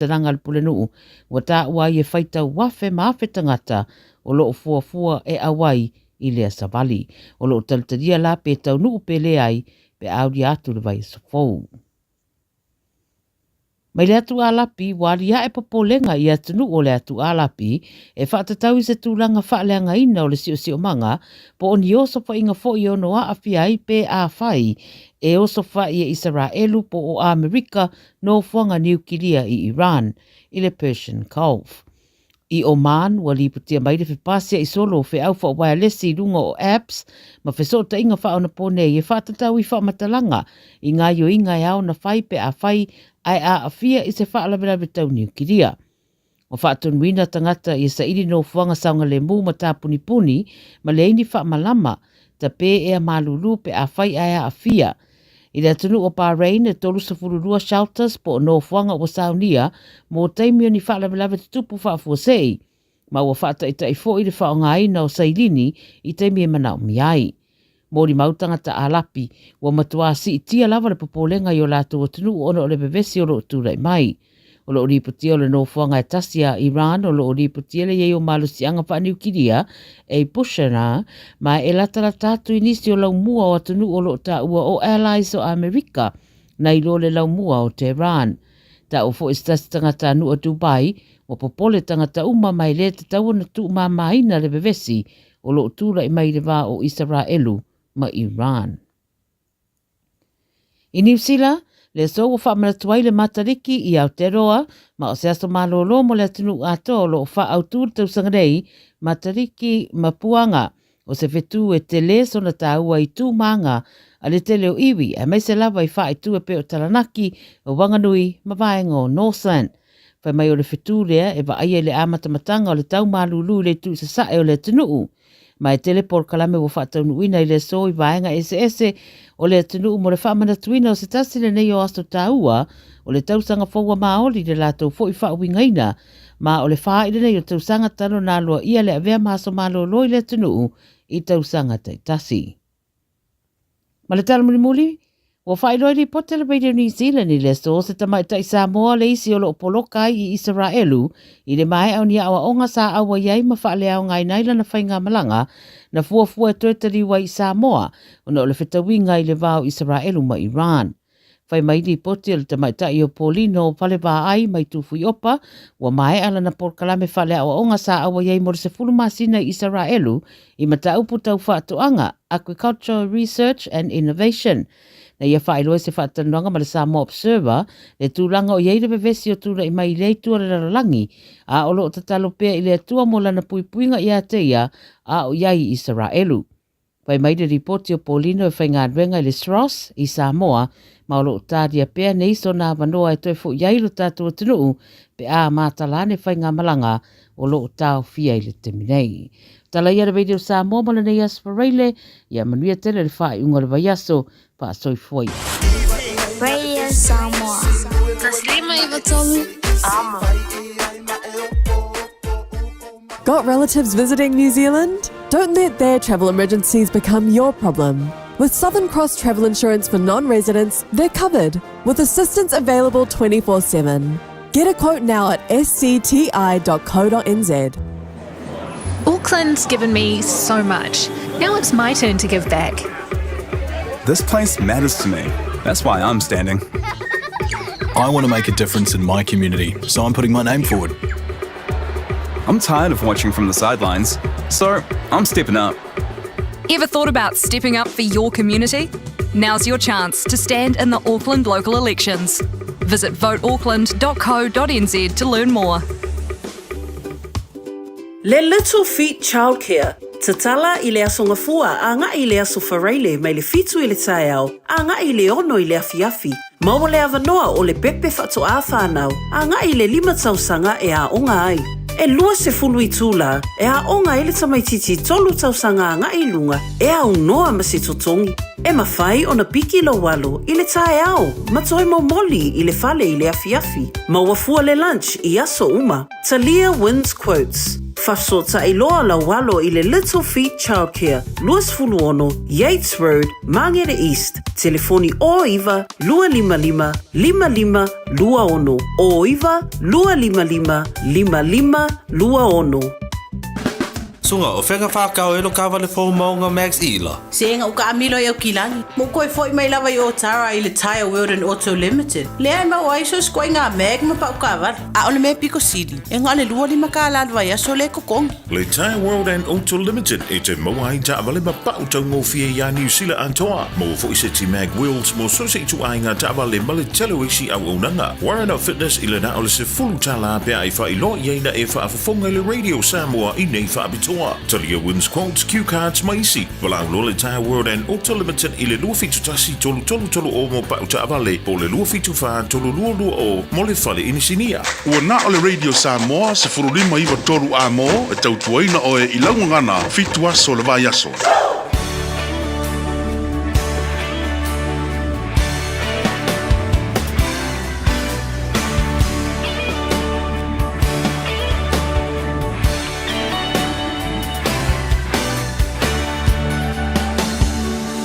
Talaga a le Pulenuu, ua taua ai e faitau afe ma afe tagata o lo o fuafua e auai i lea savali. O lo o talitalia la pe taunuu pe leai pe a aulia atu le vaiaso fou. Mai le atu Alapi, ua aliae popolega i atunuu o le atu Alapi e faatatau i se tulaga faaleagaina o le siosiomaga po o ni osofaiga foi e ono aafia ai pe afai e osofai e Isaraelu po o Amerika nofoaga niukilia i Iran i le Persian Gulf. I Oman, ua lipotia mai le fepasia'i solo o feau faa-uaealesi i luga o apps ma fesootaiga faaonaponei e faatatau i faamatalaga i gaoioiga e ao ona fai pe afai ae aafia i se faalavelave tau niukilia. Ua faatonuina tagata ia saili nofoaga saogalemu ma tapunipuni ma leai ni faamalama, tape ea malulu pe afai ae aafia. I le atunuu o Bahrain, e 32 shelters po o nofoaga ua saunia mo taimi o ni faalavelave tutupu faafuasei, ma ua faataitai foi le faaaogaina o sailini i taimi e manaomia ai. Molimau tagata Alapi, ua matuā siitia lava le popolega i o latou atunuu ona o le vevesi o lo o tulai mai. O lo o lipotia o le nofoaga e tasi a Iran o lo o lipotia le i ai o malosiaga faaniukilia e Bushehr ma e latalata atu i nisi o laumua o atunuu o lo o taua o allies o Amerika nai lo le laumua o Tehran. Taua foi se tasi tagatanuu a Dubai ua popole tagata uma ma e le tatau ona tuumamaina le vevesi o lo o tulai mai i le va o Isaraelu ma Iran. I Niu Sila, le aso ua faamanatu ai le Matariki i Aotearoa, ma o se aso malōlō mo le atunuu atoa o lo o faaautu le tausaga nei, Matariki ma Puanga. O se whetū e tele sona tāua i tū mānga a le tele o iwi, aemaise lava i whāitu e pei o Taranaki, o Wanganui ma vaenga o Northland. Whai mai o le whetū lea e vaaia i le āmatamataga o le tau malūlū i le itu i sasae o le atunuu. Ma e tele polokalame ua faataunuuina i le aso i vaega eseese o le atunuu mo le faamanatuina o se tasi lenei o aso tāua o le tausaga fou a Māori i le latou foi faauigaina ma o le whā i lenei o tausaga talo nā loa ia le avea ma aso malōlō i le atunuu i tausaga taitasi. Ma le tala mulimuli, ua faailoa i lipoti a le Radio New Zealand i le aso se tamaitai Samoa le isi o lo o poloka ai i Isaraelu i le maea o ni aoaoga sa auai ai ma faaleaogaina ai lana faigamalaga na fuafua e toe taliu ai i Samoa ona o le fetauiga i le va o Isaraelu ma Iran. Fai mai lipoti o le tamaitai o Paulino Falevaai mai Tufuiopa, ua maea lana polokalame faaleaoaoga sa auai ai mo le 10 masina i Isaraelu i mataupu tau faatoaga, Agricultural Research and Innovation. Na ia faailoa i se faatalanoaga ma le Samoa Observer le tulaga o i ai le vevesi o tulai mai i lea itu o le lalolagi, a o lo o tatalo pea i le Atua mo lana puipuiga ia te ia a o i ai i Isaraelu. Fai mai le lipoti o Paulino e faigaluega i le SROS i Samoa, ma o lo o talia pea nei sona avanoa e toe fo'i ai lo tatou atunuu pe a matala ane faigamalaga o lo o taofia i le taimi nei. Tala ia le Radio Samoa mo lenei aso Faraile, ia manuia tele le faaiuga o le vaiaso, faasoifua ia. Radio Samoa. 153 Amo. Got relatives visiting New Zealand? Don't let their travel emergencies become your problem. With Southern Cross Travel Insurance for non residents, they're covered with assistance available 24 7. Get a quote now at scti.co.nz. Auckland's given me so much. Now it's my turn to give back. This place matters to me. That's why I'm standing. I want to make a difference in my community, so I'm putting my name forward. I'm tired of watching from the sidelines, so I'm stepping up. Ever thought about stepping up for your community? Now's your chance to stand in the Auckland local elections. Visit voteauckland.co.nz to learn more. Le Little Feet Childcare, Tatala i le Aso Gafua agai i le Aso Faraile mai le fitu i le taeao agai i le ono i le afiafi. Maua le avanoa o le pepe faatoā whānau agai i le lima tausaga e aoga ai. E 20 itulā e aoga ai le tamaitiiti tolu tausaga agai i luga e aunoa ma se totogi. E mawhai ona piki lou alo i le taeao ma toe momoli i le fale i le afiafi. Maua fua le lunch i aso uma. Talia wins quotes. Fafesootai loa lau alo i le Little Feet Childcare, 26 Yates Road, Māngere East, telefoni 09 255 5526, 09 255 5526. Sunga, o fea ka whākau e lo kāwale fou maunga Max Ila? Se nga u kaamilo i Aukilani, mo koe foi mai lava i Otara i le Tyre World and Auto Limited. Lea e mau ai so sikoa i ngā mag ma pau kāwale. A o le mea piko sili, e nga o le 25 kālā le vaiaso le kokongi. Le Tyre World and Auto Limited e te maua ai taavale ma pau taugofie iā Niu Sila atoa. Maua foi seti mag wheels mo so se ituaiga taavale ma le tele o isi auaunaga. Warren of Fitness i le na o le $10 pe a e faailoa i ai na e faafofoga i le Radio Samoa i nei faapitoa. Talia Wins Quotes, Cue Cards ma isi. Valaau loa le Tyre World and Auto Limited i le 271 3330 mo pau taavale po o le 274 3220 mo le fale inisinia. Ua na o le Radio Samoa 15 9 3 amo e tautuaina oe i lau gagana fitu aso o le vaiaso.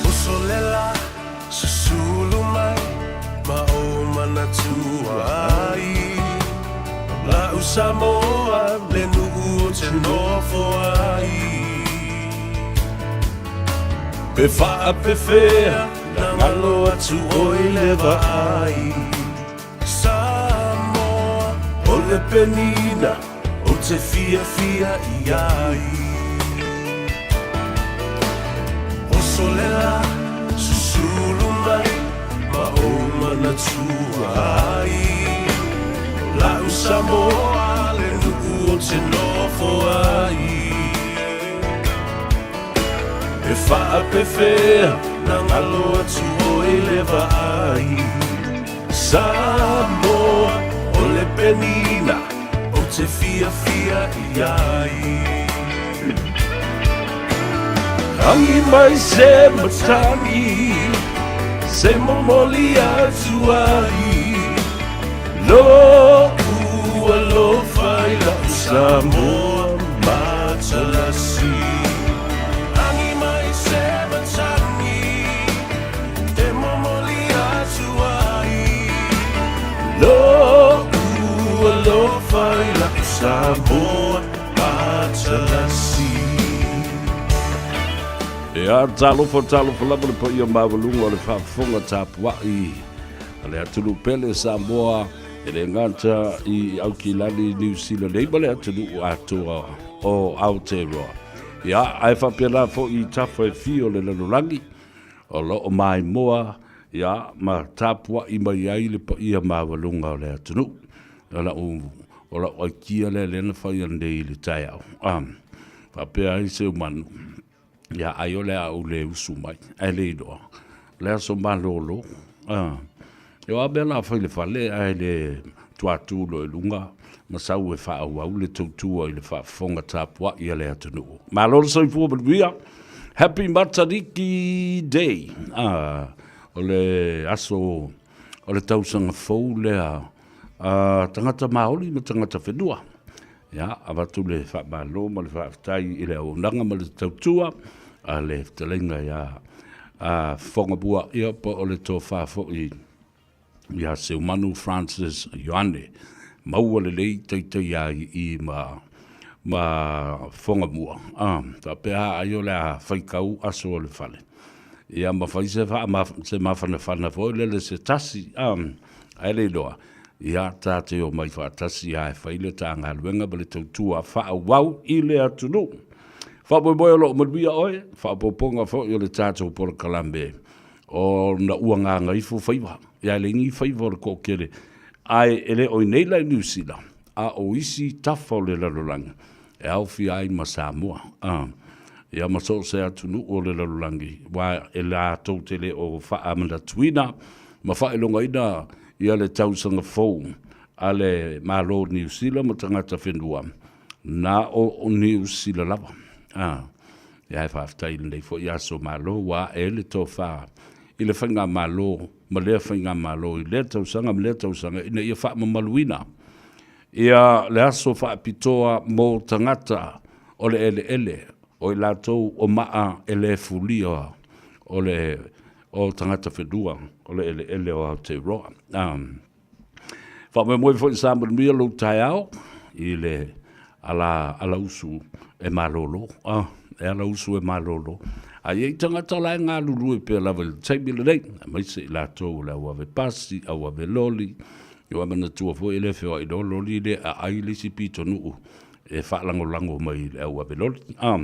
Usolela, susulu mai ma ou manatua ai. La'u Samoa le nu'u o te nofo ai. Pe faapefea na galo atu oi le vaai. Samoa o le penina ou te fiafia i ai. Osolela, susulu mai ma ou manatua ai. O la'u Samoa le nu'u ou te nofo ai. E faapefea na galo atu oi le vaai. Samoa o le penina ou te fiafia i ai. Agi mai se matagi se momoli atu ai lo'u alofa i la'u Samoa matalasi. Agi mai se matagi e momoli atu ai lo'u alofa i la'u Samoa matalasi. Ia, talofa, talofa lava le paia maualuga o le faafofoga tapuai a le atunuu pele Samoa e le gata i Aukilani, Niu Sila nei ma le atunuu atoa o Aotearoa. Ia, ae faapena foi i tafa e fia o le lalolagi, o lo o maimoa, ia, ma tapuai mai ai le paia maualuga o le atunuu. O lau, o lau aikia lea lea na fai anei i le taeao. Ah, faapea ai Seumanu, ia, ai o le a ou le usu mai, ae le iloa. O le aso malolo, ah, e o a mea la fai le fale, ae le tuatu loa i luga, ma sau e faaauau le tautua i le faafofoga tapuai a le atunuu. Malo le soifua manuia! Happy Matariki Day! Ah, o le aso o le tausaga fou lea a tagata Māori ma tagata whenua. Ia, avatu le faamalo ma le faafetai i le auaunaga ma le tautua a le fetalaiga ia a Fogamua, ia po o le tofa foi ia Seumanu Francis Ioane. Maua lelei taitai ai i ma ma Fogamua. Ah, faapea ai o le a faitau aso o le fale. Ia ma fai se wha, se mafanafana foi lele se tasi, ah, ae le iloa, ia tā te o mai whaatasi a e whai le tā galuega ma le tautua faaauau i le atunuu. Faamoemoe o loo manuia oe, faaopoopoga foi o le tatou polokalame o na ua gagaifo faiva, ia e leai ni faiva o le toatele, ae e le o i nei la i Niu Sila, a o isi tafa o le lalolagi e aofia ai ma Samoa, a, ia ma so o se atunuu o le lalolagi, aua e latou te le o faamanatuina ma faailogaina ia le tausaga fou a le Malo o Niu Sila ma tagata whenua, na o Niu Sila lava. A, ia e faafetai i lenei foi aso Malo ua ae le tofa i le faigamalo ma lea faigamalo i lea tausaga ma lea tausaga ina ia faamamaluina. Ia le aso faapitoa mo tagata o le eleele, o i latou o maa e le fulia o le o tagata whenua o le eleele o Aotearoa. Faamoemoe foi sa manuia lou taeao i le ala, ala usu e malolo. Ah, e ala usu e malolo. A i ai tagata la e galulue pea lava i le taimi lenei, aemaise i latou o le au ave pasi, au ave loli, ua manatua foi e le feoai loa loli le aai le isi pitonuu e faalagolago mai i le au ave loli. Ah,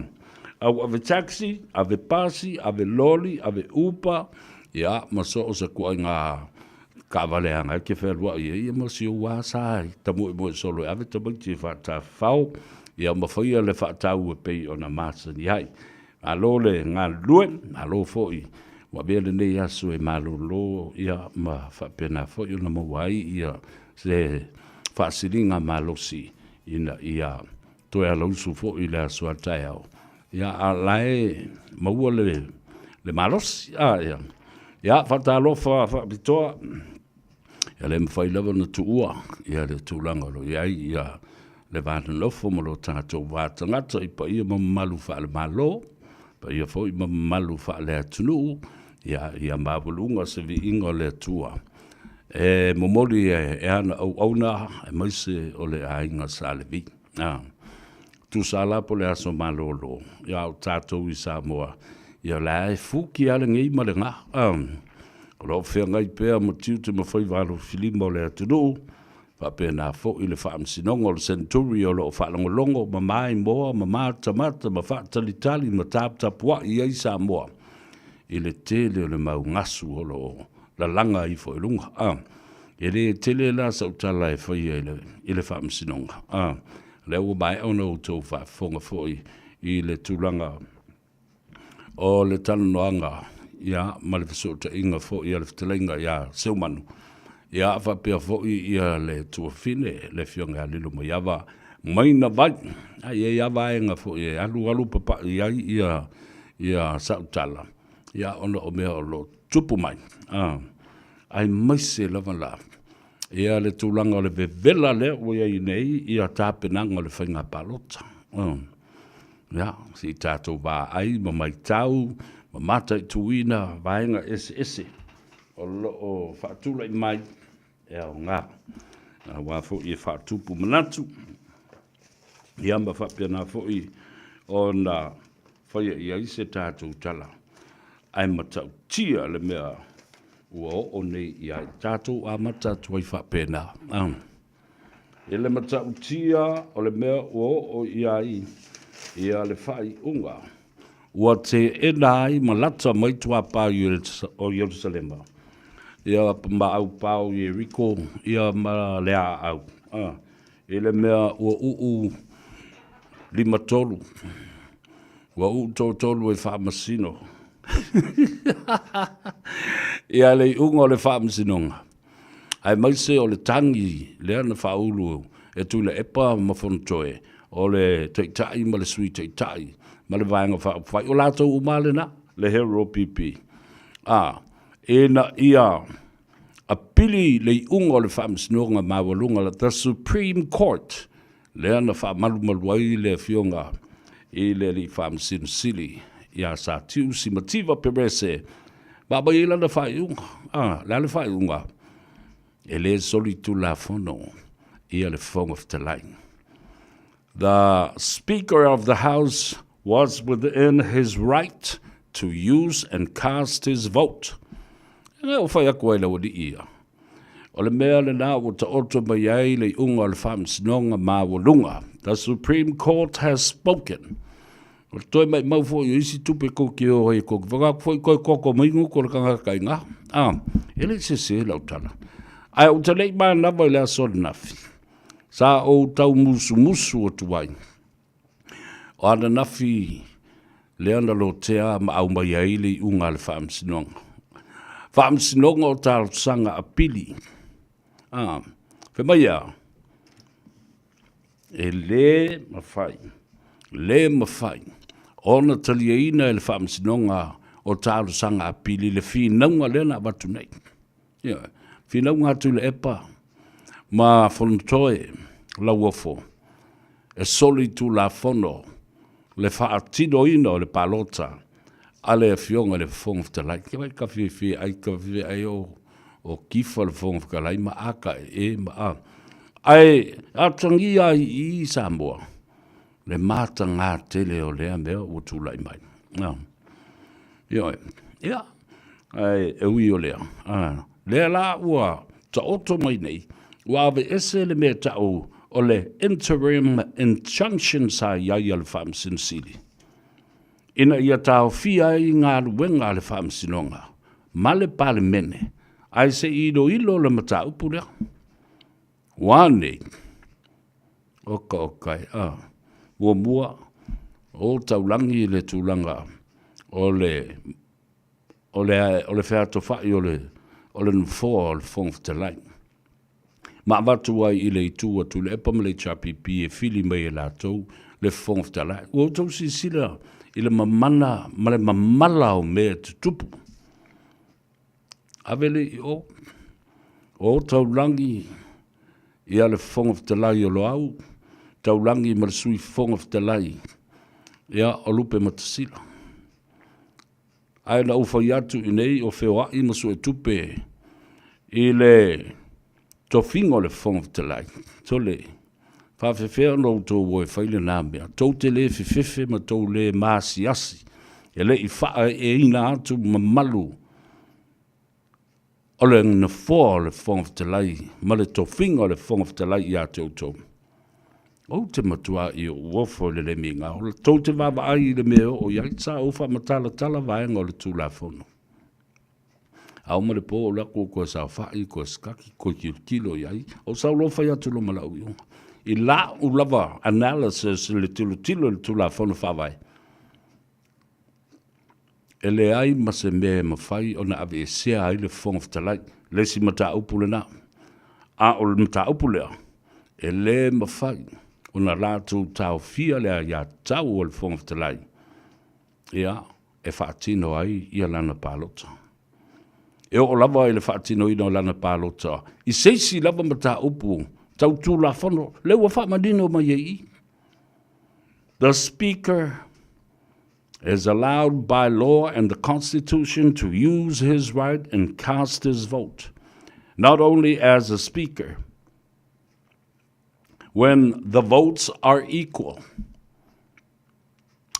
au ave taxi, ave pasi, ave loli, ave upa, ia, ma so o se kuaiga Taavale ana e te fealuai ai ia ma si ou ā sa i tamoemoe solo e ave tamaiti e faatafafao ia ma faia le faatau e pei ona masani ai. Malo le galulue, malo foi ua avea lenei aso e malolo ia ma faapena foi ona maua ai ia se faasiliga malosi ina ia toe alausu foi i le aso a taeao. Ia, a la e maua le, le malosi. A, ia. Ia, faatalofa faapitoa. Ia le mafai lava ona tuua ia le tulaga o lo o i ai ia le va nonofo ma lo tatou va tagata i paia ma mamalu faale-Malo, paia foi ma mamalu faale-atunuu, ia, ia maualuga se viiga o le Atua e momoli e ana auauna aemaise o le aiga Sa Levi. A. Tusa la po o le aso malolo, ia o tatou i Samoa, ia o la e fuki lava lenei ma le ga. O lo o feagai pea ma tiute ma faiva alofilima o le atunuu, faapena foi le Faamasinoga o le Century o lo o faalogologo ma maimoa ma matamata ma faatalitali ma taputapuai ai Samoa i le tele o le mau gasu o lo o lalaga ifo i luga. E le tele la sau tala e faia i le Faamasinoga. Lea ua maea ona outou faafofoga foi i le tulaga o le talanoaga ia ma le fesootaiga foi a le fetalaiga ia Seumanu, ia faapea foi ia le tuafine le Afioga ia Lilomaiava Maina Vai. A i ai lava vaega foi e alualu papai ai ia ia sau tala, ia ona o mea o lo o tupu mai, aemaise lava la ia le tulaga o le vevela lea ua i ai nei ia tapenaga o le faiga palota. Ia, se i tatou vaai ma maitau ma mataituina vaega eseese o lo o faatulai mai e aoga aua foi e faatupu manatu, ia ma faapena foi ona faia i ai se tatou tala, ae matautia le mea ua oo nei i ai tatou amata atu ai faapena. I le matautia o le mea ua oo i ai ia le faaiuga ua teena ai ma lata mai tuapā o Ierusalema, ia ma aupā o Ieriko, ia ma le aau, i le mea ua uu limatolu, ua uu toatolu e faamasino ia le iuga o le faamasinoga, aemaise o le tagi lea na faaulu e Tuilaepa ma Fonotoe, o le Taitai ma le Sui Taitai ma le Vaega Faaupufai, o latou uma lava lena, le Hero PP, a, ina ia apili le iuga o le Faamasinoga Maualuga, the Supreme Court, lea na faamalumalu ai le Afioga i le Alii Faamasino Sili ia Satiu Simativa Perese, ma aumai ai lana faaiuga. A, le a le faaiuga? E le solitulafono ia le Fofoga Fetalai. The Speaker of the House was within his right to use and cast his vote. E ua fai atu ai le aualii ia. O le mea lena ua taoto mai ai le iuga o le Faamasinoga Maualuga. The Supreme Court has spoken. O le toe maimau foi o isi tupe kou te o ai kou te whakaako foi koe koko mai nguko le kangaka i ngā. Ah, e le sese lau tala. Ae ou te lei mānawa i le aso ananafi. Sa ou tau musumusu atu ai. O ananafi lea na lotea ma aumai ai le iuga a le Faamasinoga. Faamasinoga o talosaga apili. Ah, fai mai a, e le mafai, le mafai ona taliaina e le Faamasinoga o talosaga apili le finauga lea na avatu nei. Ioe, finauga a Tuilaepa ma Fonotoe. Lauofo e solitulafono le faatinoina o le palota a le Afioga i le Fofoga Fetalai. Ke vai ka fiafia ai ka fiafia ai o o Kifa le Fofoga Fetalai ma a ka e ma a. Ae atagia ai i Samoa le matagā tele o lea mea ua tulai mai. No. Ioe. Ia, ae e ui o lea, a, lea la ua taoto mai nei, ua aveese le mea ta'u o le interim injunction sa i ai a le Faamasino Sili, ina ia taofia ai galuega a le Faamasinoga ma le Palemene, ae se i iloilo le mataupu lea. Ua a nei? Oka oka e, a. Muamua, o taulagi i le tulaga o le o le o le featofai o le o le nofoa o le Fofoga Fetalai. Ma avatu ai i le itu a Tuilaepa ma le HRPP e fili mai e latou le Fofoga Fetalai. Ua outou silasila i le mamana ma le mamala o mea e tutupu. Ave le i o, o taulagi ia le Fofoga Fetalai o Loau, taulagi ma le Sui Fofoga Fetalai ia o Lupematasila. Ae na ou fai atu i nei o feoai ma suetupe i le tofiga o le Fofoga Fetalai. Sole, faafefea ona outou o e fai lena mea? Tou te le fefefe ma tou le maasiasi e le i faaeeina atu mamalu o le Nofoa o le Fofoga Fetalai ma le tofiga o le Fofoga Fetalai ia te outou. Ou te matuai ou ofo i le le migao, tou te vaavaai i le mea e oo i ai, sa ou faamatalatala vaega o le Tulafono. Ao ma le po o le aku koe saofai, koe sikaki, koe tilotilo i ai, o sau loa fai atu loa ma lau iuga. I la'u lava analysis i le tilotilo i le Tulafono Faavae, E leai ma se mea e mafai ona aveesea ai le Fofoga Fetalai, le isi mataupu lena. A o le mataupu lea, e le mafai ona latou taofia le aiatatau a le Fofoga Fetalai, ia, e faatino ai ia lana palota. E oo lava i le faatinoina o lana palota i se isi lava mataupu tau Tulafono, lea ua faamanino mai ai i i. The Speaker is allowed by law and the Constitution to use his right and cast his vote, not only as a Speaker, when the votes are equal.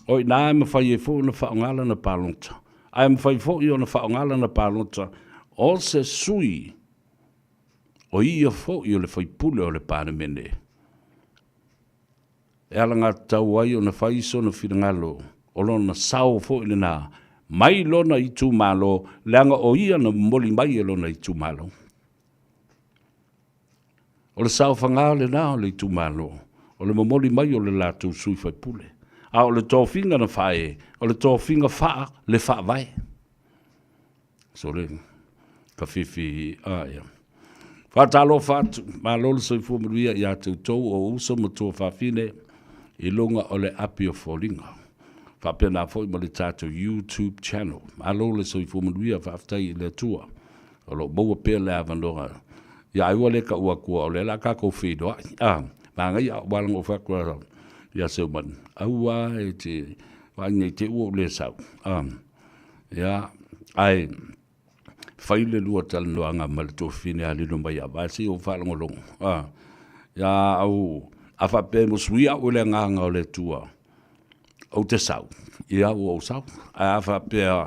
O ina e mawhai e fo ona whaonga lana palota. Ae mawhai fo i ona whaonga lana palota o se sui o ia fo i o le whaipule o le Palemene. E alagatatau ai ona fai sona finagalo, o lona sao foi lena mai lona itumalo, leaga o ia na momoli mai e lona itumalo. O le saofaga lena o le itumalo, o le momoli mai o le latou sui faipule. A o le tofiga na fai, o le tofiga faa le faavae. Sole, ka fifi a ia. Faatalofa atu, malo le soifua manuia ia te outou o uso ma tuafafine i luga o le api o foliga. Faapena foi ma le tatou YouTube channel. Malo le soifua manuia, faafetai i le Atua. O lo o maua pea le avanoa. Ia ai ua le taua atua o lea o le a tatou feiloai. A, manaia, ua ala ona ou fai atu ia Seumanuia, aua e te vaai nei te i ua ou le sau. A, Ia, ae fai le lua talanoaga ma le tuafafine a lilo mai ia vae se i ou faalogologo. A, ia au, a faapea e musui au e le agaga o le Atua, ou te sau, ia ua ou sau. Ae a faapea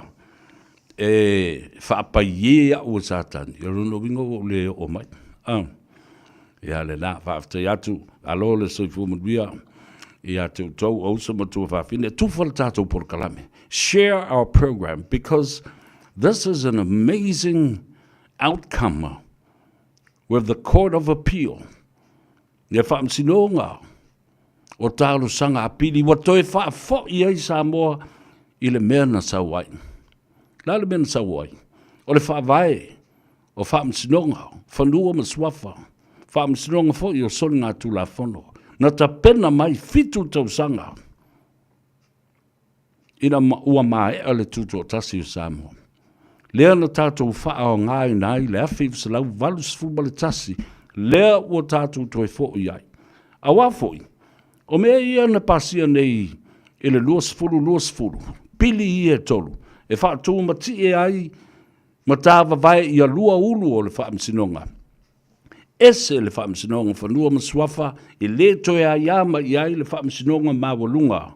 e faapaiē au e Satani, o lona uiga ua ou le oo mai. A, ia lena, faafetai atu, malo le soifua manuia ia te outou o uso ma tuafafine, tufa le tatou polokalame. Share our program because this is an amazing outcome with the Court of Appeal. Le faamasinoga o talosaga apili ua toe faafoi ai Samoa i le mea na sau ai. Le a le mea na sau ai? O le faavae o Faamasinoga, Fanua ma Suafa, Faamasinoga foi o Soligatulafono, na tapena mai 7 tausaga ina ua maea le Tutoatasi o Samoa. Lea na tatou faaaogaina ai le 1981, lea ua tatou toe foi ai. Auā foi, o mea ia na pasia nei i le 2020, pili ia e tolu, e faatūmatie ai ma tāvavae ia lua ulu o le Faamasinoga. Ese le Faamasinoga o Fanua ma Suafa e lē toe aiā mai i ai le Faamasinoga Maualuga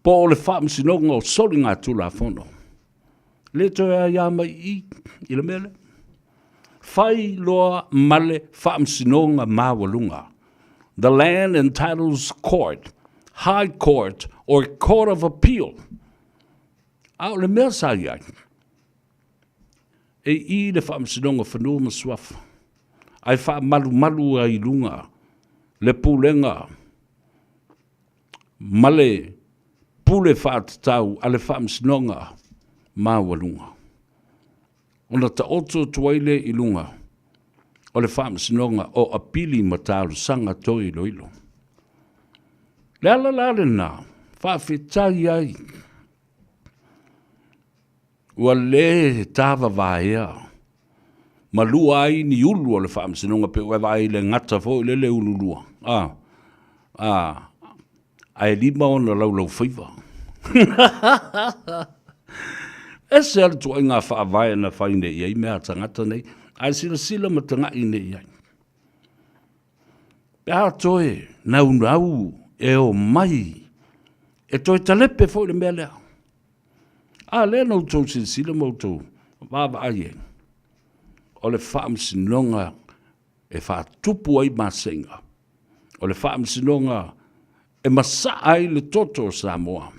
po o le Faamasinoga o Soligatulafono. Lē toe aiā mai i i le mea lea. Fai loa ma le Faamasinoga Maualuga, the Land and Titles Court, High Court or Court of Appeal. A o le mea sa i ai, e i le Faamasinoga o Fanua ma Suafa, ae faamalumalu ai i luga le pulega ma le pule faatatau a le Faamasinoga Maualuga. Ona taoto atu ai lea i luga o le Faamasinoga o Apili ma Talosaga Toe Iloilo. Le ala la lena, faafetai ai ua lē tavavaea ma lua ai ni ulu o le Faamasinoga pe ua e vaai i le gata foi lele ululua, a, a, ae lima ona laulaufaiva. Ese lava le ituaiga faavae na fai nei i ai mea a tagata nei, ae silasila ma tagai nei i ai. Pe a toe naunau e o mai e toe talepe foi le mea lea. A lea na outou silasila ma outou vaavaai ai, o le faamasinoga e faatupu ai maseiga, o le faamasinoga e masaa ai le toto o Samoa,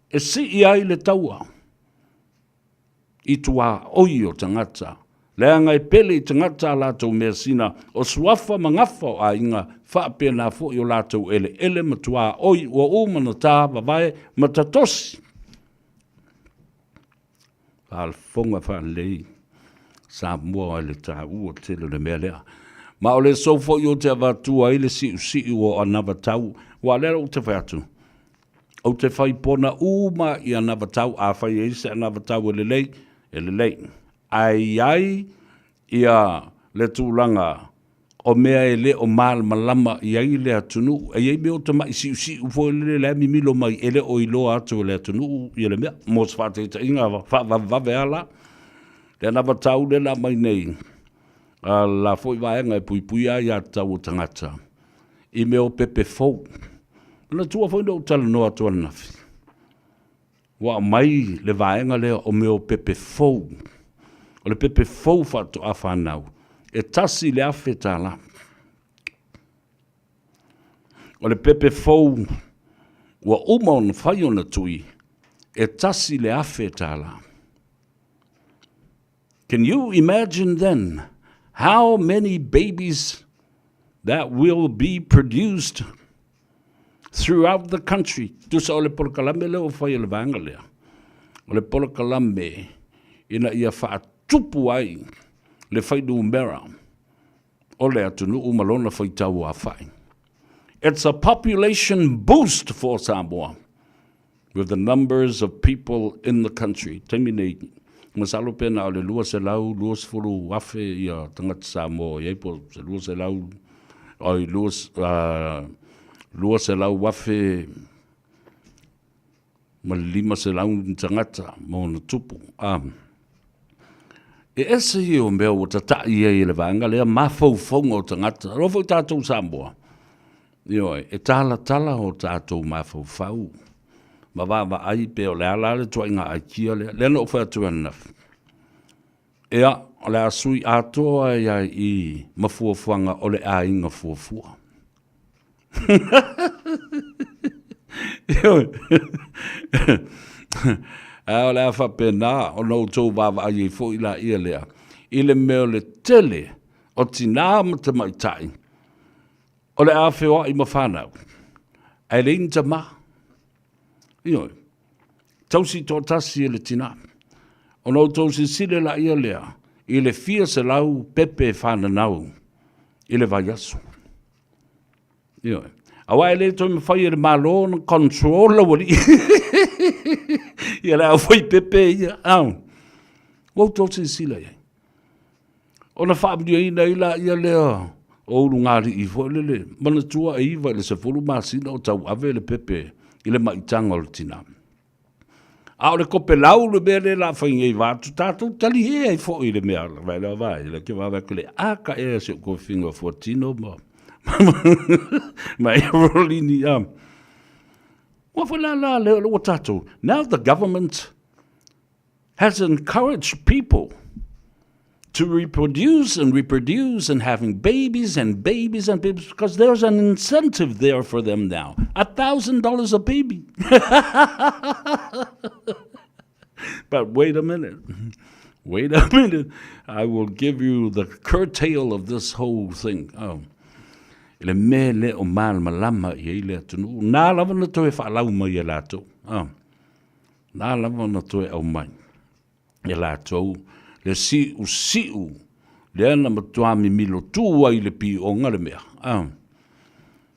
e sii ai le taua i tuaoi o tagata, leaga e pele i tagata a latou measina, o suafa ma gafa o aiga, faapena foi o latou eleele ma tuaoi ua uma ona ta vavae ma tatosi. Faafofoga faalelei Samoa i le taua tele o le mea lea. Ma o le sou foi ou te avatua ai le siusiu o anavatau, aua o lea ou te fai atu, ou te fai pona uma i anavatau, afai e i ai se anavatau e lelei, e lelei. Ae i ai ia le tulaga o mea e le o malamalama i ai le atunuu. E i ai mea o tamai siusiu foi lele la e mimilo mai e le o iloa atu e le atunuu ia le mea. Mo se faataitaiga faavavevave lava la, le anavatau lea na aumai nei a le la foi vaega e puipuia aiatatau a tagata i mea o pepe fou. Manatua foi na ou talanoa atu ananafi, Ua aumai le vaega lea o mea o pepe fou. O le pepe fou faatoa fanau, e $1,000. O le pepe fou ua uma ona fai ona tui, e $1,000. Can you imagine then how many babies that will be produced throughout the country? Tusa o le polokalame lea ua fai e le vaega lea, o le polokalame ina ia faatupu ai le fuainumera o le atunuu ma lona faitau aofai. It's a population boost for Samoa. With the numbers of people in the country. Taimi nei, masalo pe na o le 220,000 ia tagata Samoa o i ai po o se 200, oi, 200,000 ma le 500 tagata ma ona tupu. E ese ia o mea ua tata'i ai e le vaega lea mafaufauga o tagata. Alofa foi tatou Samoa, ioe, e talatala o tatou mafaufau ma vaavaai pe o le a la le ituaiga aikia lea. Lea na ou fai atu ai ananafi, ia, o le a sui atoa ai lava i i ma fuafuaga o le aiga fuafua. Ioe. A o le a faapena ona outou vaavaai ai foi laia lea i le mea o le tele o tinā ma tamaitai o le a feoai ma fanau ae leai ni tamā. Ioe. Tausi toatasi e le tinā. Ona outou silasila laia lea i le fia selau pepe fananau i le vaiaso. Ioe. Aua e le toe mafai e le Malo ona control aualii ia le aufaipepe ia. Au. Ua outou silasila i ai. Ona faamanuiaina ai laia lea. O ulugalii foi lele, manatua e 9 i le 10 masina o tauave le pepe i le maitaga o le tina. A o le kopelau le mea lea la fai nei vaatu tatou talie ai foi le mea vai la vai le ke vaavaai atu le a ka ea si ou tofiga fuatino ma ma Erolini a. Ua foi la la le ua tatou. Now the government has encouraged people to reproduce and reproduce and having babies and babies and babies because there's an incentive there for them now. $1,000 a baby. But wait a minute. Wait a minute. I will give you the curtail of this whole thing. Oh. I le mea le o malamalama i ai le atunuu. Nā lava na toe whaalau mai e lātou. Oh. Nā lava na toe au mai e lātou le siusiu lea na matua mimilo tū ai le pioga le mea. Oh.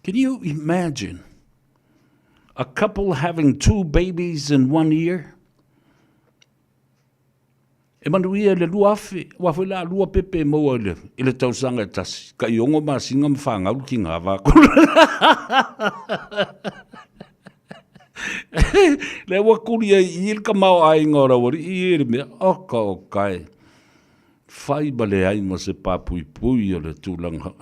Can you imagine a couple having two babies in one year? E manuia i le 2000, aua foi la lua pepe e maua i le, i le tausaga e tasi, ka i ono masina ma whangau ki ngā wākura. Le ua kuri ai i le kamao aiga o Rawari i e le mea, oka o kai. Whai ma le ai ma se pāpuipui o le tūlanga.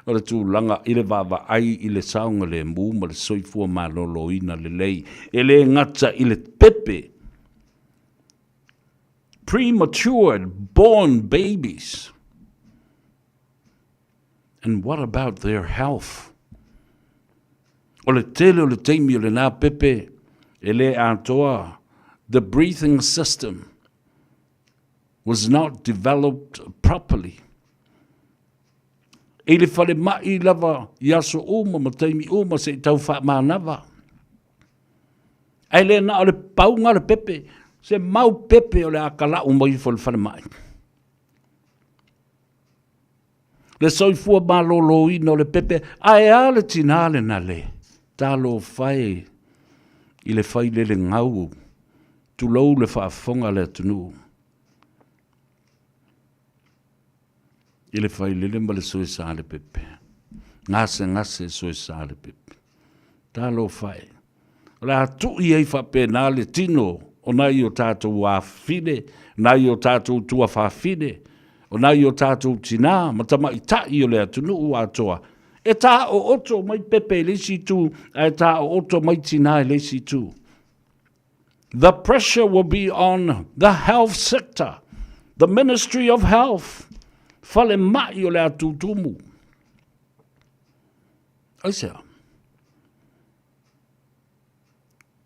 o le tūlanga i le vaavaai i le saogalemu ma le soifua malōlōina lelei, e le gata i le pepe, premature born babies. And what about their health? O le tele o le taimi o lenā pepe e le atoa, the breathing system was not developed properly. I le falemai lava i aso uma ma taimi uma se i tau faamānava. Ae le na o le pauga o le pepe, se mau pepe o le a kala'u mai ifo i le falemai. Le soifua malōlōina o le pepe, ae a le tinā lena le talofa e i le failele gau, tulou le faafofoga a le atunuu i le failele ma le soesa le pepe, gasegase soesa le pepe. Talofa e. O le a tui ai faapena le tino o nai o tātou afafine, nai o tātou tuafafine, o nai o tātou tinā ma tamaitai o le atunuu atoa. E tāooto mai pepe i le isi itu, ae tāooto mai tinā i le isi itu. The pressure will be on the health sector, the Ministry of Health, falemai o le a tūtūmu. Aisea?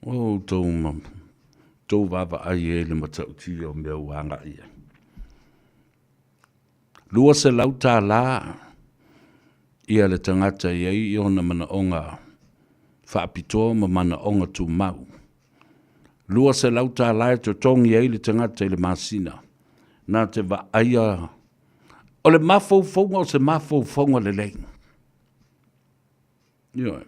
O outou ma tou vaavaai ai le matautia o mea ua agai ai. $200 ia le tagata e i ai ona manaoga faapitoa ma manaoga tumau. $200 e totogi ai le tagata i le masina nā te vaaia o le mafaufauga o se mafaufauga lelei. Ioe.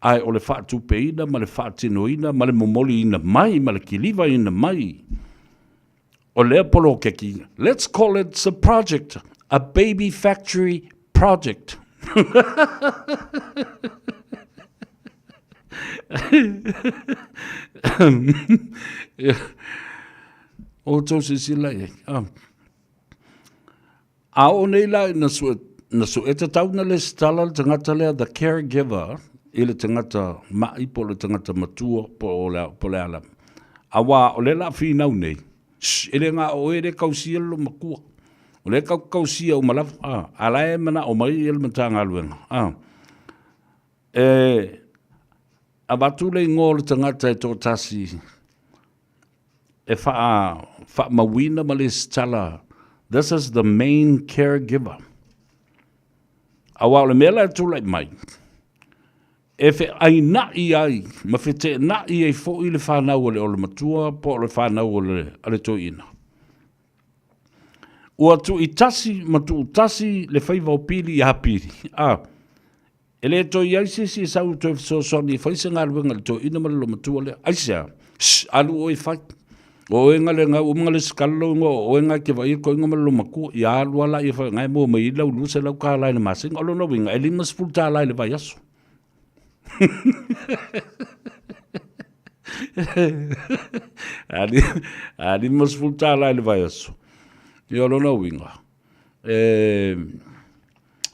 Ae o le faatupeina ma le faatinoina ma le momoliina mai ma le kilivaina mai o lea poloketi, let's call it a project, a baby factory project. O tou silasila i ai. Ah. A oo nei la ina sue, na sue tatau na lesitala le tagata lea, the caregiver, i le tagata ma'i po o le tagata matua po o le, po o le a lava. Auā o lea o le a finau nei, shh, e le na o oe lea e kausia le loomatua. O lea e tatou te kausia uma lava, a, a la e mana'o mai le Matagaluega, a. E avatu le igoa o le tagata e toatasi e faamauina ma lesitala, this is the main caregiver. Aua o le mea la e tulai mai, e feaina'i ai ma feteena'i ai foi le fanau a le olematua po o le fanau a le toeaina. Ua tuuitasi ma tuutasi le faiva o Pili iā Pili, a E le toe i ai se isi e sau e toe fesoasoani e fai se galuega i le toeaina ma le loomatua lea. Aisea? Shh, alu oe e fai. O oe nga le nga uma nga lesitala lou igoa o oe nga e te vaai le toeaina ma le loomatua, ia alu lava laia fai nga e maua mai ai lau $200 i le masina. O lona uiga e $50 i le vaiaso. A $50 i le vaiaso, ia o lona uiga, e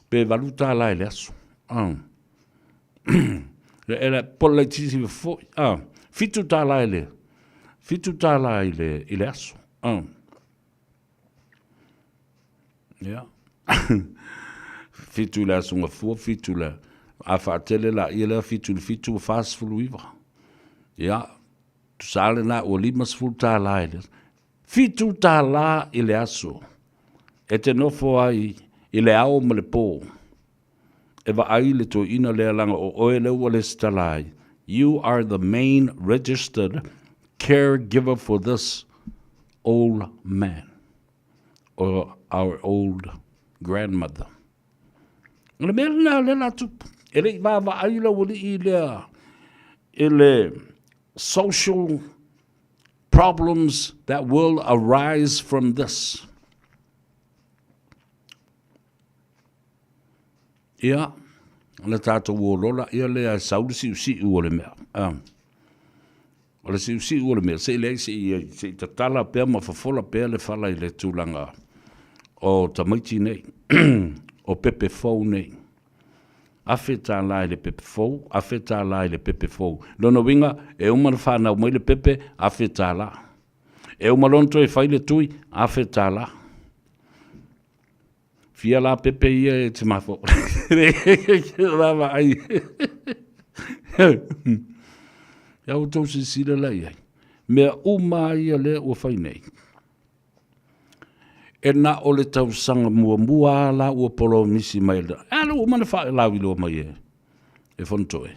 pe $8 i le aso. E po o le laitiiti foi, $7 i le, $7 i le, i le aso. Ia. 7 i le Aso Gafua, 7 i le, a faatele laia lea, 7 i le 7 ua 49. Ia, tusa lava lena ua $50 i le, $7 i le aso e te nofo ai i le ao ma le po e vaai le toeaina lea leaga o oe lea ua lesitala ai, you are the main registered caregiver for this old man or our old grandmother. O le mea lena lea la tupu. E le i vaavaai lau alii lea i le social problems that will arise from this. Ia, na tātou olola ia lea e sau le siusiu o le mea. O le siusiu o le mea, se i leai se i, se i tatala pea ma fofola pea le fala i le tulaga o tamaiti nei, o pepe fou nei. $1,000 i le pepe fou, $1,000 i le pepe fou. Lona uiga, e uma ona fanau mai le pepe, $1,000. E uma loa ona toe fai le tui, $1,000. Fia la pepe ia e te mafo. Vaavaai. Ia outou silasila la i ai. Mea uma ia lea ua fai nei. E na o le tausaga muamua la ua polomisi mai. A lea ua uma ona faalauiloa mai e, e Fonotoe.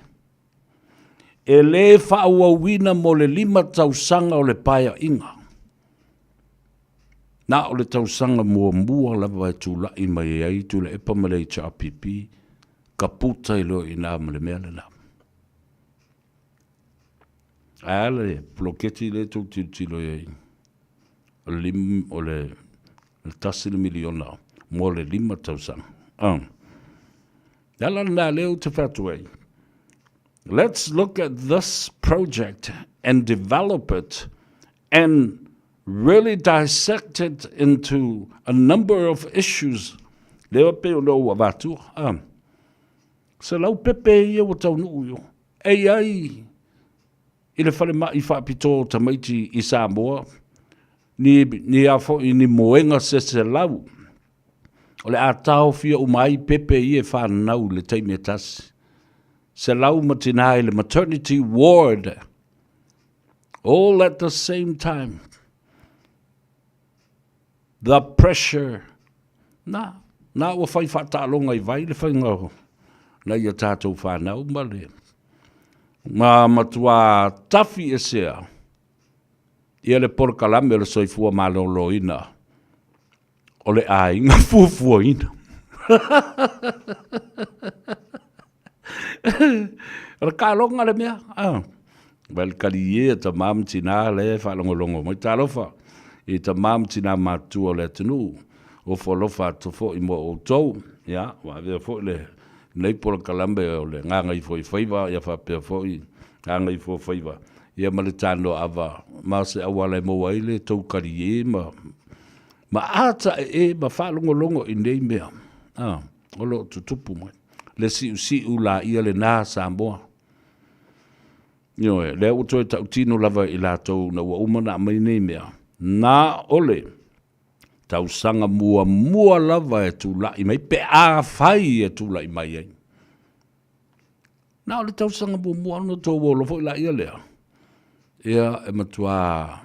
E le faaauauina mo le 5 tausaga o le paeaiga. Na o le tausaga muamua lava e tulai mai ai Tuilaepa ma le HRPP, ka puta i loa i ina ma le mea lena. Ae a le poloketi lea tou tilotilo i ai, o le lim, o le, le tasi le miliona mo le 5 tausaga. Le ala lena lea ou te fai atu ai, let's look at this project and develop it and really dissect it into a number of issues lea pei ona ou avatu a se lau pepe ia ua taunuu i o e i ai i le falemai faapitoa o tamaiti i Samoa ni, ni a foi ni moega se selau o le a taofia uma ai pepe ia e fanau i le taimi e tasi selau ma tinā i le maternity ward all at the same time. The pressure. Na, na ua fai faataaloga i vai le faiga o nai a tātou whānau ma le ma matua tafi esea ia le polokalame o le soifua malōlōina o le aiga fuafuaina. O le kaloga le mea. Ah. Vai le kali e tamā ma tinā le faalogologo mai. Talofa i tamā ma tinā matutua o le atunuu. Ofo alofa atu foi mo outou. Ia, ua avea foi le nei polokalame o le Gagaifo-i-Faiva, ia faapea foi Gagaifo-Faiva, ia ma le Tanoaava, ma se auala e maua ai le tou kali e ma ma ata e ma faalogologo i nei mea. Ah. O lo o tutupu mai. Le siusiu laia lena Samoa. Ioe, lea ua toe tautino lava i latou na ua uma ona aumai nei mea, na o le tausaga muamua lava e tulai mai pe afai e tulai mai ai. Na o le tausaga muamua ona outou olo foi laia lea. Ia, e matua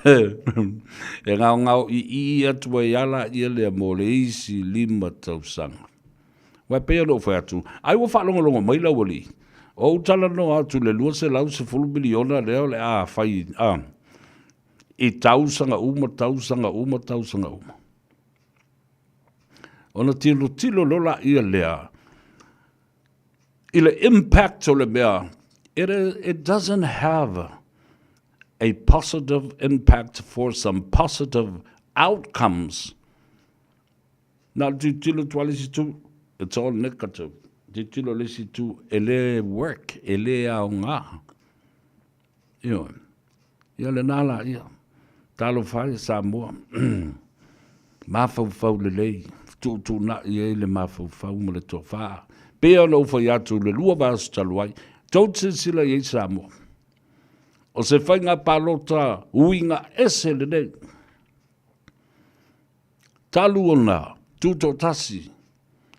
e gaogao ii atu ai a laia lea mo le isi 5 tausaga. Aua e pei ona ou fai atu, ai ua faalogologo mai lau alii, o ou talanoa atu i le $210 miliona lea o le a fai a, i tausaga uma, tausaga uma, tausaga uma. Ona tilotilo loa laia lea i le impact o le mea. It, it doesn't have a positive impact for some positive outcomes. Na o le tilotilo atu a le isi itu, it's all negative. Tilotilo le isi itu, e le work, e le aoga. Ioe. Ia lena la ia. Talofa e Samoa. Mafaufau lelei, fetuutuunai ai le mafaufau ma le tofa. Pei ona ou fai atu i le 2 vaiaso talu ai, tou te silasila i ai Samoa. O se faiga palota uiga ese lenei. Talu ona tutoatasi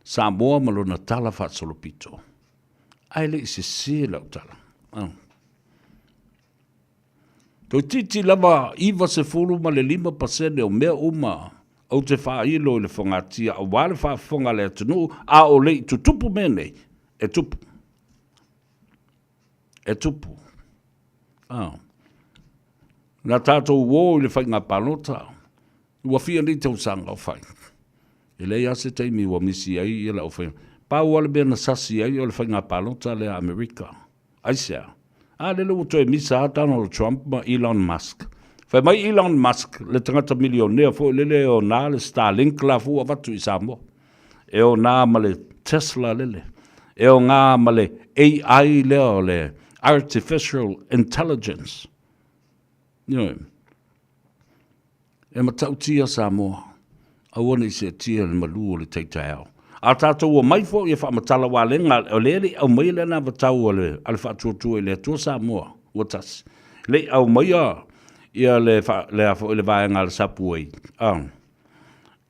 Samoa ma lona tala faasolopito. Ae le i sese lau tala. Oh. Toeitiiti lava 95% o mea uma ou te faailo i le fogatia aua le faafofoga a le atunuu, a o le i tutupu mea nei, e tupu. E tupu. Ah. Na tatou o i le faiga palota, ua fia nei tausaga o fai. E leai lava se taimi ua misi ai ia lau faiga. Pau lava le mea na sasi ai o le faiga palota lea a Amerika. Aisea? A lele ua toe misa lava Donald Trump ma Elon Musk. Fai mai Elon Musk, le tagata milionea foi lele e ona le Starlink la foi ua avatu i Samoa. E ona ma le Tesla lele. E ona ma le AI lea o le Artificial Intelligence. Ioe. E matautia Samoa, aua ne i seetia le malu o le tai taeao. A tatou omai foi e faamatala aua o lea e le i aumaia le anavatau a le, a le Faatuatua i le Atua Samoa ua tasi. Le i aumaia ia le, le, a foi, le vaega a le Sapuei, a,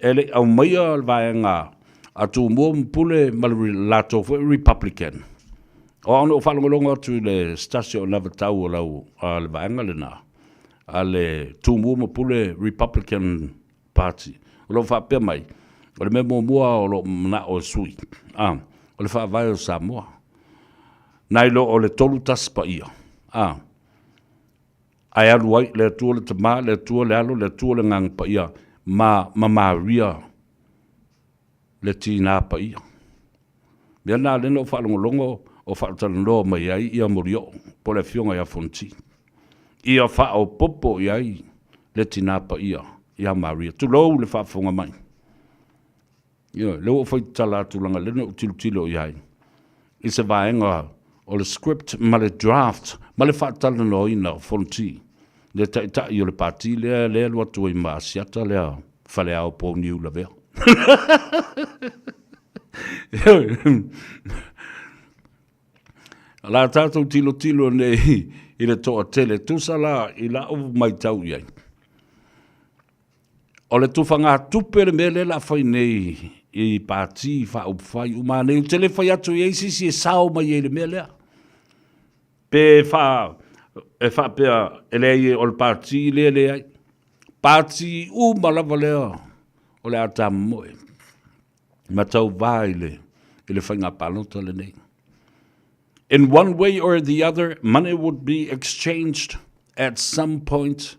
e le i aumaia le vaega a Tumua ma Pule ma le latou foi Republican. O au na ou faalogologo atu i le se tasi o anavatau a lau, a le vaega lena, a le Tumua ma Pule Republican Party, o lo o faapea mai, o le mea muamua o lo o manao e sui, a, o le faavae o Samoa. Nai lo o le 31 paia, a, ae alu ai le Atua le Tama, le Atua le Alo, le Atua le Agaga Paia, ma, ma Maria le Tinā Paia. Mea na lea na ou faalogologo o faatalanoa mai ai ia Molioo po o le Afioga ia Fonoti. Ia faaopoopo i ai le Tinā Paia ia Maria. Tulou le faafofoga mai. Ioe, lea ua ou fai tatala atu leaga lea na ou tilotilo i ai i se vaega o le script ma le draft ma le faatalanoaina o Fonoti, le taitai o le pati lea lea alu atu ai ma Asiata lea Faleao po o Niulavea. La tatou tilotilo nei i le toatele, tusa la i lau matau i ai. O le tufagatupe le mea lea o le a fai nei i pati faaupufai uma nei. Ou te le fai atu i ai se isi e sao mai ai i le mea lea. Pe fa, e faapea e leai o le pati lea e leai. Pati uma lava lea o le a tamomoe ma tauva i le, i le faiga palota lenei. In one way or the other, money would be exchanged at some point.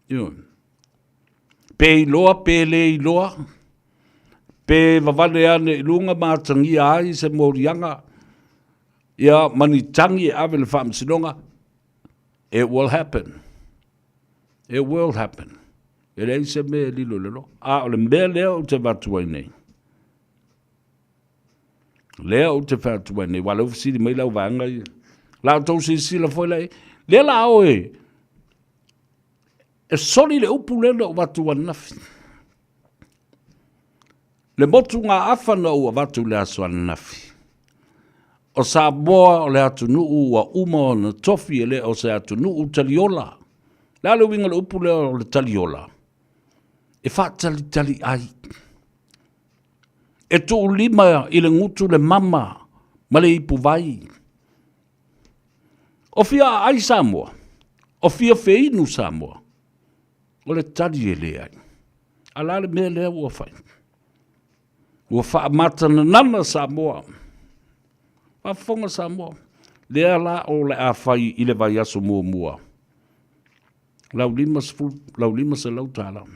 Ioe. Pe iloa, pe le iloa, pe vavale ane i luga ma atagia ai se moliaga, ia ma ni tagi e ave i le faamasinoga, it will happen. It will happen. E leai se mea e lilo i le loa. A o le mea lea ou te avatu ai nei, lea ou te fai atu ai nei, aua o lea ua fesili mai lau vaega ia, la outou silasila foi la i ai, lea la oe e soli le upu lea na ou avatu ananafi. Le motugaafa na ou avatu i le aso ananafi, o Samoa o le atunuu ua uma ona tofi e le o se atunuu taliola. O le a le uiga o le upu lea o le taliola? E faatalitali ai. E tuulima i le gutu le mama ma le ipuvai. O fia aai Samoa? O fia feinu Samoa? O le tali e leai. A la le mea lea ua fai? Ua faamatananana Samoa. Faafofoga Samoa. Lea la o le a fai i le vaiaso muamua. Lau 50, lau $500.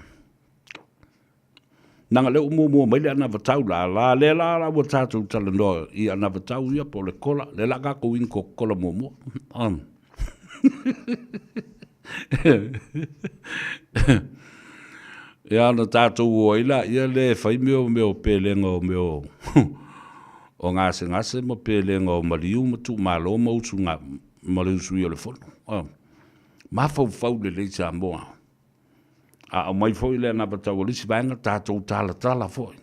Leaga lea ua muamua mai le anavatau la, la lea la la ua tatou talanoa i anavatau ia po o le kola, lea la tatou inu Coca-Cola muamua. Ia ona tatou o ai laia lea e fai mea o mea o pelega o mea o o gasegase ma pelega o maliu ma tuumalo ma usuga ma le usuia o le fono. Mafaufau lelei Samoa. A aumai foi le anavatau a le isi vaega, tatou talatala foi.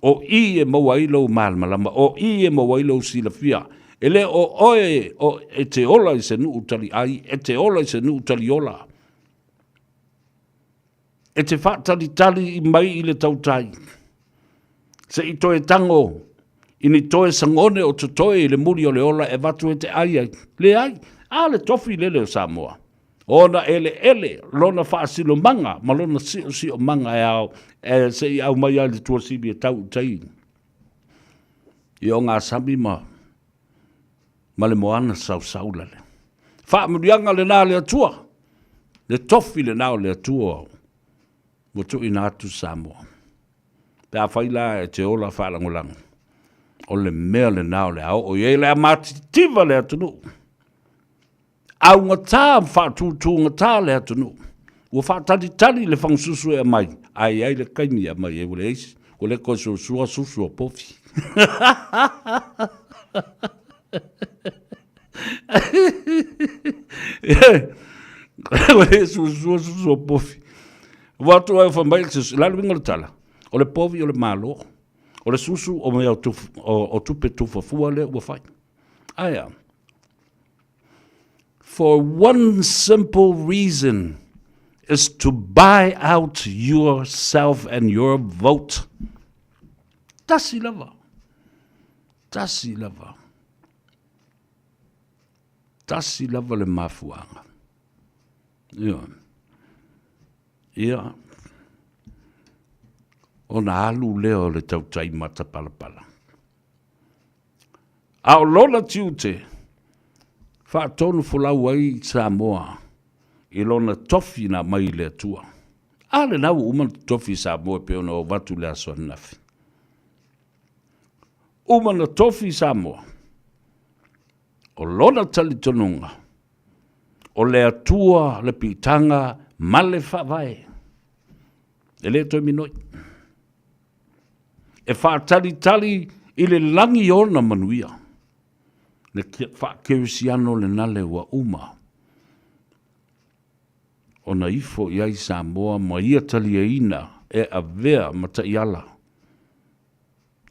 O i e maua ai lou malamalama, o i e maua ai lou silafia. E le o oe o e te ola i se nuu taliai, e te ola i se nuu taliola. E te faatalitali mai i le tautai, se i toe tago i ni toe sagone o totoe i le muli o le ola e avatu e te ai ai. Leai, a le tofi lele o Samoa. Ona eleele, lona faasilomaga ma lona siosiomaga e ao e se i aumai ai le tuasivi e tau i tai i ogasami ma ma le moana sausau lale. Faamanuiaga lena a le Atua, le tofi lena o le Atua ua tuuina atu Samoa. Pe afai la e te ola faalagolago, o le mea lena o le a oo i ai le a matitiva le atunuu. Augata ma faatutugata le atunuu. Ua faatalitali le fagasusu e aumai, ae i ai le taimi e aumai ai, ua leai, ua le toe suasua susu o povi. Ua le suasua susu o povi. Ua atu ai fai mai le susu, o le a le uiga o le tala? O le povi o le Malo, o le susu o mea o tupe tufafua lea ua fai. Ae a? For one simple reason is to buy out yourself and your vote. Tasi lava. Tasi lava. Tasi lava le mafuaaga. Ia. Ia. Ona alu lea o le tautai matapalapala. A o lona tiute, faatonu folau ai Samoa i lona tofi na aumai i le Atua. A lena ua uma ona totofi Samoa e pei ona ou avatu i le aso ananafi. Uma ona tofi Samoa. O lona talitonuga, o le Atua le piitaga ma le faavae. E le toe minoi. E faatalitali i le lagi ona manuia. Le faakerisiano lena le ua uma ona ifo i ai Samoa ma ia taliaina e avea ma taiala,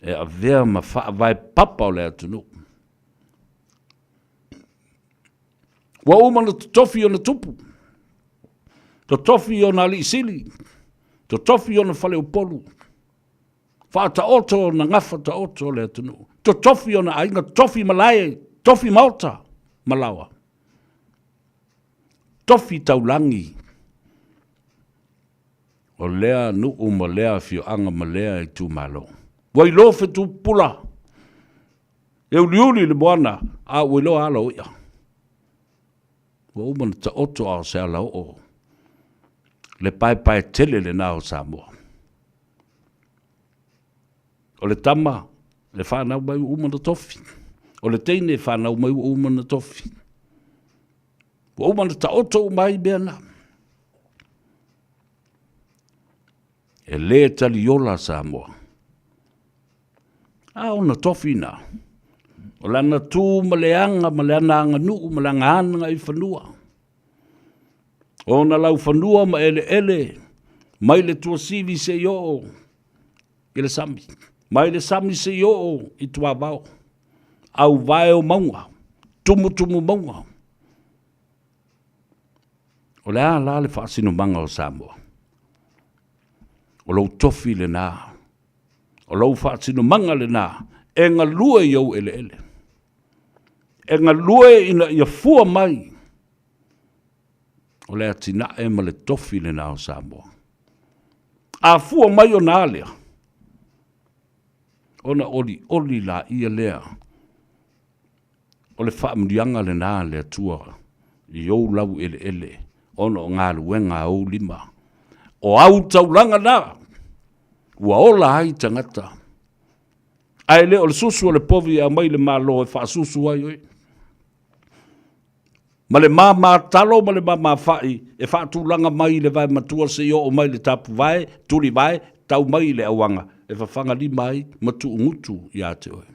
e avea ma faavae papa o le atunuu. Ua uma ona totofi ona tupu, totofi ona alii sili, totofi ona faleupolu, faataoto ona gafa taoto o le atunuu, totofi ona aiga, tofi malae, tofi maota ma laoa, tofi taulagi o lea nuu ma lea afioaga ma lea itumalo. Ua iloa fetu pupula, E uliuli le moana, a ua iloa ala o i'a. Ua uma ona taoto a o se alaoo le paepae tele lena o Samoa. O le tama e fanau mai ua uma ona tofi. O le teine e fanau mai ua uma ona tofi. Ua uma ona taoto uma ai mea na. E le taliola Samoa. A ona tofi na, o lana tu ma le aga ma le ana aganuu ma le aga i fanua. O ona laufanua ma eleele mai le tuasivi seia oo i le sami, mai le sami seia oo i tuavao, auvae o mauga, tumutumu mauga. O le a la le faasinomaga o Samoa? O lou tofi lena O lou faatinomaga lena e galue i ou eleele, e galue ina ia fua mai o le atinae ma le tofi lena o Samoa. A fua mai ona a lea, ona olioli laia lea o le faamanuiaga lena a le Atua i ou laueleele ona o galuega a ou lima. O au taulaga na! Ua ola ai tagata. Ae le o le susu o le povi e aumai le Malo e faasusu ai oe. Ma le māmā talo ma le māmā fa'i e faatulaga mai i le vae matua seia oo mai i le tapuvae, tulivae, tau mai i le auaga e fafagalima ai ma tuugutu ia te oe.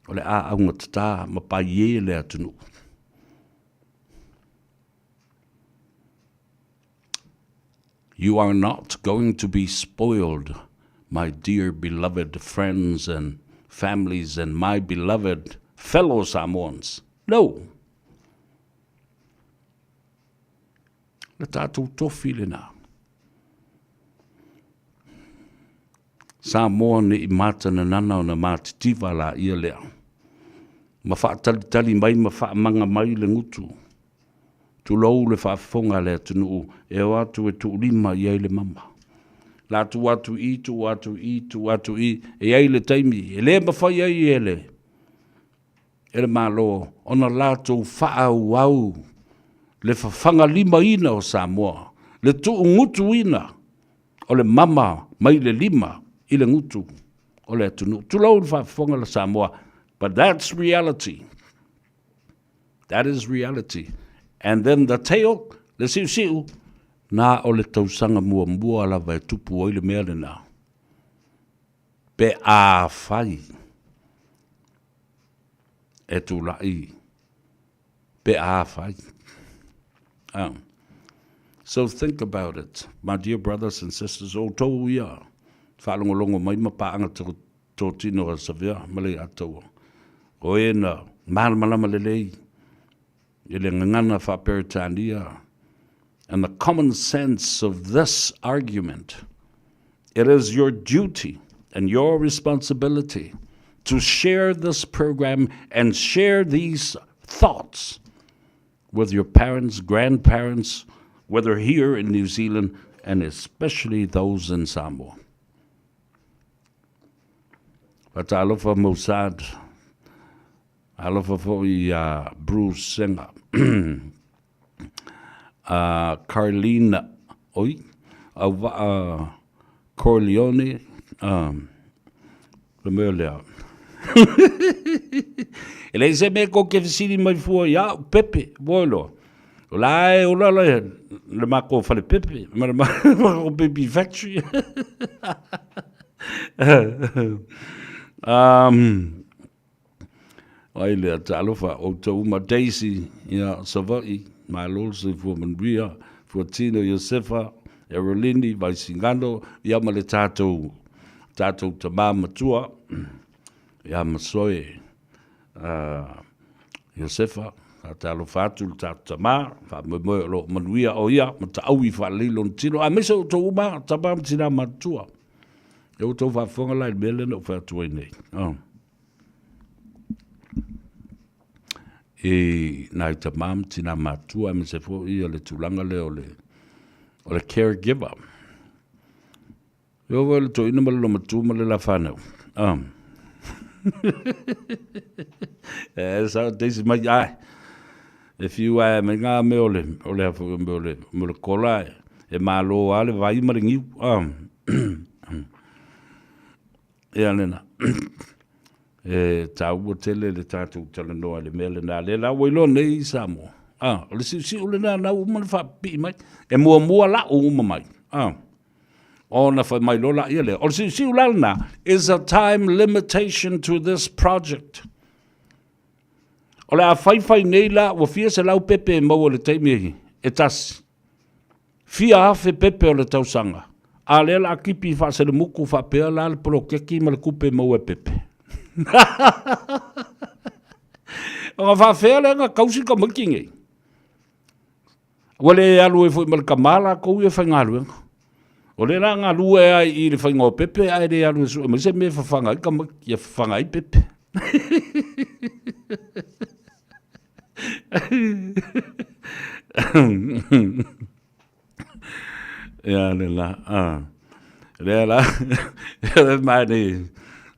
O le a augatata ma paie le atunuu. You are not going to be spoiled, my dear beloved friends and families and my beloved fellow Samoans. No! Le tātou tofi lena. Samoa ne i mātananana ona mātitiva la ia lea. Ma whaatalitali mai ma whaamanga mai le ngutu. Tulou le faafofoga a le atunuu e o atu e tuulima i ai le mama. La tuu atu i, tuu atu i, tuu atu i, e i ai le taimi e le mafai ai e le, e le Malo ona latou faaauau le fafagalimaina o Samoa, le tuugutuina o le mama mai le lima i le gutu o le atunuu. Tulou le faafofoga la Samoa, but that's reality. That is reality. And then the tail, le siusiu, na o le tausaga muamua lava e tupu ai le mea lena. Pe afai e tulai, pe afai. Oh. So think about it, my dear brothers and sisters, o tou ia, whaalongolongo mai ma paanga tōtino a Savea ma Leiataua. O e na malamalama lelei i le gagana faa-Peretania and the common sense of this argument. It is your duty and your responsibility to share this program and share these thoughts with your parents, grandparents, whether here in New Zealand and especially those in Samoa. Faatalofa Mossad, alofa foi iā Bruce Senga, a Carlina, oi, Auvaa Corleone, le mea lea. E leai se mea kou te fesili mai fua ia au, pepe, ua iloa. O la e ola le, le matou fale pepe, ma le matou pepe factory. um, ai lea, talofa, outou uma, Daisy, ia, Savaii, malo le soifua manuia, Fuatino Iosefa, Erolini, Vaisigano, ia ma le tatou, tatou tamā matua, ia Masoe, uh, Iosefa, sa talofa atu le tatou tamā, faamoemoe o lo o manuia o ia, ma taui faalelei lona tino, aemaise outou uma, tama ma tinā matutua. E outou faafofoga la i le mea lea na ou fai atu ai nei. Oh. I nai tamā ma tinā matua, aemaise foi o le tulaga lea o le, o le caregiver. E oo foi le toeaina ma le lomatu ma le la fanau. Ah. e sa teisi mai ai. E fiu ai mai ngā mea o le, o le, o le, o le kola e, e malo a le vai ma le niu. Ah. Ia lena. E tāua tele le tātou talanoa i le mea lena. Lea la ua iloa nei i Samoa. Ah, o le siusiu lena na uma na faapipii mai. E muamua lau uma mai. Ah. Ona fai mai loa laia lea, o le siusiu la lena, is a time limitation to this project. O le a faifai nei la, ua fia selau pepe e maua i le taimi e tasi. Fia afe pepe o le tausaga. A lea la a kipi faaselemuku faapea la le polokeki ma le kupe e maua e pepe. Ona faafea lea na kausi tamaiti nei. Ua le alu ai foi ma le tama latou ia faigaluega. O lea la galue ai i le faiga o pepe ae le alu e sue mai se mea e fafaga ai tamaiti, ia fafaga ai pepe. Ia le la, a. Lea la, e mai nei,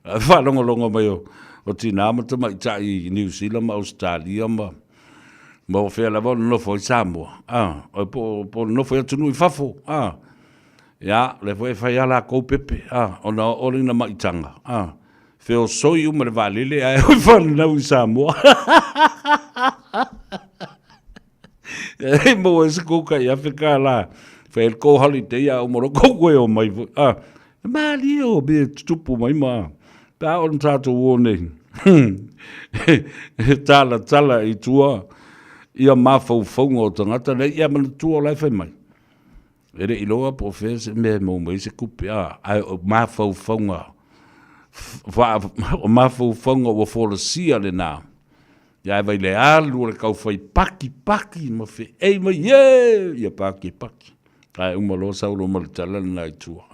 faalogologo mai o, o tinā ma tamaitai i Niu Sila ma Ausetalia ma, ma o fea lava o nonofo ai Samoa, a, o po, po nonofo i atunuu i fafo, a. Ia, o lea foi e fai lava lakou pepe, a, ona oo lea ina maitaga, a, feosoi uma le vaalele ae o fanau i Samoa. E maua ai se kou tai afe kālā, fai ai le kou holiday a uma loa kou koe omai foi, a. E malie o mea e tutupu mai ma, pe a oo ina tatou o nei, e talatala i tua ia mafaufauga o tagata nei, ia manatua o la e fai mai. E le i iloa po o fea se mea e maua mai ai se tupe, a, ae o mafaufauga, o mafaufauga ua folasia lena. Ia ae vai le alu o le tau fai paki paki ma feei mai, ye! Ia paki e paki. Ae uma loa sau loa ma le tala lena i tua.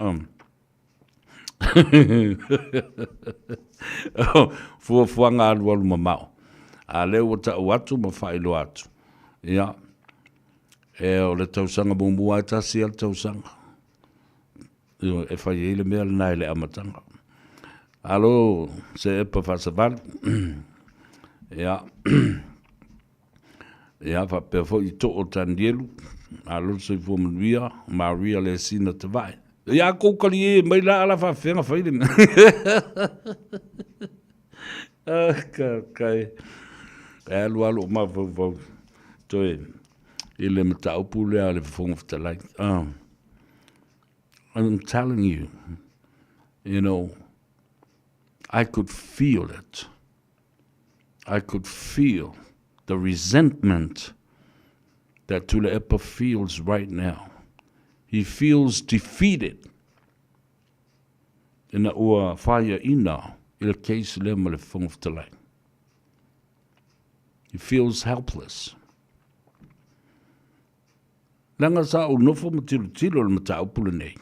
Fuafuaga alualu mamao. A lea ua tau atu ma faailoa atu. Ia, E o le tausaga muamua e tasi lava le tausaga e fai ai le mea lena i le amataga. Alo se epa faasavalu, ia, ia faapea foi i Too Tanielu, malo le soifua manuia, Maria Lesina Tavae. Ia kou talie mai la ala faafefea ona fai le mea. Ka kai. E alu alu o mafaufau toe i le mataupu lea a le Fofoga Fetalai. I'm telling you, you know, I could feel it. I could feel the resentment that Tuilaepa feels right now. He feels defeated ina ua faiaina i le case lea ma le Fofoga Fetalai. He feels helpless. Leaga sa ou nofo ma tilotilo i le mataupu lenei.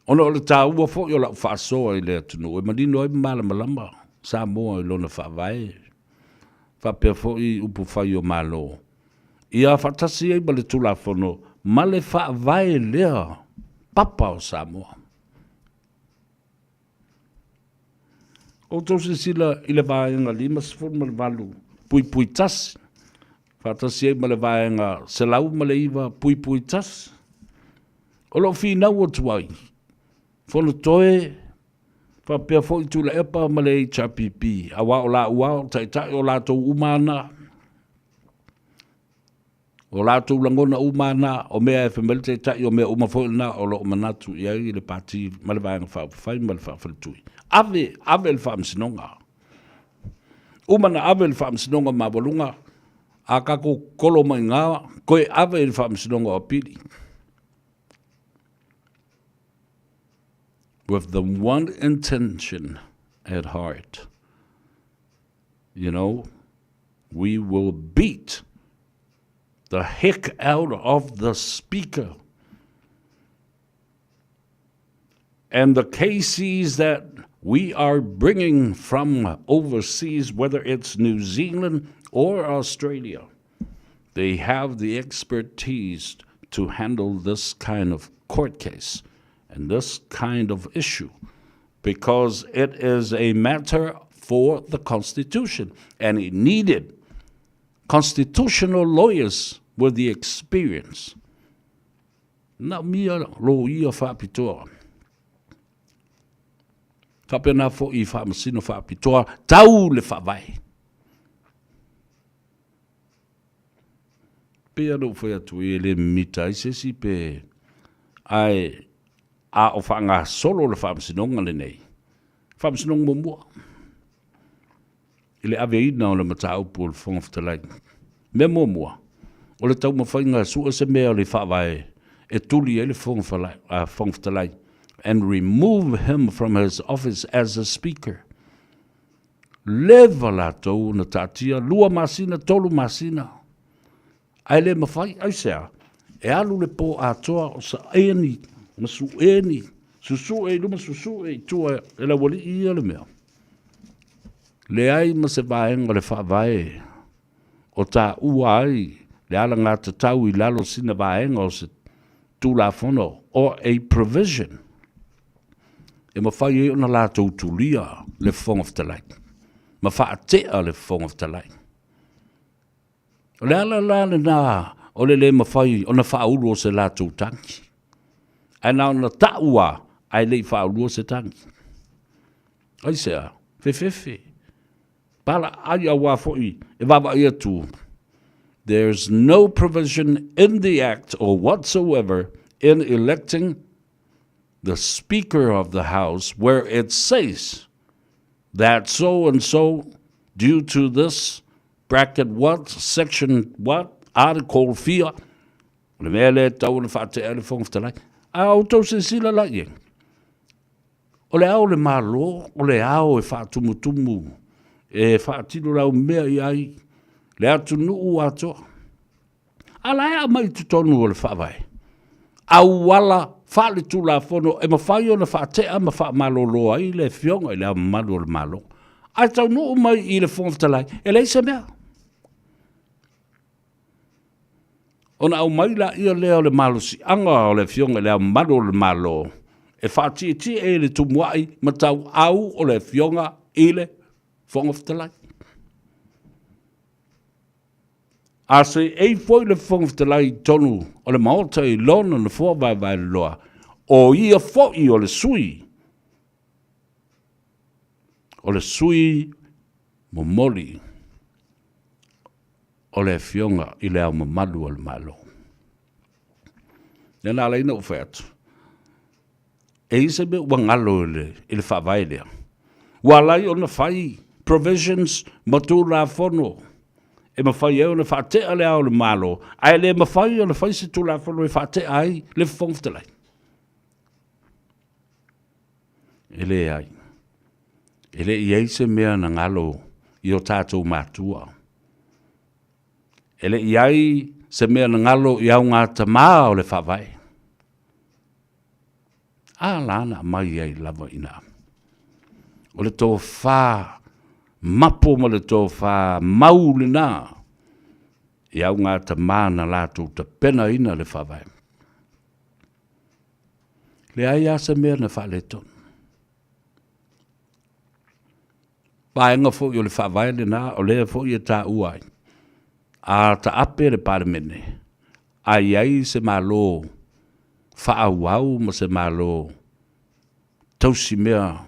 Ona o le taua foi o lau faasoa i le atunuu e manino ai ma malamalama Samoa i lona faavae, faapea foi upu fai o Malo, ia faatasi ai ma le Tulafono ma le faavae lea papa o Samoa. Outou silasila i le vaega 58.1 faatasi ai ma le vaega 109.1 o lo o finau atu ai Fonotoe faapea foi Tuilaepa ma le HRPP aua o laua o taitai o latou uma ana O latou lagona uma lava na, o mea e fai mai le Taitai, o mea uma foi na o lo o manatu i ai le Pati ma le Vaega Faaupufai ma le Faafaletui. Ave, ave i le Faamasinoga. Uma na ave i le Faamasinoga Maualuga, a tatou kolo mai i ina, toe ave i le Faamasinoga o Apili. With the one intention at heart, you know, we will beat the heck out of the speaker. And the cases that we are bringing from overseas, whether it's New Zealand or Australia, they have the expertise to handle this kind of court case and this kind of issue because it is a matter for the Constitution and it needed constitutional lawyers with the experience. Manaomia loia faapitoa. Faapena foi i faamasino faapitoa tau le faavae. Pei ona ou fai atu e le mimita ai se isi pe ae a o faagasolo le faamasinoga lenei, faamasinoga muamua i le aveina o le mataupu o le Fofoga Fetalai. Mea muamua, o le taumafaiga e sue se mea o le faavae e tuli ai le Fofoga Fetalai and remove him from his office as a speaker. Leva latou na taatia, 2 masina, 3 masina, ae le mafai, aisea? E alu le po atoa o saeni ma sueni, susue i luma, susue i tua e le aualii ia le mea. Leai ma se vaega o le faavae o taua ai le alagatatau i lalo o sina vaega o se Tulafono or a provision e mafai ai ona latou tulia le Fofoga Fetalai ma faatea le Fofoga Fetalai. O le ala la lena o le le mafai ona faaulu o se latou tagi. Ae na ona ta'u a, ae le i faaulua se tagi. Aisea? Fefefe. Pala ai auā foi e vaavaai atu, There's no provision in the Act or whatsoever in electing the Speaker of the House where it says that so and so due to this bracket what section what article fia O le mea lea e tatau ona faatea le Fofoga Fetalai. A outou silasila la i ai, o le ao o le Malo, o le ao e faatumutumu, e faatino laumea i ai le atunuu atoa. A la e aumai i totonu o le Faavae, auala faaletulafono e mafai ona faatea ma faamalolo ai le Afioga i Le Ao Mamalu o le Malo. Ae taunuu mai i le Fofoga Fetalai, e leai se mea. Ona aumai laia lea o le malosiaga o le Afioga i Le Ao Mamalu o le Malo e faatietie i le tumuai ma tauau o le Afioga i le Fofoga Fetalai. A seei foi le Fofoga Fetalai i totonu o le Maota i lona nofoa vaevaeloloa, o ia foi o le sui, o le sui momoli o le Afioga i Le Ao Mamalu o le Malo. Lea na ala ai ona ou fai atu, e i ai se mea ua galo i le, i le faavae lea. Ua ala ai ona fai provisions ma Tulafono e mafai ai ona faatea le Ao o le Malo, ae le mafai ona fai se Tulafono e faatea ai le Fofoga Fetalai. E leai. E le i ai se mea na galo i o tatou matua. E le i ai se mea na galo i augatamā o le Faavae. A la na aumai ai lava i ina. O le tofa mapo ma le tofa mau lena i augatamā na latou tapenaina le Faavae. Leai lava se mea na faaletonu. Vaega foi o le faavae lena o lea foi e taua ai, a taape le Palemene, a i ai se Malo faaauau ma se Malo tausi mea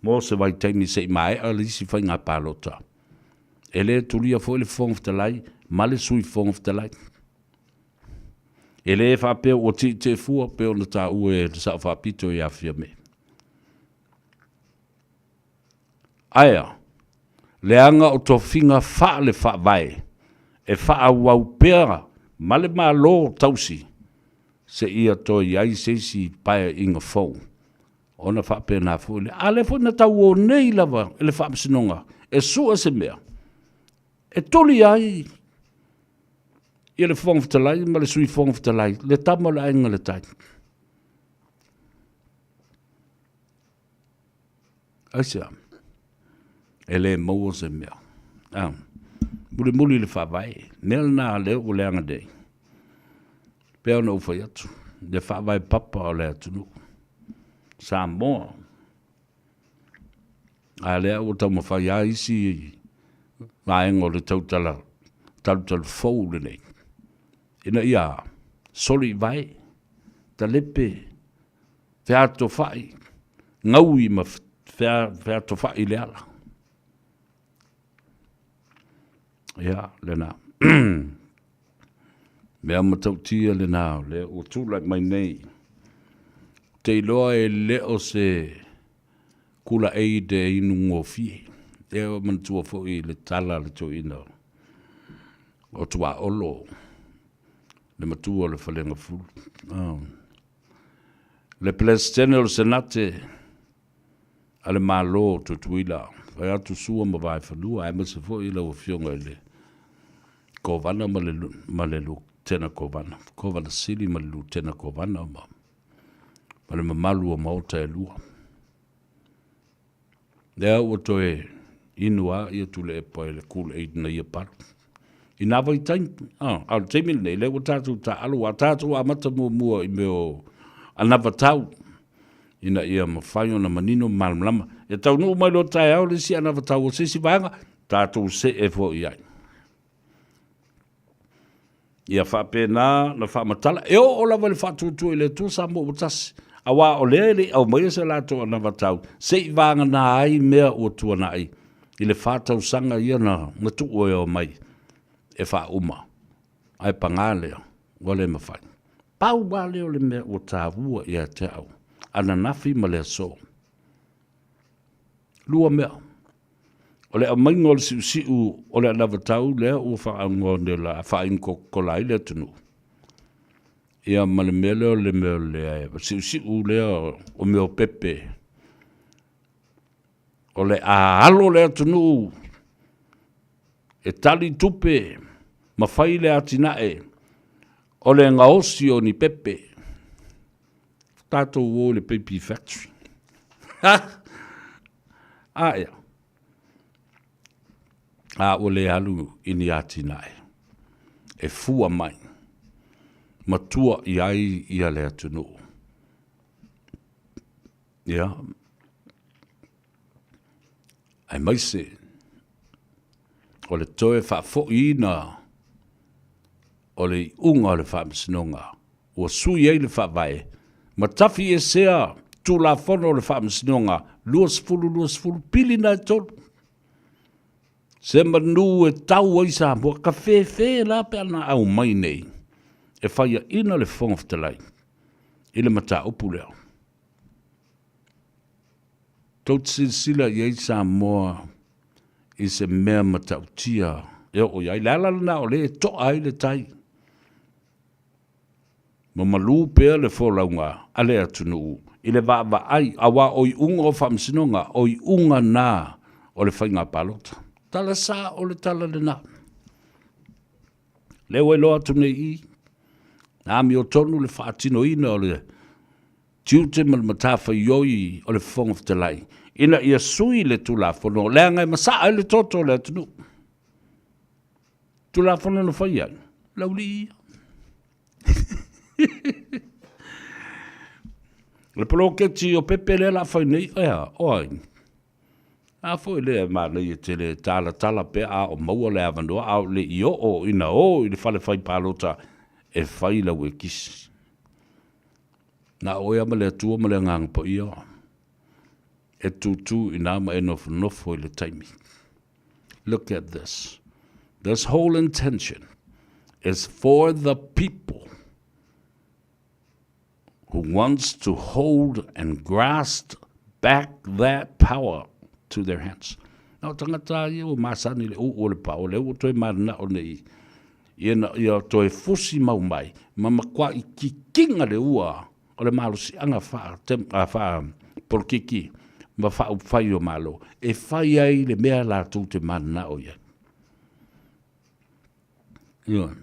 mo se vaitaimi se i maea le isi faiga palota, e le tulia foi le Fofoga Fetalai ma le Sui Fofoga Fetalai. E le faapea ua tietie fua pei ona taua e le Sao Faapito ia Fiame. Ae a? Leaga o tofiga faale-faavae e faaauau pea ma le Malo tausi seia toe i ai se isi paeaiga fou ona faapena foi lea. A lea foi na tauo nei lava e le Faamasinoga e sue se mea e tuli ai ia le Fofoga Fetalai ma le Sui Fofoga Fetalai, le tama o le Aiga i le Tai. Aisea? E le maua se mea. Ah, mulimuli le faavae. Mea lena lea ua leaga nei. Pea ona ou fai atu, le faavae papa o le atunuu. Samoa. A lea ua taumafai lava isi vaega o le tautala talutalu fou lenei, ina ia soli i vae, talepe, featofai, gaui ma featofai i le ala. Ia, lena. Mea matautia lena o lea ua tulai mai nei. Ou te iloa e le o se kula aid e inu gofie. E manatua foi le tala a le toeaina o Tuaolo, le matua o le Falegafulu. Oh. Le Peresetene o le Senate a le Malo o Tutuila, fai atu Sua ma Vaefanua, aemaise foi lau Afioga i le Kovana ma le, ma le Lutena Kovana, Kovana Sili ma le Lutena Kovana ma, ma le mamalu o maota e lua. Lea ua toe inu a ia Tuilaepa i le Kool-Aid na ia palu. I nā vaitaimi, a, a o le taimi lenei, lea ua tatou taaalo, ua tatou amata muamua i mea o anavatau, ina ia mafai ona manino ma malamalama. E taunuu mai loa taeao le isi anavatau o se isi vaega, tatou see foi i ai. Ia faapena na faamatala, e oo lava i le faatuatua i le Atua Samoa ua tasi, aua o lea e le i aumaia se latou anavatau se i vagana ai mea ua tuanai i le fa tausaga ia na tuu e omai e faauma, ae paga lea, ua le mafai. Pau lava lea o le mea ua taua ia te au ananafi ma le aso. Lua mea. O le aumaiga o le siusiu o le anavatau lea ua faaugoa nei o le a faainukokokora ai le atunuu, ia ma le mea lea o le mea o le siusiu lea o mea o pepe, o le a alo le atunuu e tali tupe ma fai le atinae o le gaosi o ni pepe. Tatou o i le Pepe Factory. A ea, a ua le alu i ni atinae e fua mai ma tua i ai ia le atunuu. Ia, aemaise o le toe faafoiina o le iuga o le Faamasinoga ua sui ai le Faavae ma tafiesea Tulafono o le Faamasinoga 2020 pilina e tolu. Se manu e tau ai Samoa, ka fefe la pe ana aumai nei e faiaina le Fofoga Fetalai i le mataupu lea. Tou te silasila i ai Samoa i se mea matautia e oo i ai. Le ala lena o lea e toa ai le tai. Ma malu pea le folauga a le atunuu i le vaavaai, aua o iuga o faamasinoga, o iuga na o le faiga palota. Tala sa o le tala lena. Lea ua iloa atu nei i i, na amiotonu le faatinoina o le tiute ma le matafaioi o le Fofoga Fetalai ina ia sui le Tulafono leaga e masaa ai le toto o le atunuu. Tulafono na fai ai, laulii ia. Le poloketi o pepe lea la fai nei, ea, o ai? A foi lea e manaia tele e talatala pea a o maua le avanoa a o le i oo ina o i le fale fai palota e fai lau ekisi. Na o oe lava ma le Atua ma le Agaga Paia e tutū i ina ma e nofonofo i le taimi. Look at this. This whole intention is for the people who wants to hold and grasp back that power to their hands. Na o tangata ia ua masani le uu o le pao, lea ua toe mananao nei ia na ia toe fusi mau mai, ma makuai kikiga le ua o le malosiaga faa, faa polokiki ma faaupufai o Malo e fai ai le mea latou te mananao i ai. Ioe.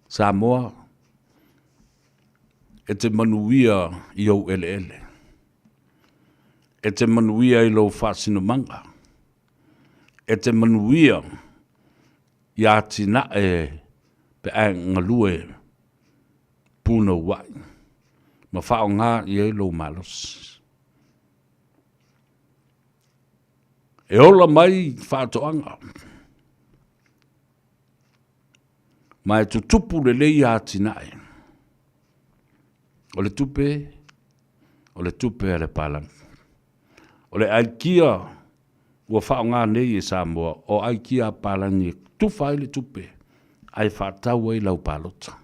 Samoa, e te manuia i ou eleele. E te manuia i lou faasinomaga. E te manuia i atinae pe a e galue punouai ma faaaoga i ai lou malosi. E ola mai faatoaga ma e tutupu lelei atinae. O le tupe, o le tupe a le palagi. O le aikia ua faaaoga nei e Samoa, o aikia a palagi e tufa ai le tupe ae faatau ai lau palota.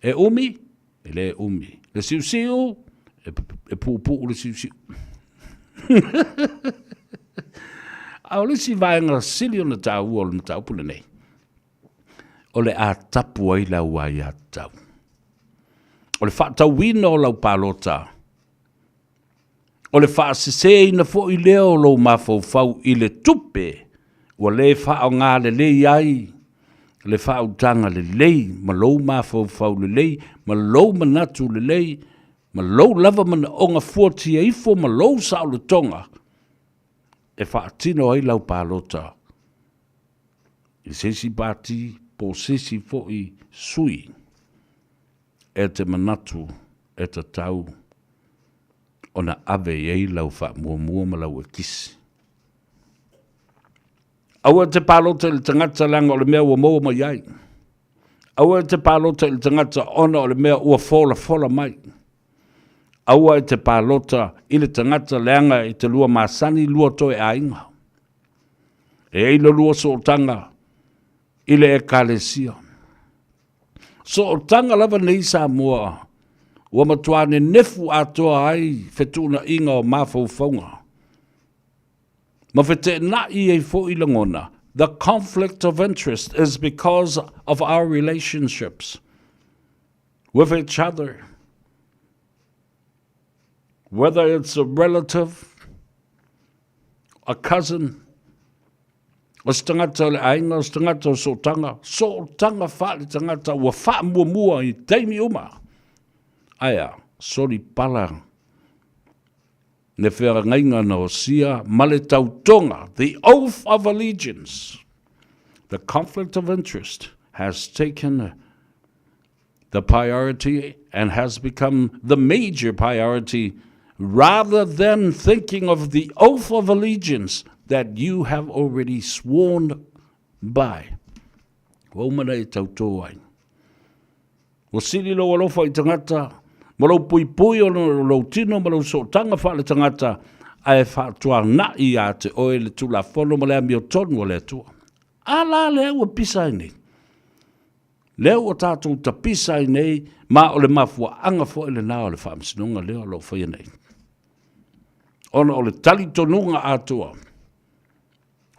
E umi? E le umi. Le siusiu? E puupuu le siusiu. A o le isi vaega sili ona taua o le mataupu lenei, o le a tapu ai lau aiatatau. O le faatauina o lau palota, O le faaseseina foi lea o lou mafaufau i le tupe ua le faaaoga lelei ai le faautaga lelei ma lou mafaufau lelei ma lou manatu lelei ma lou lava manaoga fuatia ifo ma lou saolotoga e faatino ai lau palota i se isi pati po o se isi foi sui e te manatu e tatau ona ave i ai lau faamuamua ma lau ekisi. Aua e te palota i le tagata leaga o le mea ua maua mai ai. Aua e te palota i le tagata ona o le mea ua folafola mai. Aua e te palota i le tagata leaga e te lua masani lua toe aiga. E ai lo lua sootaga i le ekalesia. Sootaga lava nei Samoa ua matua nenefu atoa ai fetuunaiga o mafaufauga ma feteenai ai foi lagona. The conflict of interest is because of our relationships with each other. Whether it's a relative, a cousin, o se tagata o le aiga, o se tagata o sootaga, sootaga faale-tagata ua faamuamua i taimi uma. Ae a, soli pala le feagaiga na osia ma le tautoga, the oath of allegiance. The conflict of interest has taken the priority and has become the major priority rather than thinking of the oath of allegiance that you have already sworn by. Ua uma na e tautō ai. Ua sili lou alofa i tagata, ma lou puipui ona o lou tino ma lou sootaga faaletagata, ae faatuanai ia te oe le Tulafono ma le amiotonu a le Atua. A la lea ua pisa ai nei? Lea ua tatou tapisa ai nei, ma o le mafuaaga foi lena o le faamasinoga lea o lo o faia nei. Ona o le talitonuga atoa,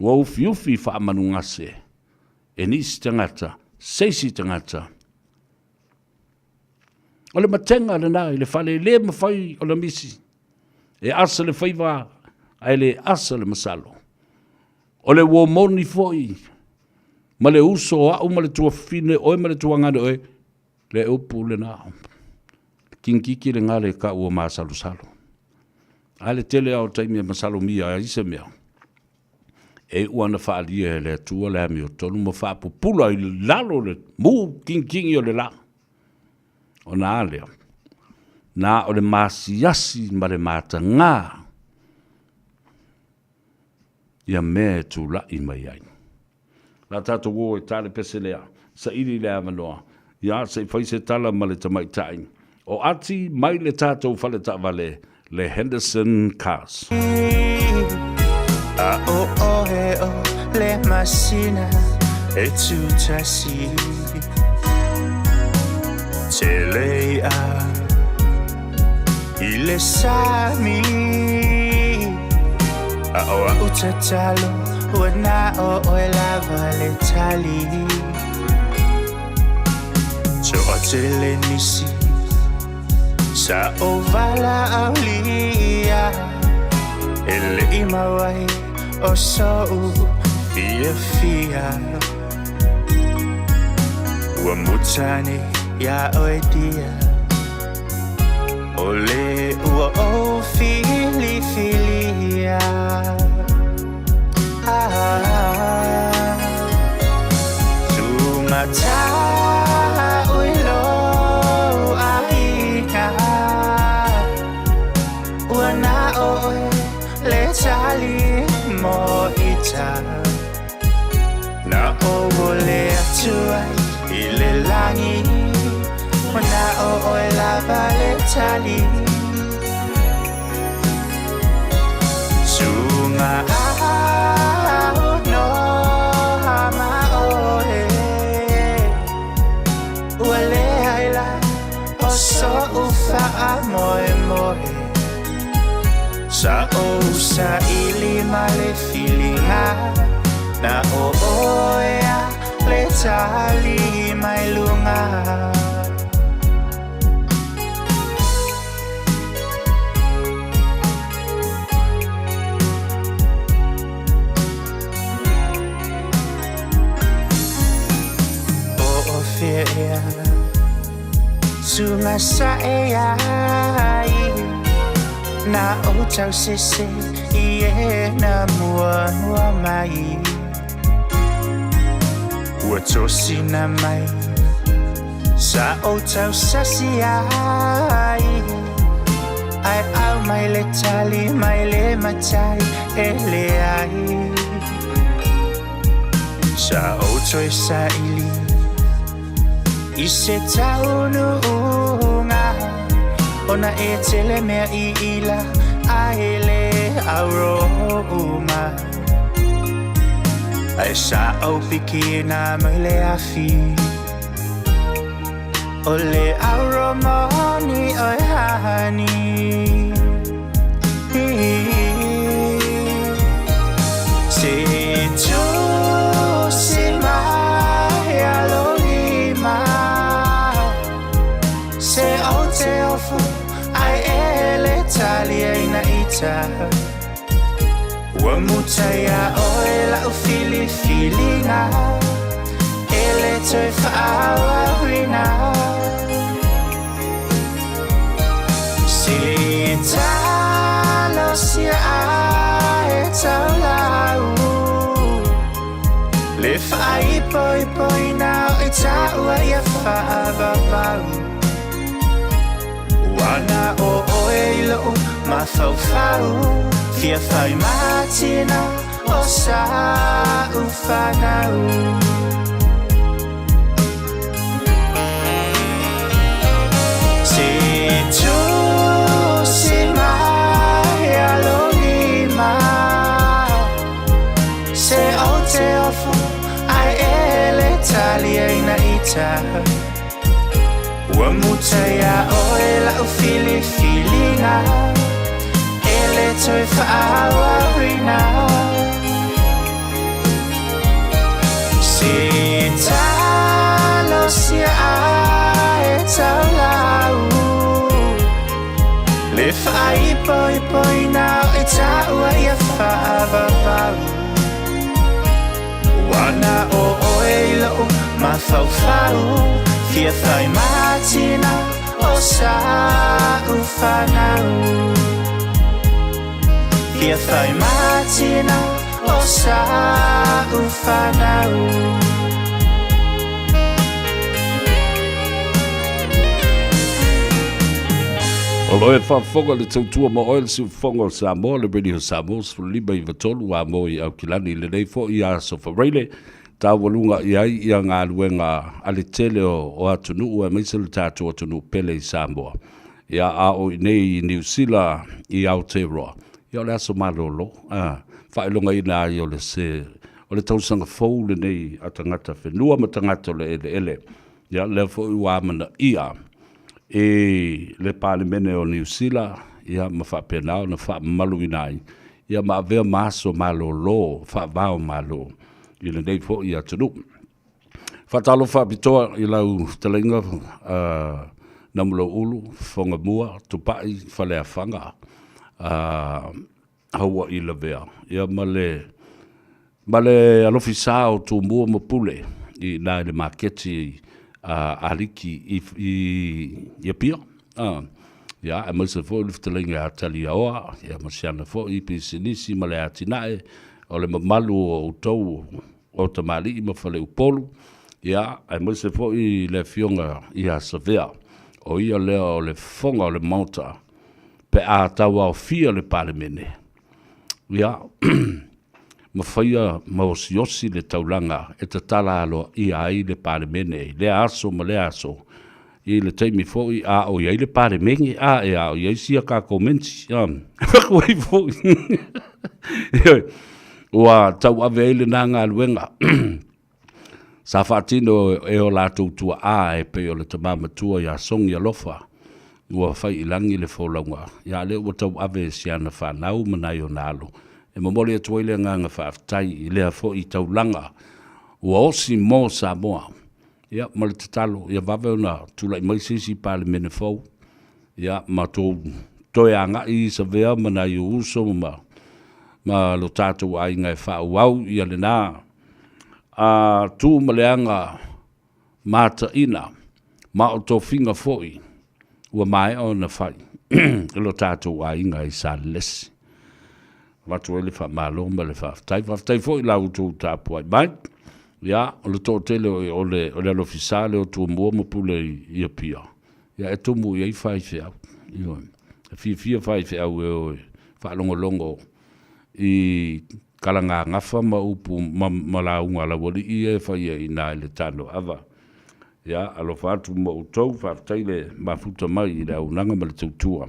ua ufiufi faamanugase e nisi tagata, se isi tagata. O le matega lena i le fale e le mafai ona misi. E asa le faiva ae le asa le masalo. O le uo moni foi ma le uso o au ma le tuafafine oe ma le tuagane oe, le upu lena. Kingiki le gale ka ua masalosalo. A le tele ao taimi e masalomia ai se mea. E iu ana faaalia e le Atua le amiotonu ma faapupula i lalo le mu kingingi o le la. Ona a lea, na o le masiasi ma le matagā ia mea e tula'i mai ai. La tatou o e ta le pese lea, saili le avanoa, ia se i fai se tala ma le tamaitai o Ati mai le tatou fale taavale le Henderson Cars. A o oe o le masina e tutasi Tele a i le sami A o a'u tatalo ua na o oe lava le tali Toatele nisi sa o valaaulia E le'i mau ai o so'u fiafia Ua muta nei iā oe dia O le ua ou filifilia Ah, Tumata'u i lou aiga Ua na oe le tali mo ita Na ou ole atu ai i le lagi Ua na o oe lava le tali Suga au no ma oe Ua leai la o so'u faamoemoe Sa ou saili ma le filiga Na o oe a le tali mai luga. Po o fea ea Suga sa'e ai Na ou tausese i e na muamua mai Ua tosina mai Sa ou tausasi ai Ae aumai le tali mai le matai e leai. Sa ou toe saili i se taunuuga Ona e tele mea i ila ai le auro uma Ae sa ou pikiina mai le afi O le auro moni oe hani Se tusi mai a lou lima Se ou te ofo ai e le taliaina ita Ua muta iā oe la'u filifiliga E le toe fa'aauauina Se talosia ae taulau Le fa'aipoipoina o i ta'ua ia fa'avavau Ua na o oe i lo'u mafaufau Fia fai matina o sa'u fanau Se tusi mai a lou lima Se ou te ofo ae e le taliaina ita Ua muta iā oe la'u filifiliga E le toe fa'aauauina Se talosia ae taulau Le fa'aipoipoina o i ta'ua ia fa'avavau Ua na o oe i lo'u mafaufau Fia fai matina o sa'u fanau Fia fai matina o sa'u fanau O lo e faafofoga le tautua ma oe le siufofoga o Samoa, le Radio Samoa 15 93 a mo i Aukilani i lenei foi aso Faraile, taualuga i ai ia galuega a le tele o, o atunuu aemaise le tatou atunuu pele i Samoa. Ia a o i nei i Niu Sila i Aotearoa. Ia o le aso malolo, a, faailogaina ai o le se o le tausaga fou lenei a tagata whenua ma tagata o le eleele. Ia lea foi ua amanaia e le Palemene o Niu Sila, ia ma faapena ona faamamaluina ai, ia ma avea ma aso malolo faava o Malo i lenei foi atunuu. Faatalofa faapitoa i lau fetalaiga uh, Namuloulu, Fogamua, Tupai, Faleafaga, uh, Hauaʻi Lavea, ia ma le ma le alofi sa o Tumua ma Pule i ina i le maketi a Aliki i i i Apia. A, ia, aemaise foi le fetalaiga ia Taliaoa, ia ma si ana foi pisinisi ma le atinae o le mamalu o outou o tamalii ma faleupolu, ia, aemaise foi le afioga ia Savea, o ia lea o le fofoga o le Maota pe a tauaofia le Palemene, ia, ma faia ma osiosi le taulaga e tatala aloaia ai le Palemene i lea aso ma lea aso, i le taimi foi a o i ai le Palemene, a e a o i ai sia tatou menti, a, ai foi. Ua tauave ai lena galuega. Sa faatino e o latou tuaa e pei o le tama matua ia Songi Alofa, ua fai i lagi le folauga, ia a lea ua tauave e si ana fanau ma nai ona alo. E momoli atu ai le agaga faafetai i lea foi taulaga ua osi mo Samoa. Ia, ma le tatalo, ia vave ona tulai mai se isi Palemene fou, ia, ma tou toe agai i Savea ma nai ou uso ma, ma lo tatou aiga e faaauau ia lena a tu ma le aga mataina ma o tofiga foi ua maea ona fai e lo tatou aiga i Salelesi. Avatu ai le faamalo ma le faafetai. Faafetai foi i la outou tapuai mai. Ia, o le toatele o le, o le alofisa lea o Tumua ma Pule i Apia, ia e tumu i ai faifeau. Ioe. E fiafia faifeau e o e faalogologo i Kalagagafa ma upu ma, ma lauga a laualii ia e fai ai ina i le tanoava. Ia, alofa atu ma outou, faafetai le mafuta mai i le auaunaga ma le tautua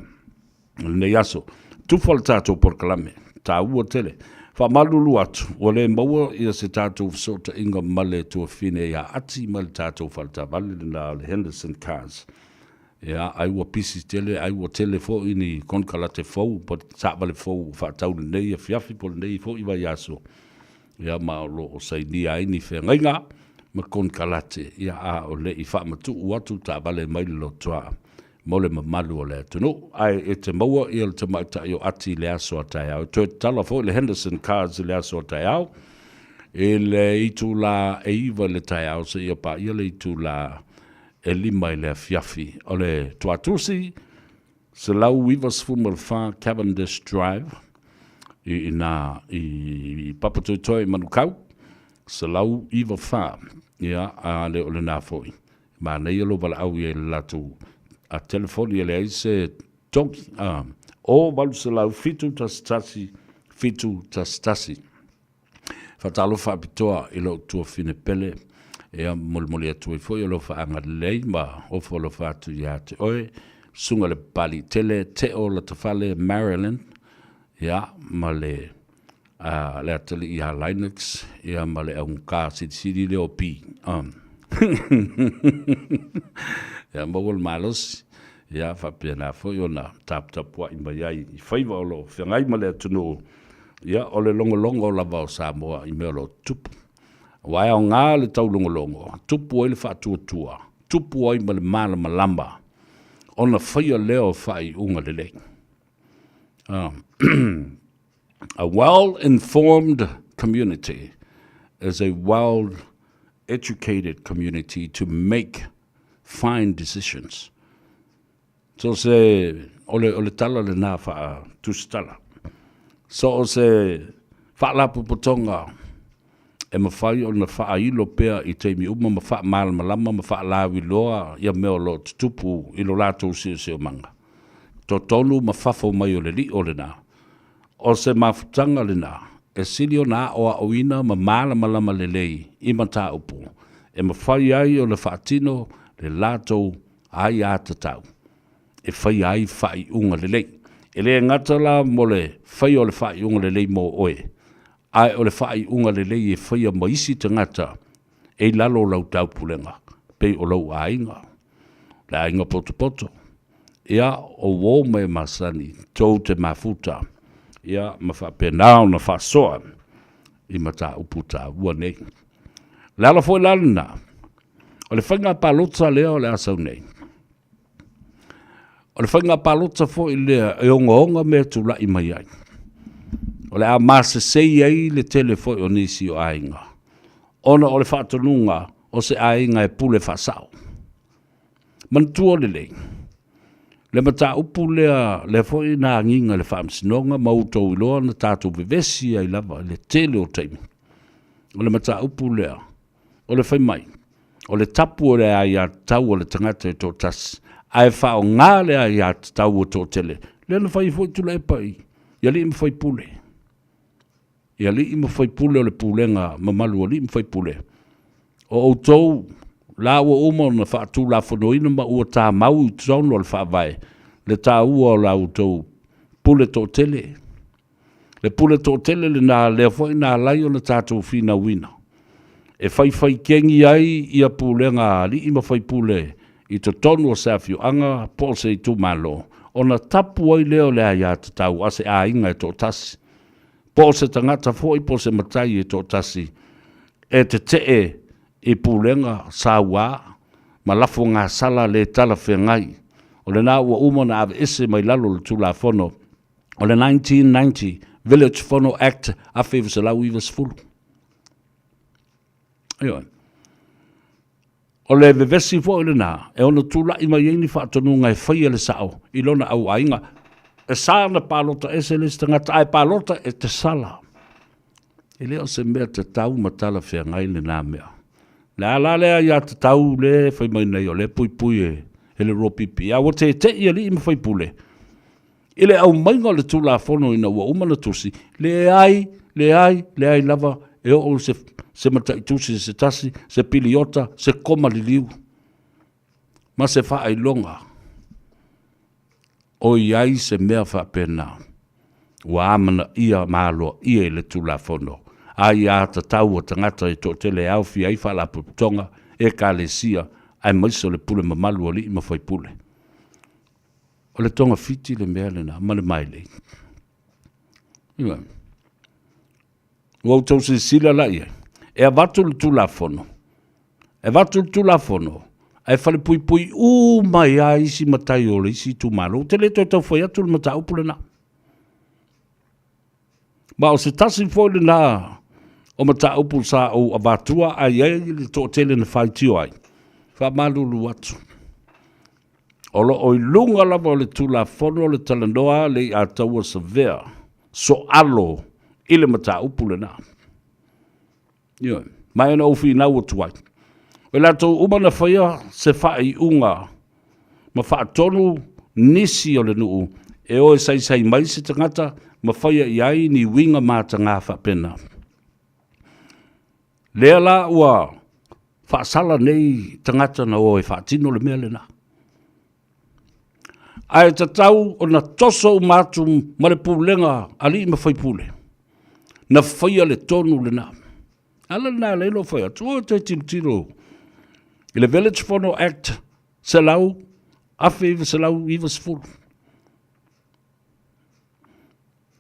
i lenei aso. Tufa le tatou polokalame, taua tele. Faamalulu atu, ua le maua ia se tatou fesootaiga ma le tuafafine ia Ati mai le tatou faletaavale lena o le Henderson Cars. Ia, ai ua pisi tele, ai ua tele foi ni konekarate fou po o taavale fou ua faatau i lenei afiafi po o lenei foi vaiaso, ia ma o lo o sainia ai ni feagaiga ma konekarate, ia a o le i faamatuu atu taavale mai le lotoa mo le mamalu o le atunuu. Ae e te maua ia le tamaitai o Ati i le aso a taeao. E toe tatala foi le Henderson Cars i le aso a taeao i le itulā e 9 i le taeao seia paia le itulā e 5 i le afiafi. O le Tuatusi, 194 Cavendish Drive, i ina i Papatoetoe i Manukau, 194, ia, a le o lena foi. Manaia lou valaau i ai i le latou a telefoni e leai se togi, a, o 800 711 711. Faatalofa faapitoa i lou tuafafine pele, ia molimoli atu ai foi alofa agalelei ma ofo alofa atu ia te oe, Susuga i le Papaliitele Teo Latafale Marilyn, ia, ma le a, le atalii ia Linux, ia ma le augata silisili lea o P. Ia maua le malosi, ia faapena foi ona taputapuai mai ai i faiva o lo o feagai ma le atunuu. Ia, o le logologo lava o Samoa i mea o lo o tutupu. Aua e aoga le taulogologo, tupu ai le faatuatua, tupu ai ma le malamalama, ona faia lea o faaiuga lelei. A well-informed community is a well-educated community to make fine decisions. So se, o le, o le tala lena faa-tusitala. So o se faalapotopotoga e mafai ona faailo pea i taimi uma ma faamalamalama ma faalauiloa ia mea o lo o tutupu i lo latou siosiomaga, totonu ma fafo mai o le lio lena. O se mafutaga lena e sili ona aoaoina ma malamalama lelei i mataupu e mafai ai ona faatino le latou aiatatau e faia ai faaiuga lelei. E le gata la mo le faia o le faaiuga lelei mo oe, ae o le faaiuga lelei e faia ma isi tagata e i lalo o lau taupulega, pei o lou aiga, le aiga potopoto, ia, o uo ma e masani, tou te mafuta, ia, ma faapena ona faasoa i mataupu taua nei. O le ala foi la lena, o le faiga palota lea o le a sau nei, o le faiga palota foi lea e ogaoga mea e tulai mai ai. O le a masesei ai le tele foi o nisi o aiga, ona o le faatonuga o se aiga e pule faasao. Manatua lelei, le mataupu lea, lea foi na agiga i le Faamasinoga ma outou iloa na tatou vevesi ai lava i le tele o taimi. O le mataupu lea, o le fai mai, o le tapu o le aiatatau a le tagata e toatasi, ae faaaoga le aiatatau a toatele, lea na fai ai foi Tuilaepa i alii ma faipule. I alii ma faipule o le pulega mamalu a alii ma faipule, o outou la ua uma ona faatulafonoina ma ua tamau i totonu o le Faavae le taua o la outou pule toatele. Le pule toatele lena lea foi na ala ai ona tatou finauina e faifaikegi ai ia pulega a alii ma faipule i totonu o se afioaga po o se itumalo, ona tapu ai lea o le aiatatau a se aiga e toatasi, po o se tagata foi po o se matai e toatasi e tetee i pulega saua ma lafo gasala le talafeagai. O lena ua uma ona aveese mai lalo o le Tulafono o le 1990 Village Fono Act 1990. Ioe. O le vevesi foi lena e ono tulai mai ai ni faatonuga e faia le sao i lona auaiga. E sa ona palota ese le isi tagata, ae palota e te sala. E le o se mea tatau ma talafeagai lena mea. Le a la lea aiatatau le fai mai nei o lea e puipui e le ROPP, a ua tete'i alii ma faipule i le aumaiga o le Tulafono ina ua uma ona tusi, leai, Leai, leai lava e oo se, se mataitusi se tasi, se piliota, se koma liliu, ma se faailoga o i ai se mea faapena ua amanaia ma aloaia i le Tulafono, aia tatau a tagata e toatele e aofia ai faalapotopotoga, ekalesia, aemaise o le pule mamalu a alii ma faipule. O le togafiti le mea lena ma le mailei. Ioe. Ua outou silasila la i ai, e avatu le Tulafono, e avatu le Tulafono, ae falepuipui uma ai lava isi matai o le isi itumalo. Ou te le toe tau fai atu le mataupu lena. Ma o se tasi foi lena o mataupu sa ou avatua ae i ai le toatele na faitio ai, faamalulu atu. O lo o i luga lava o le Tulafono le talanoa a le Iataua Savea soalo i le mataupu lena. Ioe. Ma e na ou finau atu ai. O i latou uma na faia se faaiuga ma faatonu nisi o le nuu e o e saisai mai se tagata ma faia i ai ni uiga mataga faapena. Lea la ua faasala nei tagata na o e faatino le mea lena. Ae tatau ona toso uma atu ma le pulega alii ma faipule na faia le tonu lena. Ala lena lea lou fai atu, o toe tilotilo i le Village Fono Act 1990.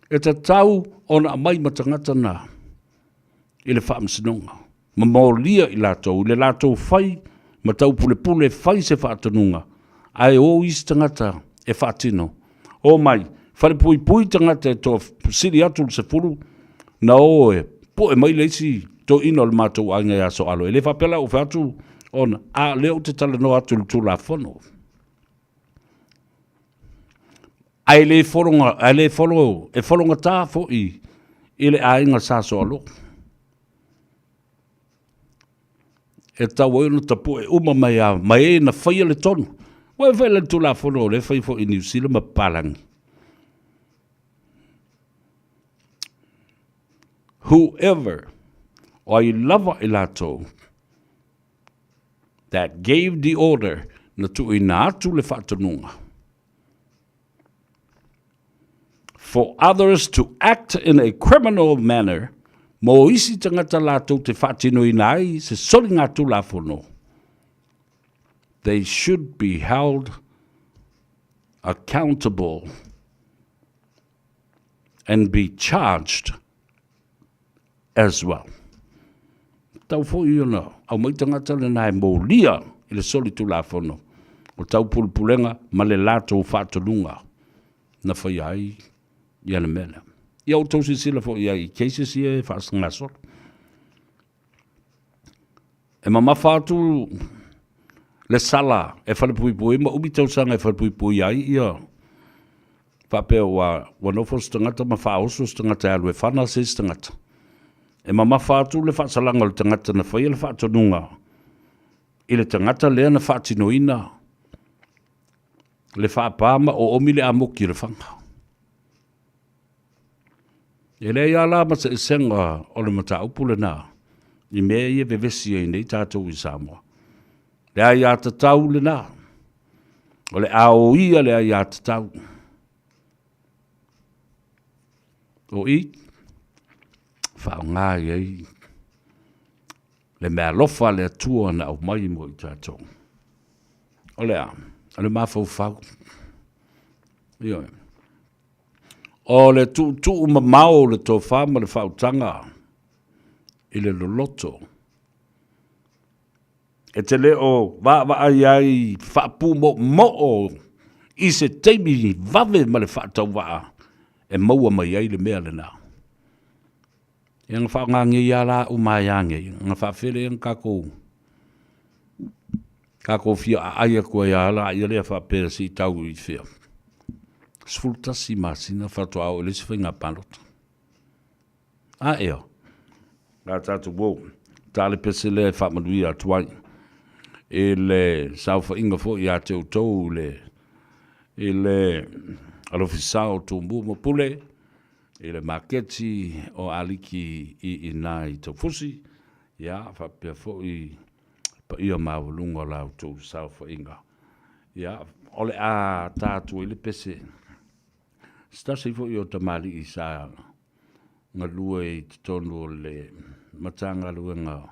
E tatau ona aumai ma tagata na i le faamasinoga ma molia i latou i le latou fai ma taupulepule fai se faatonuga, ae o isi tagata e faatino. O mai, falepuipui tagata e toasili atu le 10 na o e poe mai le isi toeaina o le matou aiga ia Soalo. E le faapea la ua fai atu ona, a o lea ou te talanoa atu i le Tulafono. Ae le fologa, ae le folo, e fologata foi i le aiga Sa Soalo. E tatau ai ona tapue uma mai lava ma e na faia le tonu. Ua e fai le Tulafono o lea e fai foi i Niu Sila ma papalagi. Whoever, o ai lava i latou, that gave the order, na tuuina atu le faatonuga. For others to act in a criminal manner, mō isi tagata latou te faatinoina ai se soligatulafono, they should be held accountable and be charged as well. Tau foi ona aumai tagata lena e molia i le solitulafono o taupulepulega ma le latou faatonuga na faia ai ia le mea lea. Ia outou silasila foi i ai i cases ia e faagasolo. E mamafa atu le sala e falepuipui ma umi tausaga e falepuipui ai ia faapea ua, ua nofo se tagata ma faaoso se tagata e alu e fana se isi tagata. E mamafa atu le faasalaga o le tagata na faia le faatonuga i le tagata lea na faatinoina le faapā ma oomi le amoki o le faga. E leai lava la ma se esega o le mataupu lena i mea ia e vevesi ai nei tatou i Samoa. Le aiatatau lena, o le aoia le aiatatau. O i, faaaoga i ai le meaalofa a le Atua na aumai mo i tatou. O le a? O le mafaufau. Ioe. O le tuutuu mamao o le tofa ma le faautaga i le loloto. E te le o vaavaai ai faapumoomoo i se taimi vave ma le faatauvaa e maua mai ai le mea lena. Ia na faaaoga nei lava la uma ai nei, na faafele ai na tatou tatou fia aai atu ai lava la ia lea faapea se i tau i fea. 11 masina faatoa oo i le isi faiga palota. A ea, a tatou o, ta le pese lea e faamanuia atu ai i le saofaiga foi ia te outou i le, i le alofisa o Tumua ma Pule. i le maketi o Aliki i ina i Taufusi, ia, faapea foi le paia maualuga o la outou saofaiga. Ia, o le a ta atu ai le pese. Se tasi foi o tamalii sa galue i totonu o le Matagaluega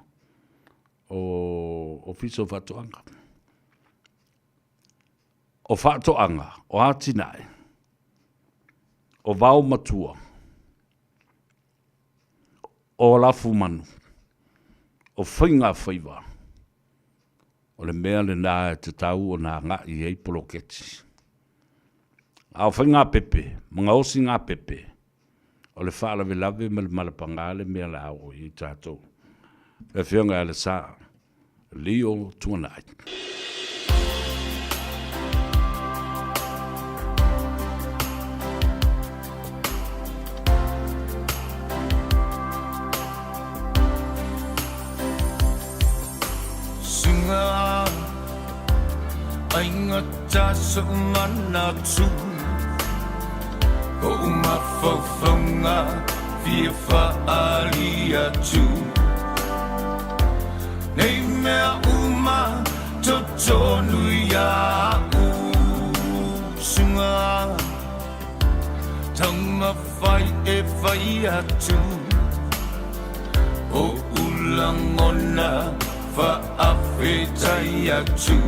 o Ofisa o Faatoaga. O faatoaga, o atinae, o vao matua, o lafumanu, o faigafaiva, o le mea lena e tatau ona agai i ai poloketi. A o faigapepe ma gaosigapepe, o le faalavelave ma le malapaga le mea o le a oo i ai tatou. Le Afioga ia Lesa Leo Tuanai. Suga aigata so'u manatu O'u mafaufauga fia fa'aali atu Nei mea uma totonu ia'u Suga taumafai e fai atu O'u lagona fa'afetai atu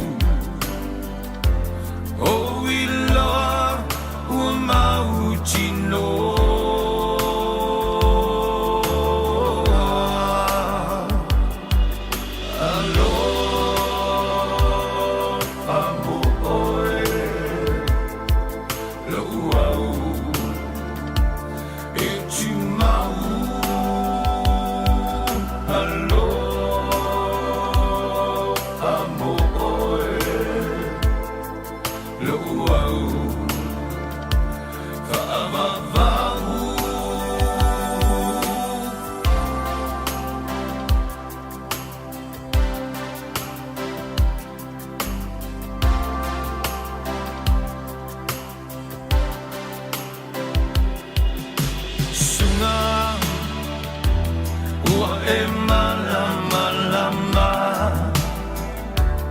O iloa ua mautinoa Alofa mo oe Lo'u au e tumau Alofa mo oe Lo'u au fa'avavau. Suga ua e malamalama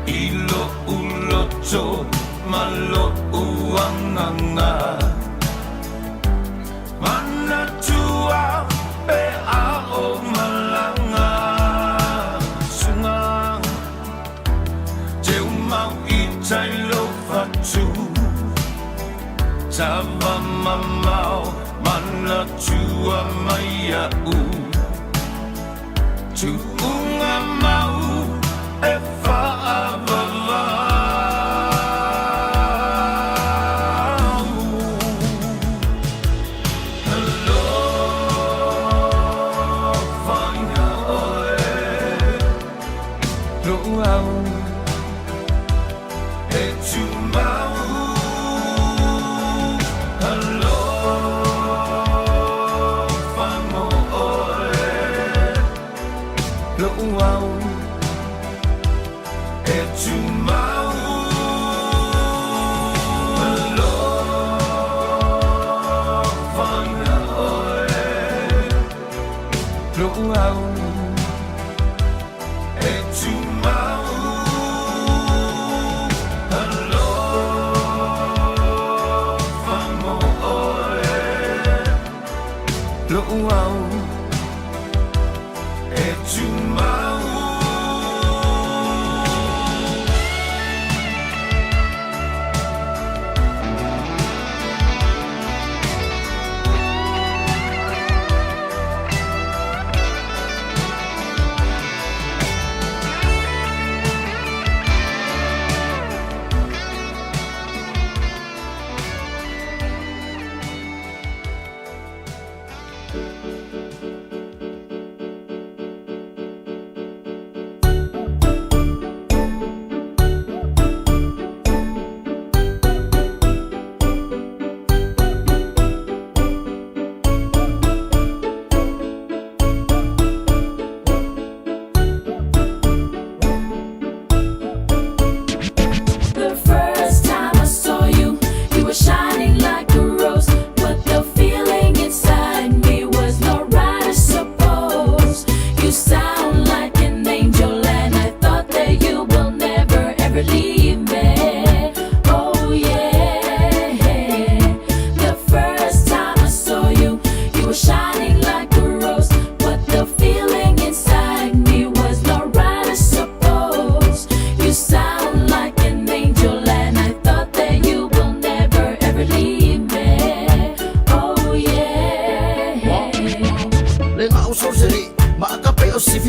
i lo'u loto ma lo'u agaga Manatua pe a ou malaga Suga Teumau i tai lou fatu Tava mamao manatua mai a'u Tuuga mau e fa'avavau Alofa ia oe Lo'u au e tumau Alofa mo oe Lo'u au e tumau Alofa ia oe Lo'u au E tumau Alofa mo oe Lo'u au e tumau.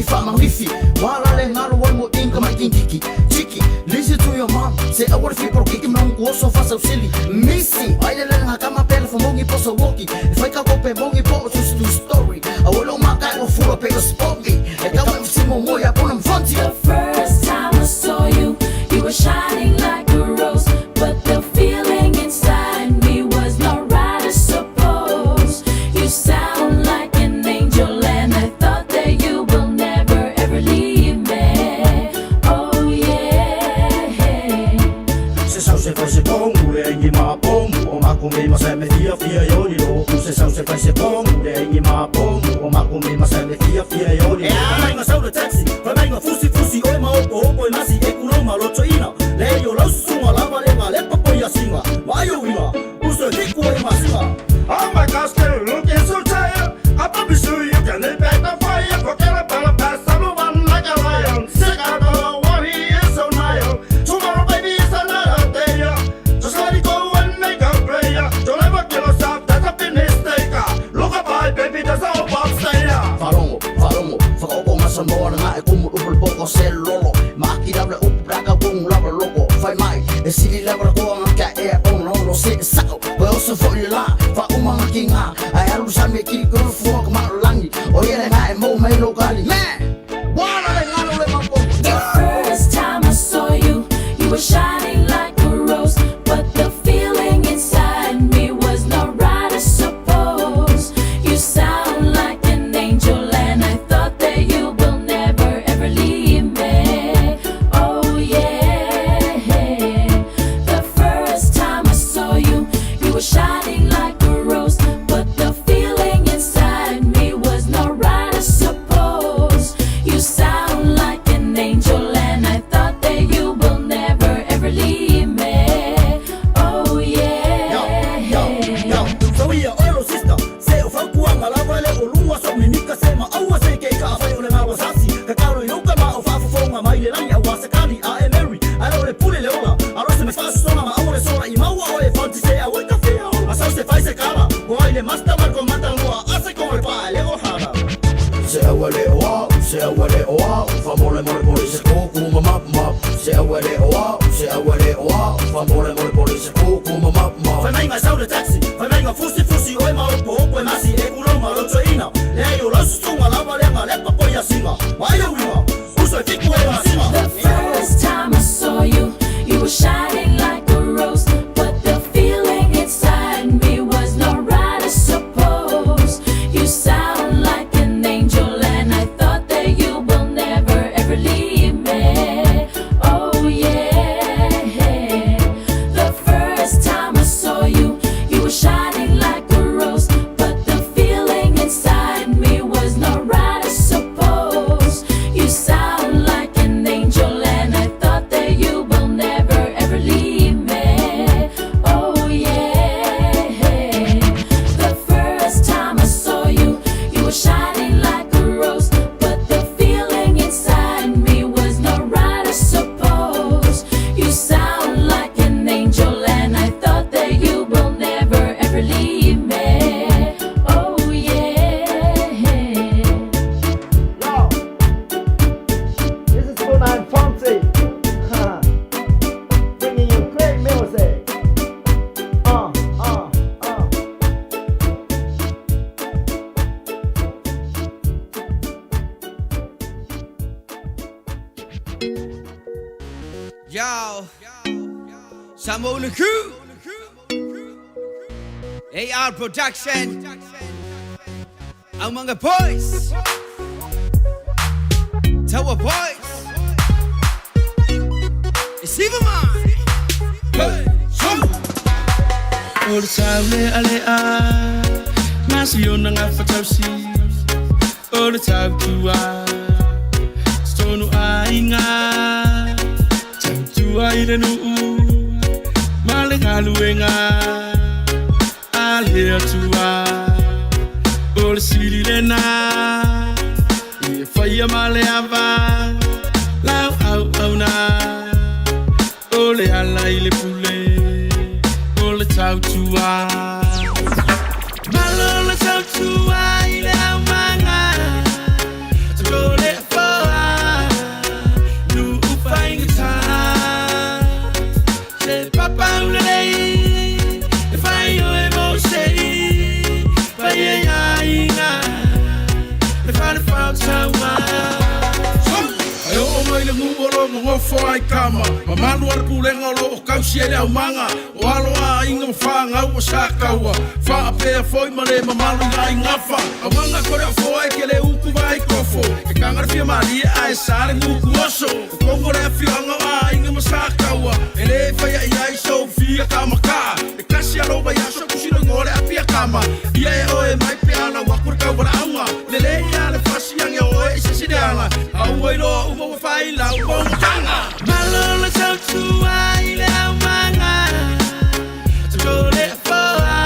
fi whamangifi Wala le ngalo wal mo inga mai kiki Chiki, listen to your mom Se awa le fi poro kiki mna ungu oso fasa usili Misi, aile le nga kama pele fo mongi poso woki E whai ka kope mongi po o susu story Awe lo makai o fura pe o spongi E kawa msimo moya pona mfonti The first time I saw you, you were shining like a rose. But the feeling inside me was not right, I suppose. You sound like an angel, and I thought that you will never ever leave me. Oh, yeah. Se sau se fai se pongu le ingi ma pongu O mako me ma se me fia fia yo ni lo Se sau se fai se pongu le ingi ma pongu O mako me ma se me fia fia yo ni lo Fai mai sau le taxi, fai mai nga fusi fusi Oi ma opo opo e masi e kulo ma loto ina Le yo lau susunga lava le nga le papo ia singa Ma ayo inga, uso e fiku e masinga Oh my gosh, girl, looking so tired. I promise you, you can lay back the fire. Forget about the past, I'm a one like a lion. Sick out of what he is so nile. Tomorrow, baby, is another day. Just let it go and make a prayer. Don't ever kill yourself, that's a big mistake. Look up high, baby, that's all Bob say. Farongo, farongo, whakaoko ngā Samoa na ngā e kumu upu le poko se lolo Ma aki lava le upu plaka kungu lava loko Whai mai, e sili lava le koa ngā kia ea ono ono se e sao Koe oso fo i le la, wha uma ngā ki ngā Ai aru sami e kiri kuru fua ka maro langi O ia le ngā e mou mei lo kali Man! Wala le ngalo le mapo The first time I saw you, you were shining like a rose. But the feeling inside me was not right, I suppose. You sound like an angel, and I thought that you will never ever leave me. Oh, yeah. The first time I saw you, you were shining like a rose. But the feeling inside me was not right, I suppose. You sound like an angel, and I thought that you will never ever leave me. Oh, yeah. Yo, yo, so ia oelo sister Se o faupuanga lava le o lua so mimika se ma aua se ke ka whai o le ngawa sasi Ka karo i uka ma o whaafofonga mai le langi a wasa kali a e Mary A le o le pule le ola A rose me whaasosona ma aua le sora i maua o e whanti se a weka whia ola A sau se whai se kala Ko ai le master marko matangoa A se ko le pae le o hara Se aua le o au, se aua le o au Wha mole mole pole se kōkū ma map map Se aua le o au, se aua le o au Wha mole mole pole se kōkū ma map map Fai mai ngā sau le taxi, fai mai ngā fusi fusi Oi ma opo opo e masi e kulo ma loto ina Le ai o lau susunga lava le ngā lepa po ia singa Ma ayo inga, uso e fiku e masinga The first time I saw you, you were shining like a rose. But the feeling inside me was not right, I suppose. You sound like an angel, and I thought that you will never ever leave me. Oh, yeah. The first time I saw you, you were shining like a rose. But the feeling inside me was not right, I suppose. You sound like an angel, and I thought that you will never ever leave me. Oh, yeah. The first time I saw you, you were shining like a rose. But the feeling inside me was not right, I suppose. You sound like an angel, and I thought that you will never ever leave me. Oh, yeah. This is Spooner and Fonzie, huh. Bringing you great music. Yo, Samoa Crew, AR Production, ang mga boys, Tawa Boys, it's even mine. Hey, so. O le tau le ale a Masi ona ngā whatausi O le tau tua Tonu ai ngā Tau tua i le nuu Ma le ngaluenga A le atua O le sili le nā I e whaia ma le ava Lau au au nā O le ala i le pule O le tau tua Malo le tau tua i le au manga Te le nofo ai kama Mamalu a le pulega o lo o tausi ai le aumaga O alo a aiga ma fanau o Sataua Faapea foi ma le mamalu i Aigafa Aumaga kore o foa e ke le uku vai kofo E kanga le fia malie ae sa le gugu oso O kongo le afioaga o aiga ma Sataua E le faia i ai sou fia kamakaa E kasi a lou vaiaso tusilo igoa le Apia Kama Ia e oe mai pe a lau aku le tauvalaaga Lelei a le fasi age o oe i se isi leaga Aua iloa uma ua fai lau poutaga Malo le tautua i le aumaga Toko le afoa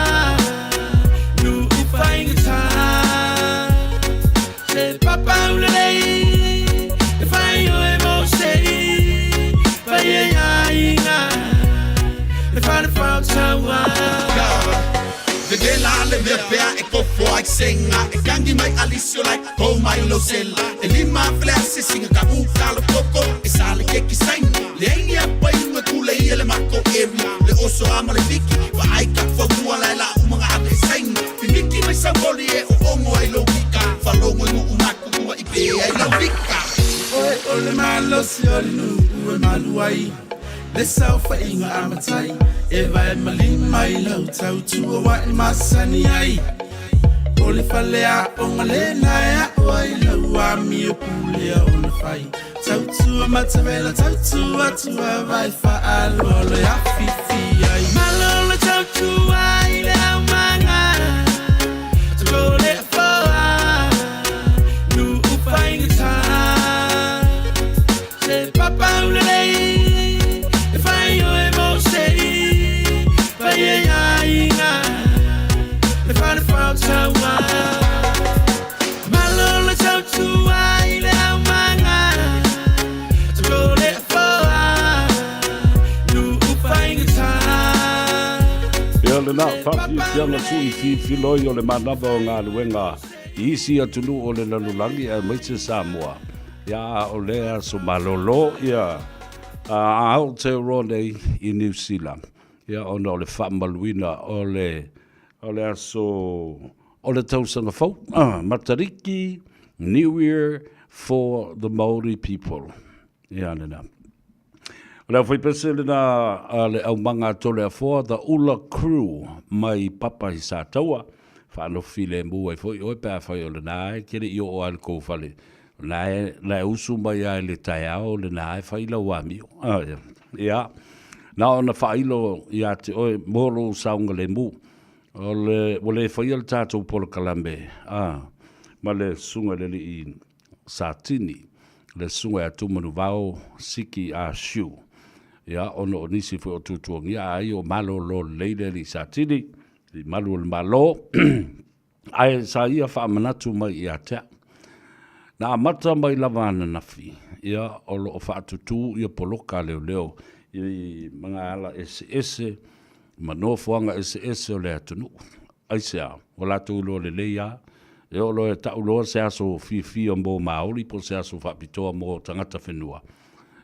Nuu faigata Se papau lelei E fai oe mo sei Pai e aiga Le fale fautaua Vevela le mea pea e kofo ai senga E kangi mai alisio lai kou mai lo sela E lima fele ase singa ka u kalo koko E sale ke ki saina Le aingi a pai unga kule ia le mako area Le oso ama le viki Wa ai ka fo mua lai la umanga ave e saina Pimiki mai sa moli e o ongo ai lo kika Falongo i nuu maku mua i pe ai lo vika Oe o le malosi o le nuu e malu ai Le saofaiga a matai E vae ma lima i lau tautua ua e masani ai O le faleaoga lena e aʻo ai lau amio pulea ona fai Tautua matavela tautua tua vai faaloalo e afifi ai Malo le tautua i le aumaga Toko le afoa Nuu faigata Se papau lelei E fai oe mo sei Pai e aiga Le fale fautaua Malo le tautua i le aumaga Toko le afoa Nuu faigata Ia lena, faafiafiaga sui filifiloi o le manava o galuega i isi atunuu o le lalolagi aemaise Samoa. Ia, a o lea aso malolo ia a Aotearoa nei i Niu Sila. Ia, ona o le faamaluina o le o le aso o le tausaga fou, Matariki New Year for the Maori people. Ia lena. O le aufaipese lena a le aumaga a Toleafoa, The Ula Crew mai Papa i Sataua. Faanofi filemu ai foi oe pe afai o lena e ke le i oo a i le kou fale. O lena e, na e usu mai a i le taeao, lena e fai lau amio. Ah, ia. Ia. Na ona faailo ia te oe mo lou saogalemu. O le, ua le faia le tatou polokalame, ah, ma le susuga i le alii Satini, le susuga ia Tumanuvao Siki Ah Siu. Ia, ona o nisi foi o tuatuagia ai o malolo lelei le alii Satini, i malu o le Malo, ae sa ia faamanatu mai ia te au. Na amata mai lava ananafi, ia, o lo o faatutū ia poloka a leoleo i magaala eseese ma nofoaga eseese o le atunuu. Aisea? Ua latou iloa lelei lava, e oo loa e tau loa se aso fiafia mo Māori po o se aso faapitoa mo tagata whenua.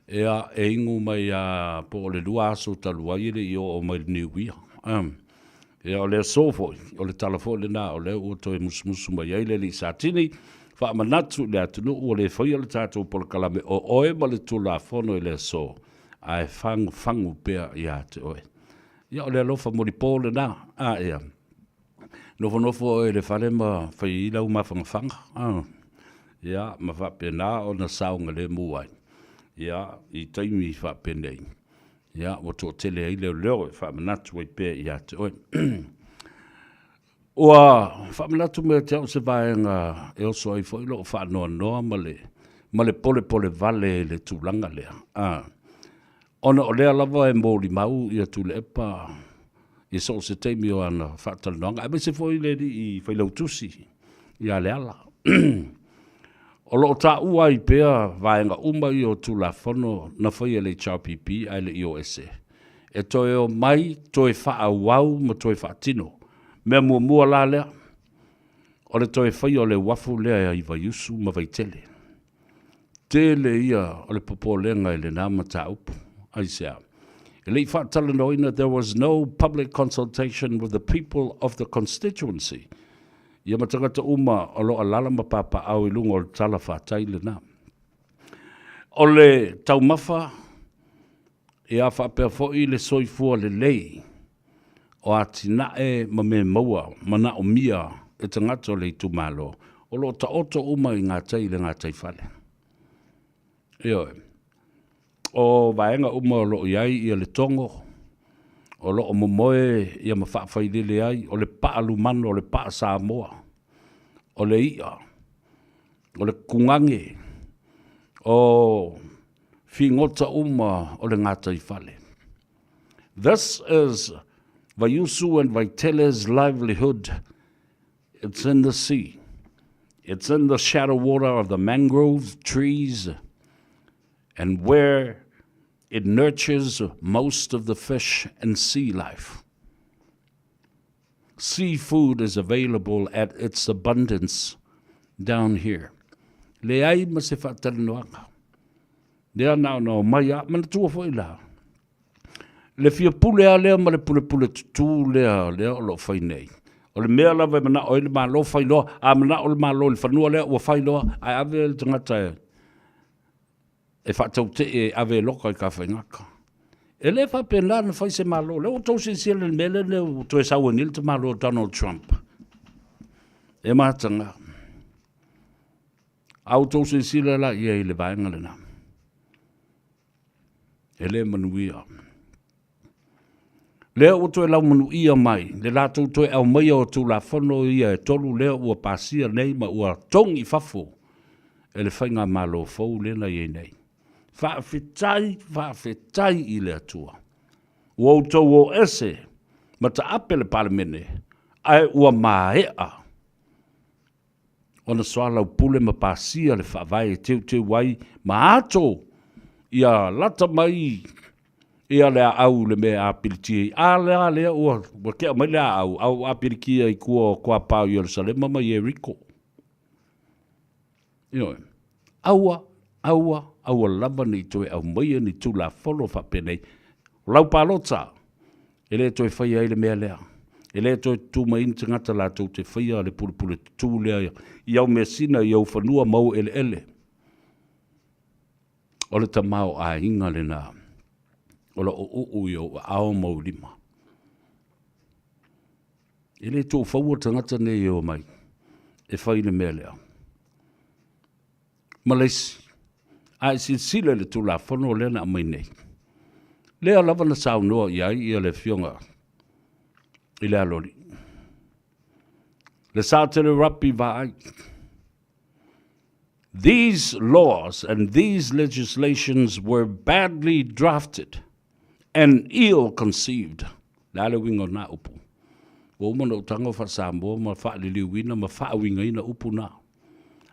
Ea, e ingu mai a po o le lua aso talu ai e le i oo mai le Niuia. Um, ea, o le aso foi, o le tala foi lena, o lea ua toe musumusu mai ai le alii Satini, faamanatu i le atunuu ua le faia le tatou polokalame o oe ma le Tulafono i le aso, ae fagufagu pea ia te oe. Ia, o le alofa molipo lena. A, ia. Nofonofo oe i le fale ma fai ai lau mafangafaga. A, ia, ma faapena ona saogalemu ai. Ia, i taimi faapenei, ia, ua toatele ai leoleo e faamanatu ai pea ia te oe. Ua faamanatu mai ia te au se vaega e oso ai foi lou faanoanoa ma le, ma le polepole vale i le tulaga lea. A, Ona o lea lava e molimau ia Tuilaepa i so o se taimi o ana faatalanoaga, aemaise foi le alii failautusi ia Leala. O lo o taua ai pea vaega uma ia o Tulafono na faia e le HRPP ae le i o ese, e toe omai, toe faaauau ma toe faatino. Mea muamua la lea, o le toe faia o le uafu lea i Vaiusu ma Vaitele. Tele ia o le popolega i lena mataupu. Aisea? E le i faatalanoaina, there was no public consultation with the people of the constituency, ia ma tagata uma o lo o alaala ma papaaao i luga o le tala fatai lena. O le taumafa Ia faapea foi le soifua lelei o atinae ma mea maua manaomia e tagata o le itumalo, o lo o taoto uma i gatai i le gataifale. Ioe. O vaega uma o lo o i ai ia le togo, o lo o momoe ia ma faafailele ai, o le paa lumano, o le paa Samoa, o le i'a, o le kugage, o figota uma o le gataifale. This is Vaiusu and Vaitele's livelihood. It's in the sea. It's in the shadow water of the mangrove trees and where it nurtures most of the fish and sea life. Seafood is available at its abundance down here. Leai ma se faatalanoaga. Lea na ona omai a, manatua foi la, le fia pule a lea ma le pulepule tutū lea, lea o lo o fai nei. O le mea lava e manao ai le Malo fai loa, a manao le Malo i le fanua lea ua fai loa, ae ave le tagata e, e faatautee e ave e loka i Tafaigata. E le faapena na fai se Malo. Lea ua outou silasila i le mea lea lea ua toe sau ai nei le tamaloa Donald Trump. E mataga. A outou silasila la i ai i le vaega lena. E le manuia. Lea ua toe laumanuia mai le latou toe aumaia o Tulafono ia e tolu lea ua pasia nei ma ua togi i fafo e le Faigamalo fou lea na i ai nei. Faafetai, faafetai i le Atua. Ua outou o ese ma taape le Palemene, ae ua maea ona soalaupule ma pasia le Faavae e teuteu ai ma ato ia lata mai ia le aau i le mea e apilitia ai. A la lea ua, ua tea mai le aau, a ua apilitia i tua o kuapā o Ierusalema ma Ieriko. Ioe. Aua, aua, aua lava ne i toe aumaia ni Tulafono faapenei. O lau palota, e le toe faia ai le mea lea. E le toe tutū mai ni tagata latou te faia le pulepule tutū lea i au measina, i ou fanua ma ou eleele. O le tamaoaiga lena o lo o uu i ou aao ma ou lima. E le toufaua tagata nei e omai e fai le mea lea. Ma le isi, a e silasila i le Tulafono lea na aumai nei, lea lava na saunoa i ai ia le Afioga i le Aloalii, le Satele Rapi Vaai. These laws and these legislations were badly drafted and ill conceived. Le a le uiga o na upu? Ua uma ona ou tago faa-Samoa ma faaliliuina ma faauigaina upu na.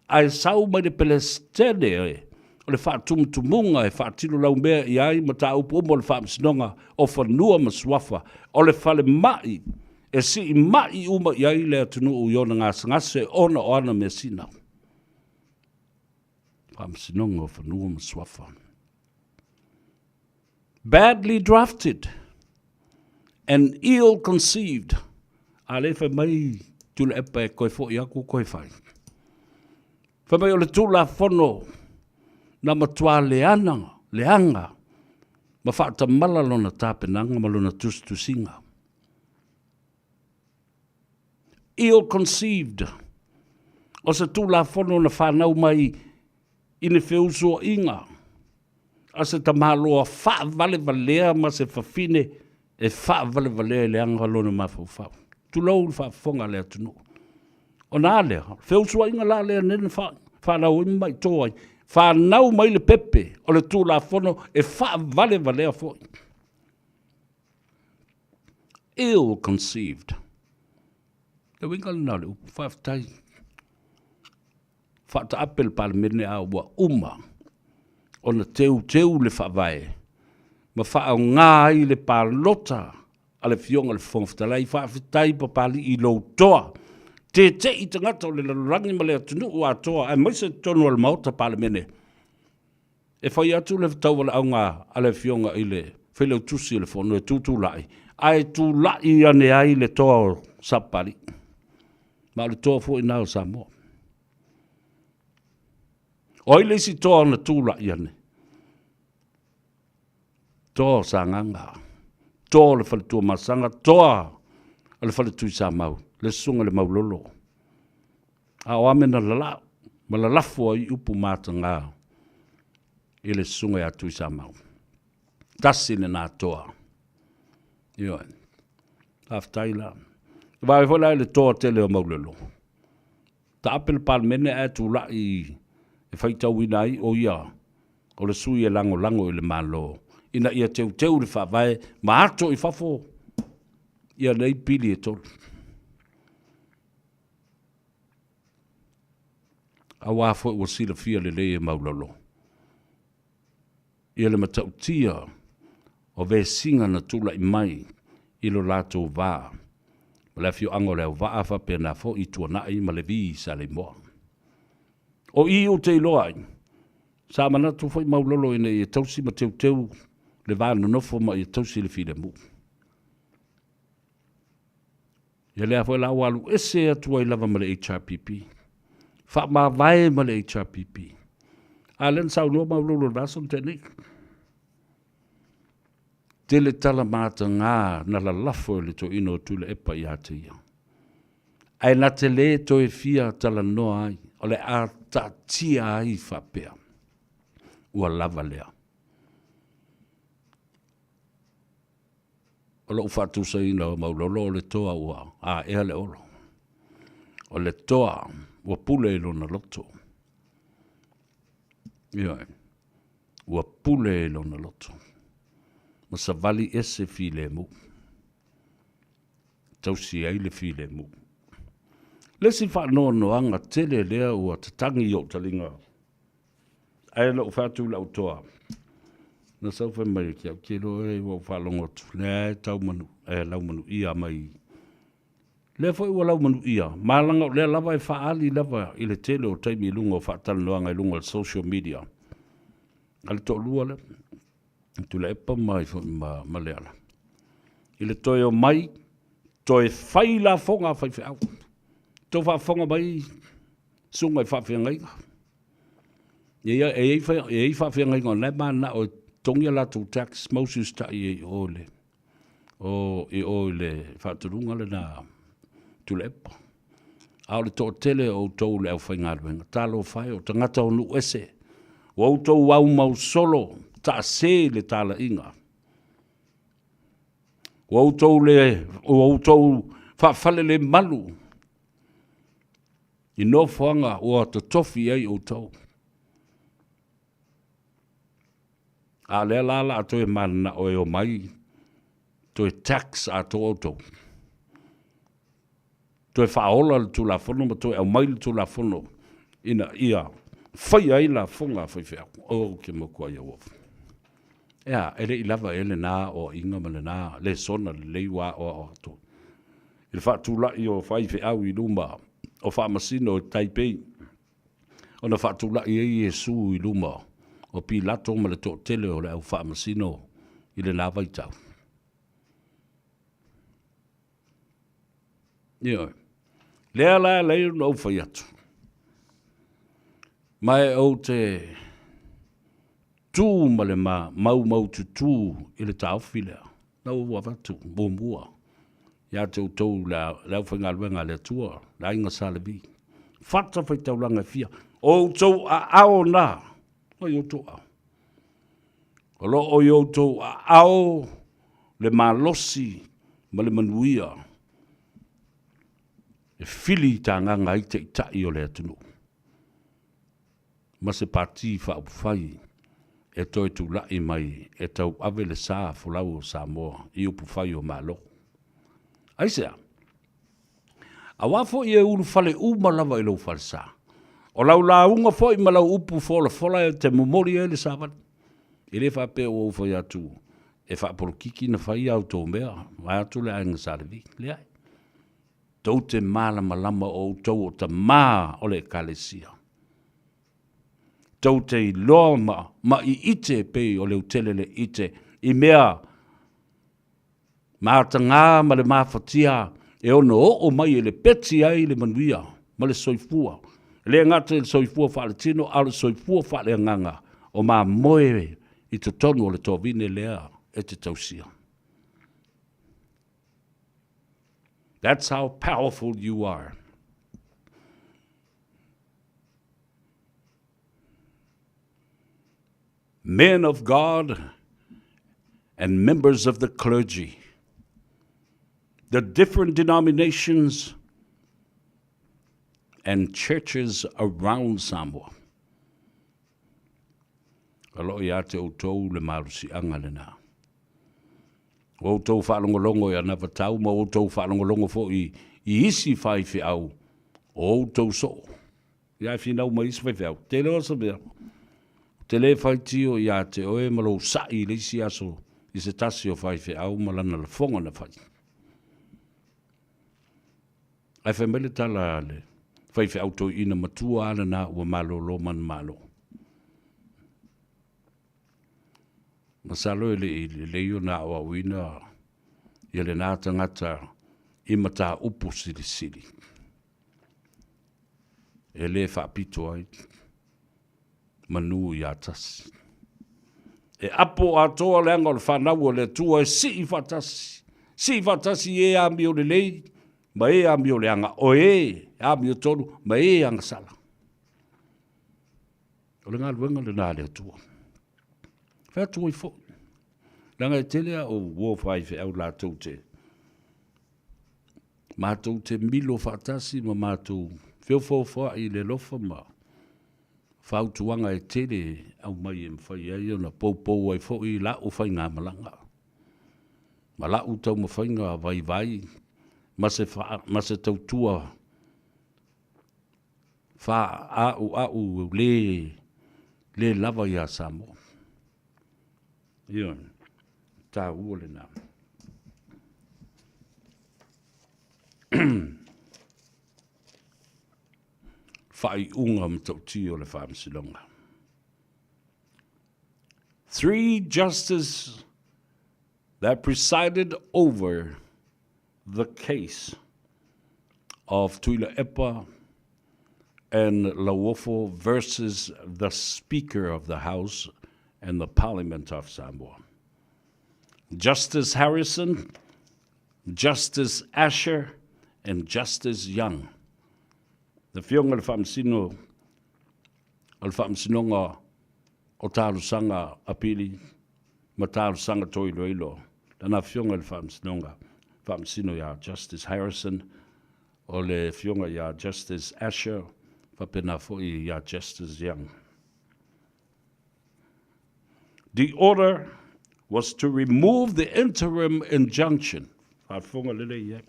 Ae sau mai le Pelesitene o le faatumutumuga e faatino laumea i ai mataupu uma o le Faamasinoga o Fanua ma Suafa, o le falemai e siimai uma i ai le atunuu i ona gasegase ona o ana measina. Faamasinoga o Fanua ma Suafa. Badly drafted and ill conceived. A lea fai mai Tuilaepa e toe foi atu toe fai. Fai mai o le Tulafono na matua leana, leaga ma faatamala lona tapenaga ma lona tusitusiga. Ill conceived. O se Tulafono na fanau mai i ni feusuaiga a se tamaloa faavalevalea ma se fafine e faavalevalea i le aga lona mafaufau. Tulou le faafofoga a le atunuu. Ona a lea, feusuaiga la lea na fanau ai ma maito ai, fanau mai le pepe o le Tulafono e faavalevalea foi. Ill conceived. Le uiga lena o le upu, faafetai. Faataape le Palemene a ua uma ona teuteu le Faavae ma faaaoga ai le palota a le Afioga i le Fofoga Fetalai. Faafetai Papalii i lou toa tete'i tagata o le lalolagi ma le atunuu atoa aemaise totonu o le Maota Palemene e fai atu le taualaauga a le Afioga i le Failautusi o le Fono e tutulai, ae tulai ane ai le toa o Sapapalii. Ma o le toa foi na o Samoa. O ai le isi toa na tulai ane? Toa o Sagaga, toa o le Faletuamasaga, toa o le Faletuisamau, le Susuga i le Maulolo. A o ame na lalao ma lalafo ai upu mataga i le Susuga ia Tuisamau. Tasi lena toa. Ioe. Faafetai la. Vaai foi la i le toa tele o Maulolo. Taape le Palemene ae tulai e faitauina ai o ia o le sui e lagolago i le Malo ina ia teuteu le Faavae ma ato i fafo ia nei pili e tolu. Aua foi ua silafia lelei e Maulolo ia le matautia o vesiga na tulai mai i lo latou va ma le afioaga o Leauvaa faapena foi i Tuanai ma Levi Saleimoa. O i ou te iloa ai, sa manatu foi Maulolo ina ia tausi ma teuteu le va nonofo ma ia tausi le filemu. Ia lea foi la ua alu ese atu ai lava ma le HRPP. Faamavae ma le HRPP. A lea na saunoa Maulolo i le vaiaso na tea nei. Tele tala mataga na lalafo e le toeaina o Tuilaepa ia te ia. Ae na te le toe fia talanoa ai, o le a taatia ai faapea. Ua lava lea. O lou faatusaina o Maulolo o le toa ua aea le olo. O le toa ua pule i lona loto. Ioe. Ua pule i lona loto. Ma savali ese filemu. Tausi ai le filemu. Le isi faanoanoaga tele lea ua tatagi i ou taliga Ae na ou fai atu i lau toa, na sau fai mai ki au, ke loa e ua ou faalogo atu, lea e tau manu, e lau manuia mai. Lea foi ua lau manuia, ma laga o lea lava e faaali lava i le tele o taimi i luga o faatalanoaga i luga o le social media. A le toalua lea, Tuilaepa ma, ma, ma Leala. I le toe o mai, toe fai lafoga a faifeau. Tou faafofoga mai susuga i faafeagaiga. E i ai, e i ai faafeagaiga o la e mananao e totogi a latou tax ma usiusitai i o i le, o, i o i le faatonuga lena Tuilaepa. A o le toatele o outou le aufaigaluega, talofa e, o tagata o nuu ese, ua outou aumau solo taase i le talaiga. Ua outou le, ua outou faafalelemalu i nofoaga ua totofi i ai outou. A o lea la la a toe mananao e omai toe tax atoa outou. Toe faaola le Tulafono ma toe aumai le Tulafono ina ia faia ai lafoga a faifeau. Ou te matuai auofu. E a, e le i lava ea lena aoaiga ma lena lesona lelei ua aoao atu i le faatulai o faifeau i luma o Faamasino i Taipei, ona faatulai ai Iesu i luma o Pilato ma le toatele o le au faamasino i lena vaitau. Ioe. Lea la e alai ona ou fai atu, ma e ou te tu ma le maumaututu i le taofi lea, na ou avatu muamua ia te outou le aufaigaluega a le Atua, le aiga Sa Levi, fatafaitaulaga e fia, o outou aao na, o outou aao. O lo o i outou aao le malosi ma le manuia e fili tagaga ai taitai o le atunuu ma se Pati Faaupufai e toe tulai mai e tauave le sa folau o Samoa i upufai o Malo. Aisea? Aua foi e ulufale uma lava i lou falesa. O lau lauga foi ma lau upu folafola e te momoli ai le savali. E le faapea ua ou fai atu e faapolokiki na fai a outou mea, vaeatu le aiga Sa Levi. Leai. Tou te malamalama o outou o tama o le Ekalesia. Tou te iloa ma, ma iite pei o leutele le ite i mea Mataga ma le mafatia e ono oo mai e lepeti ai le manuia ma le soifua, e le gata i le soifua faaletino a o le soifua faaleagaga o mamoe i totonu o le toavine lea e te tausia. That's how powerful you are. Men of God and members of the clergy, the different denominations and churches around Samoa. O loo ia te outou le malosiaga lena. Ua outou faalogologo i anavatau ma ua outou faalogologo foi i isi faifeau o outou soo. Ia e finau mai isi faifeau, tele o se mea. Ou te le faitio ia te oe ma lou sa'i i le isi aso i se tasi o faifeau ma lana lafoga na fai. Ae fai mai le tala a le faifeau toeaina matua a lena ua malolo manumalo. Masalo e le i lelei ona aoaoina ia lena tagata i mataupu silisili e le faapito ai manu ia tasi. E apo atoa leaga o le fanau a le Atua e sii faatasi, sii faatasi i e amio lelei ma e amio leaga, o e amio tonu ma e agasala. O le galuega lena a le Atua. Fai atu ai foi. Leaga e tele a ou uo faifeau latou te matou te milo faatasi ma matou feofoofoai i le alofa ma fautuaga e tele aumai e mafai ai ona poupou ai foi la'u faigamalaga ma la'u taumafaiga vaivai ma se, ma se tautua faaauau le le lava iā Samoa. Ioe, taua lena. Faaiuga matautia o le Faamasinoga. Three justices that presided over the case of Tuilaepa and Lauofo versus the Speaker of the House and the Parliament of Samoa. Justice Harrison, Justice Asher, and Justice Young. Le Afioga i le Faamasino o le Faamasinoga o Talosaga Apili ma Talosaga Toiloilo, lana Afioga i le Faamasinoga, Faamasino ia Justice Harrison, o le Afioga ia Justice Asher, faapena foi ia Justice Young. The order was to remove the interim injunction. Faafofoga lelei i ai.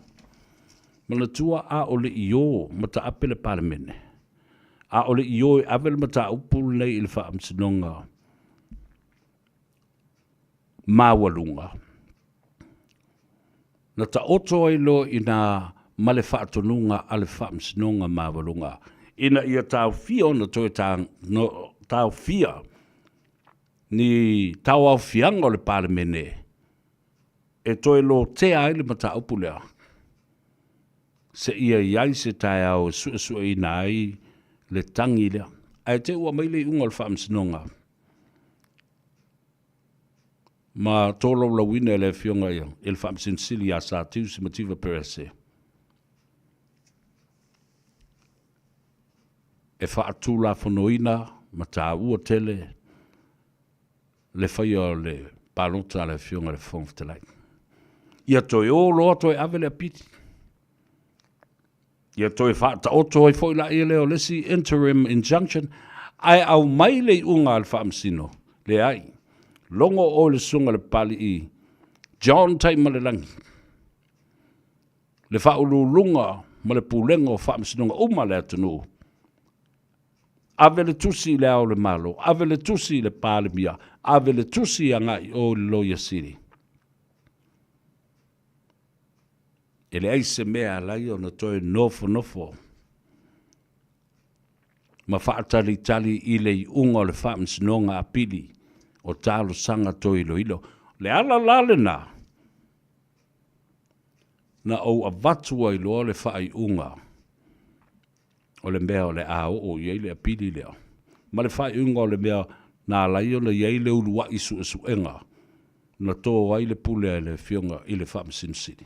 Manatua a o le i o mataape le Palemene, a o le i o e ave le mataupu lenei i le Faamasinoga Maualuga, na taoto ai loa i nā ma le faatonuga a le Faamasinoga Maualuga ina ia taofia ona toe taofia ni tauaofiaga o le Palemene e toe lotea ai le mataupu lea, seia i ai se taeao e suesueina ai le tagi lea. Ae te ua mai le iuga o le Faamasinoga ma tolaulauina e le Afioga i le Faamasino Sili ia Sir Tiusi Mativa Perese e faatulafonoina ma taua tele le faia o le palota a le Afioga i le Fofoga Fetalai. Ia toe o loa toe ave le apili. Ia toe faataoto ai foi laia lea o le isi interim injunction, ae aumai le iuga a le Faamasino, leai, logo oe le Susuga i le Papalii John Taimalelagi, le Faauluuluga ma le Pulega o Faamasinoga uma a le atunuu, ave le tusi i Le Ao o le Malo, ave le tusi i le Palemia, ave le tusi agai i o i le Loia Sili. E leai se mea e ala ai ona toe nofonofo ma faatalitali i le iuga o le Faamasinoga Apili o Talosaga Toe Iloilo. O le ala la lena na ou avatu ai loa le faaiuga o le mea o le a oo i ai le apili lea, ma le faaiuga o le mea na ala ai ona i ai le uluai suesuega. na tō ai le pule a le Afioga i le Faamasino Sili.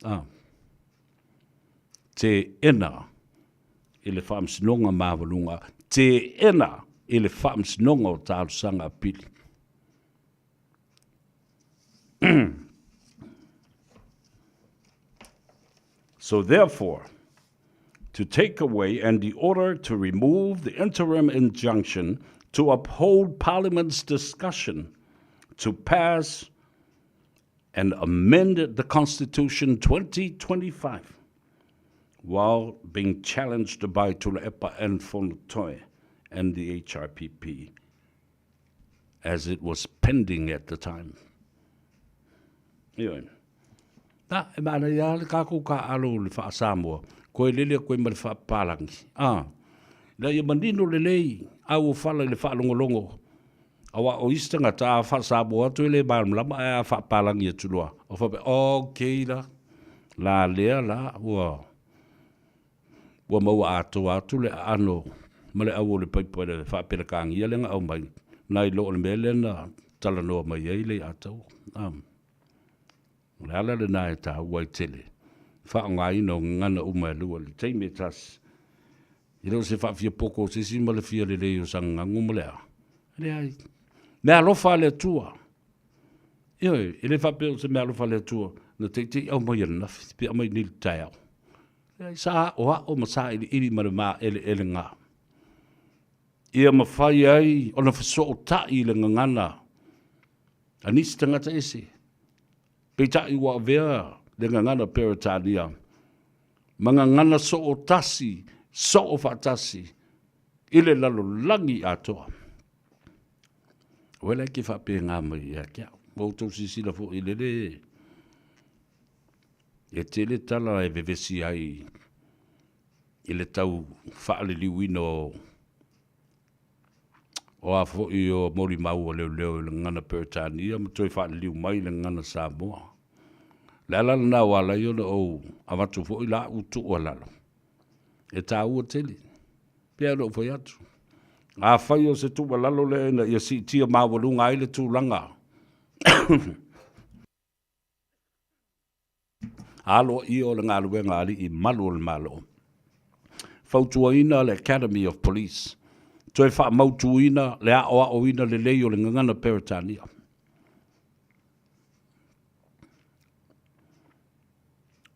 A. Teena i le Faamasinoga Maualuga, teena i le Faamasinoga o Talosaga Apili. So therefore, to take away and the order to remove the interim injunction to uphold Parliament's discussion to pass and amend the Constitution 2025 while being challenged by Tuilaepa and Fonotoe and the HRPP as it was pending at the time. Ioe. Na, e manaia lava le kākou kāʻalo i le faa-Samoa, koe lele koe ma le faapapalagi. A, ina ia manino lelei a ua fala i le faalogologo, aua o isi tagata a faa-Samoa atu e le malamalama ae a faapapalagi atu loa, ua faapea, okay la, la lea la ua ua maua atoa atu le aano ma le ʻau o le paipa i le faapelekāgia lea na aumai, nai lo o le mea lea na talanoa mai ai Leiataua. A. O le ala lena e taua ai tele faaaogaina o gagana uma e lua i le taimi e tasi. E le o se faafiapoko o se isi ma le fia lelei o Sagagago ma le a. Leai. Meaalofa a le Atua. Ioe, e le faapea o se meaalofa a le Atua na teitei aumai ananafi pe aumai nei i le taeao. Leai, sa aoao ma sailiili ma le maeleelega ia mafai ai ona fesootai i le gagana a nisi tagata ese. Peitai ua avea le gagana Peretania ma gagana sootasi, soo faatasi i le lalolagi atoa. Oe la e ke faapena mai ia te au. Ua outou silasila foi i le le e tele tala e vevesi ai i le tau faaliliuina o O a foi o molimau a leoleo i le gagana Peretania ma toe faaliliu mai i le gagana Samoa. O le ala lena ua ala ai ona ou avatu foi la'u tuualalo, e taua tele, pei ona ou fai atu, afai o se tuualalo lea ina ia siitia maualuga ai le tulaga aloaia o le galuega a alii malu o le Malo. Fautuaina le Academy of Police, toe faamautuina le aoaoina lelei o le gagana Peretania.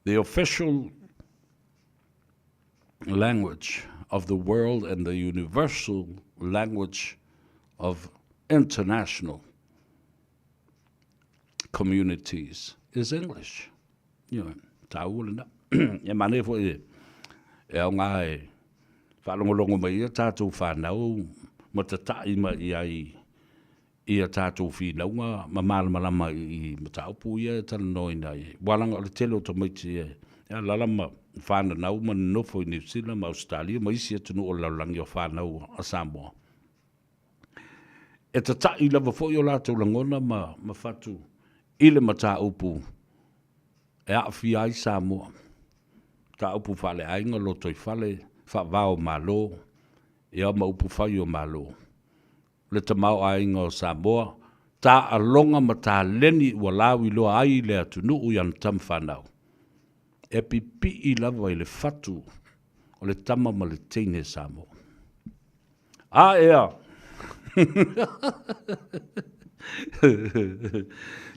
The official language of the world and the universal language of international communities is English. Ioe, taua lena. E manaia foi e aoga e faalogologo mai ai a tatou fanau ma tata'i mai i ai i a tatou finauga ma malamalama i mataupu ia e talanoaina ai. Aua leaga o le tele o tamaiti e alaala ma fananau ma nonofo i Niu Sila ma Ausetalia ma isi atunuu o le lalolagi o fanau a Samoa. E tata'i lava foi o latou lagona ma ma fatu i le mataupu e aafia ai Samoa, mataupu faaleaiga, lotoifale, faava o Malo, ia ma upufai o Malo. Le tamaoaiga o Samoa, taaloga ma taleni ua lauiloa ai le atunuu i ana tama fanau. E pipii lava i le fatu o le tama ma le teine Samoa. A ea!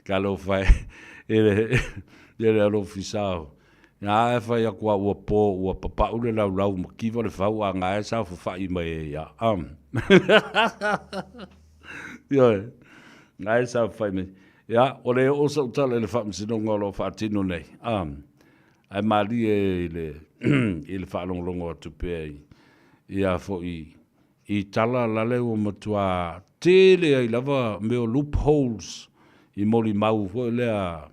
Talofa e, e le, e le alofi sao. A e fai atu a ua po, ua papau le laulau ma kiva le fau a nga e saofafai mai e ia. Am. Ioe, nga e saofafai mai. Ia, ua le oo sau tala i le faamasinoga o lo o faatino nei. Am. Ae malie i le i le faalogologo atu pea i ia foi i tala lale ua matua tele ai lava mea o loopholes i molimau foi lea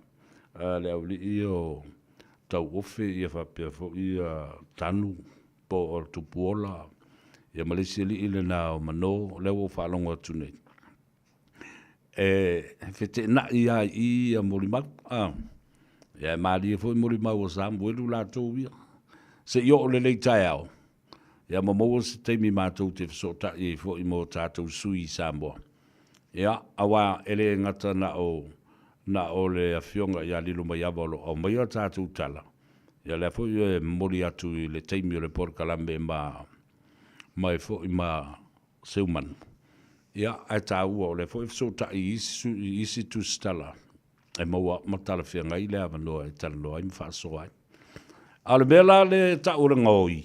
a le aualii ia o Tauofe ia faapea foi ia Tanu po o Tupuola ia ma le isi alii lena o Mano lea ua ou faalogo atu nei. E feteenai lava i i ia molimau. A, ia e malie foi molimau a Samuelu latou ia. Se i oo lelei taeao, ia ma maua se taimi matou te fesootai ai foi mo tatou sui i Samoa. Ia, auā e le gata na o, na o le Afioga ia Lilomaiava o lo o aumaia a tatou tala, ia lea foi e momoli atu i le taimi o le polokalame ma, mai foi ma Seumanu. Ia, ae taua o lea foi e fesootai i isi, i isi tusitala e maua ma talafeagai le avanoa e talanoa ai ma faasoa ai. A o le mea la lea e tau o le gaoi,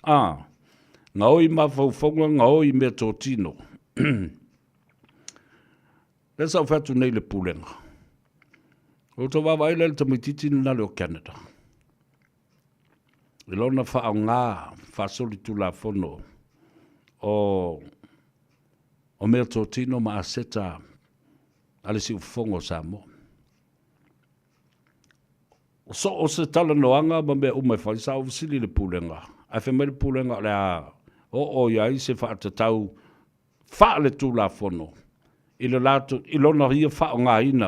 a, gaoi mafaufauga, gaoi meatotino. Lea sa ou fai atu nei i le Pulega, ua outou vaavaai la i le tamaitiiti lena le o Canada, i lona faaaoga faasolitulafono o, o meatotino ma aseta a le siufofoga o Samoa. So o se talanoaga ma mea uma e fai, sa ou fesili i le Pulega, ae fai mai le Pulega o le a oo i ai se faatatau faaletulafono i le latou, i lona ia faaaogaina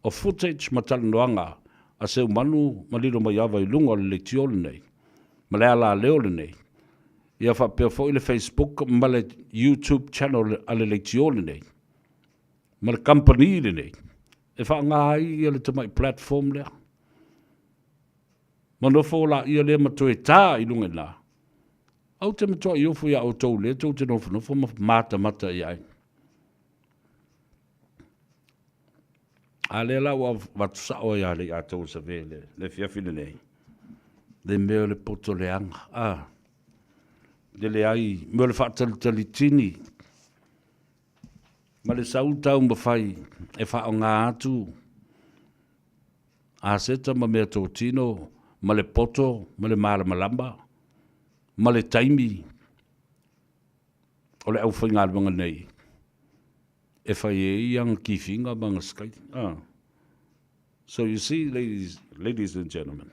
o footage ma talanoaga a Seumanu ma Lilomaiava i luga o le leitio lenei ma le alaleo lenei, ia faapea foi le Facebook ma le YouTube channel a le leitio lenei ma le kamupani lenei e faaaoga ai ia le tamai platform lea. Ma nofo laia lea ma toe ta i luga i ina. Ou te matuai ofo iā outou lea tou te nofonofo ma matamata i ai. A lea la ua avatu sao ai lava ia outou save le, le afiafi lenei, le mea o le poto leaga, a, le leai, mea o le faatalitalitini, ma le sau taumafai e faaaoga atu aseta ma meatotino ma le poto ma le malamalama ma le taimi o le aufaigaluega nei e fai ai ana kifiga ma ana sikaili. Ah. So you see, ladies, ladies and gentlemen,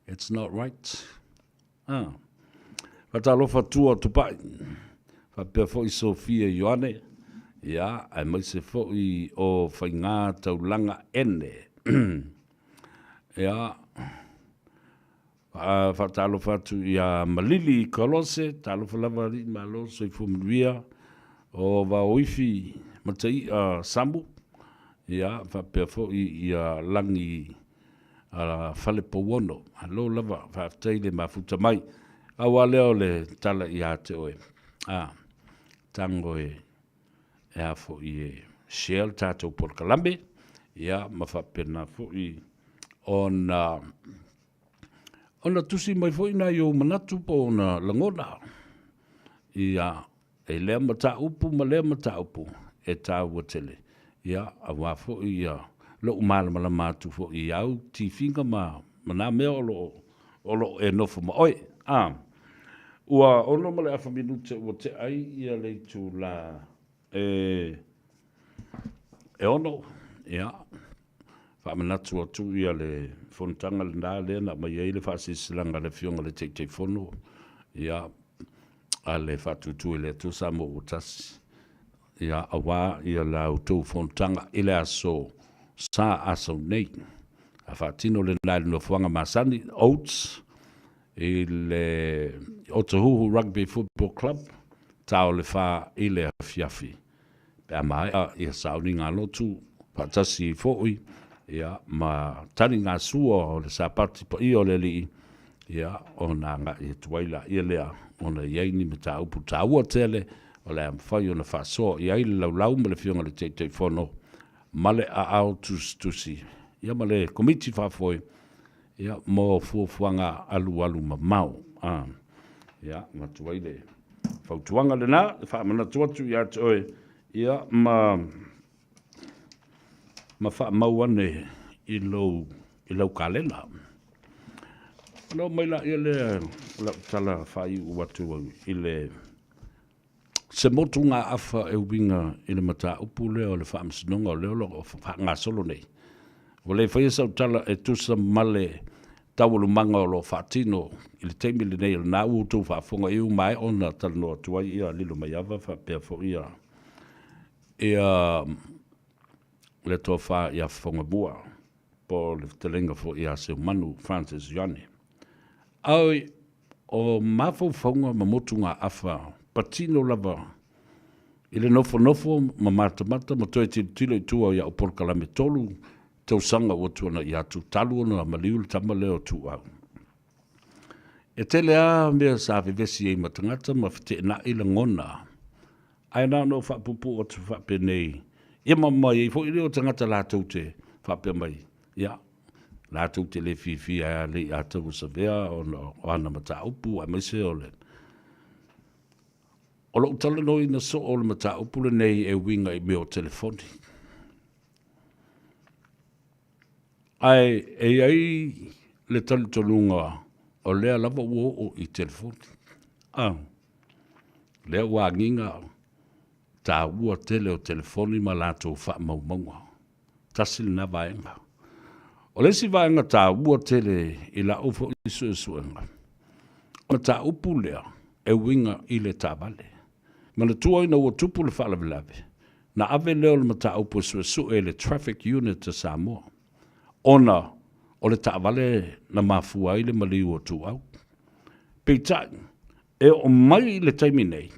it's not right. Ah. Faatalofa tua Tupai, faapea foi Sofia Ioane, ia, aemaise foi o Faigā Taulaga Ene. Ia, faatalofa atu ia Malili Kolose, talofa lava alii malo, soifua manuia, o Vaoifi Matai'a Samu, ia, faapea foi ia Lagi a Falepouono. Malo lava, faafetai le mafuta mai. Pau lava lea o le tala ia te oe, a, tago e, e a foi e share le tatou polokalame, ia, ma faapena foi ona, ona tusi mai foi nai ou manatu po o ona lagona, ia, E lea mataupu ma lea mataupu e taua tele, ia, aua foi ia lou malamalama atu foi i au tifiga ma, ma nā mea o lo o, o lo o e nofo ma oe. A, ua ono ma le afa minute ua tea ai ia le itulā e, e ono, ia, faamanatu atu ia le fonotaga lena lea na aumai ai le faasilasilaga a le Afioga i le Taitaifono, ia, a le Faatuatua i le Atua Samoa ua Tasi, ia, aua ia la outou fonotaga i le aso Sa Asau nei. A faatino lena i le nofoaga masani, Oates, i le Otahuhu Rugby Football Club, ta o le fa i le afiafi. Pe a maea ia sauniga lotu, faatasi foi ia ma taliga sua o le Sapati paia o le Alii, ia ona agai atu ai laia lea ona e i ai ni mataupu taua tele o le a mafai ona faasoa i ai le laulau ma le Afioga i le Taitaifono ma le aao tusitusi ia ma le Komiti Faafoe ia mo fuafuaga alualu mamao. A, ia, avatu ai le fautuaga lena, e faamanatu atu ia te oe, ia, ma, ma faamau ane i lou, i lau kalena. Ona oo mai laia lea o lau tala faaiu atu i le se motugaafa e uiga i le mataupu lea o le Faamasinoga o lea o lo o faagasolo nei. Ua le faia sau tala e tusa ma le taualumaga o lo o faatino i le taimi lenei o lena ua outou faafofoga i ua maea ona talanoa atu ai ia Lilomaiava faapea foi ia ia le Tofa ia Fofogamua po o le fetalaiga foi ia Seumanu Francis Ioane. Ae o mafaufauga ma motugaafa patino lava. I le nofonofo ma matamata ma toe tilotilo i tua i a'u polokalame tolu tausaga ua tuana'i atu talu ona maliu le tama lea o Tuuau. E tele a mea sa vevesi ai ma tagata ma feteena'i lagona, ae na ona ou faapuupuu atu faapenei, ia ma ma i ai foi lea o tagata latou te faapea mai, ia, latou te le fiafia ai le ia tauasavea ona o ana mataupu aemaise o le O lou talanoaina soo o le mataupu lenei e uiga i mea o telefoni. Ae e i ai le talitonuga o lea lava ua oo i telefoni. A, lea ua agiga taua tele o telefoni ma latou faamaumauga. Tasi lena vaega. O le isi vaega taua tele i lau foi suesuega, o le mataupu lea e uiga i le taavale. Manatua ina ua tupu le faalavelave, na ave lea o le mataupu e suesue e le Traffic Unit a Samoa, ona o le taavale na mafua ai le maliu o Tuuau. Peitai, e oo mai i le taimi nei,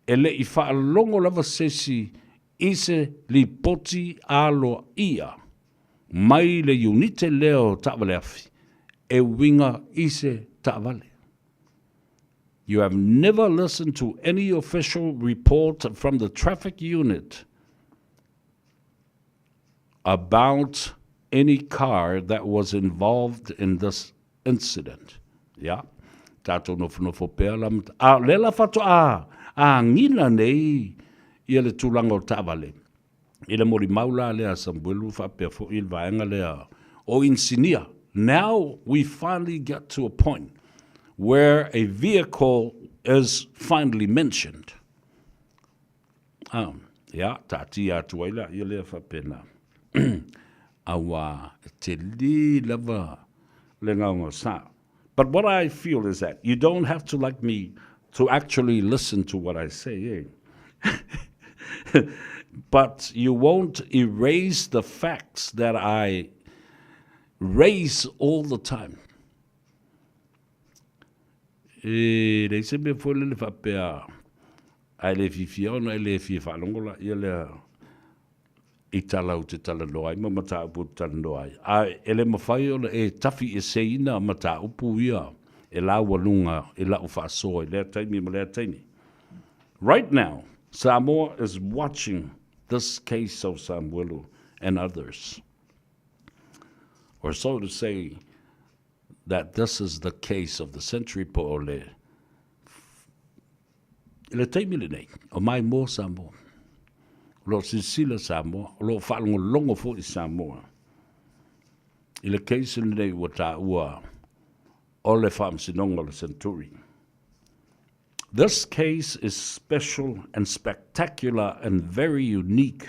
e le i faalogo lava se isi i se lipoti aloaia mai le iunite lea o taavaleafi e uiga i se taavale. You have never listened to any official report from the traffic unit about any car that was involved in this incident. Ia, tatou nofonofo pea la, a o lea la faatoa agiga nei ia le tulaga o taavale i le molimau la lea a Samuelu faapea foi le vaega lea o inisinia. Now we finally get to a point where a vehicle is finally mentioned. Ah, ia, taatia atu ai la ia lea faapena. Auā, e tele lava le gaogaosa. But what I feel is that you don't have to like me to actually listen to what I say, eh? But you won't erase the facts that I raise all the time. E leai se mea foi lele faapea a e le fiafia ona e le fia faalogo laia lea i tala ou te talanoa ai ma mataupu ou te talanoa ai. A e le mafai ona e tafiʻeseina mataupu ia e laualuga i la'u faasoa i lea taimi ma lea taimi. Right now, Samoa is watching this case of Samuelu and others. Or so to say, that this is the case of the century po o le I le taimi lenei, o maimoa Samoa. O lo o silasila Samoa, o lo o faalogologo foi Samoa i le case lenei ua taua o le Faamasinoga o le Century. This case is special and spectacular and very unique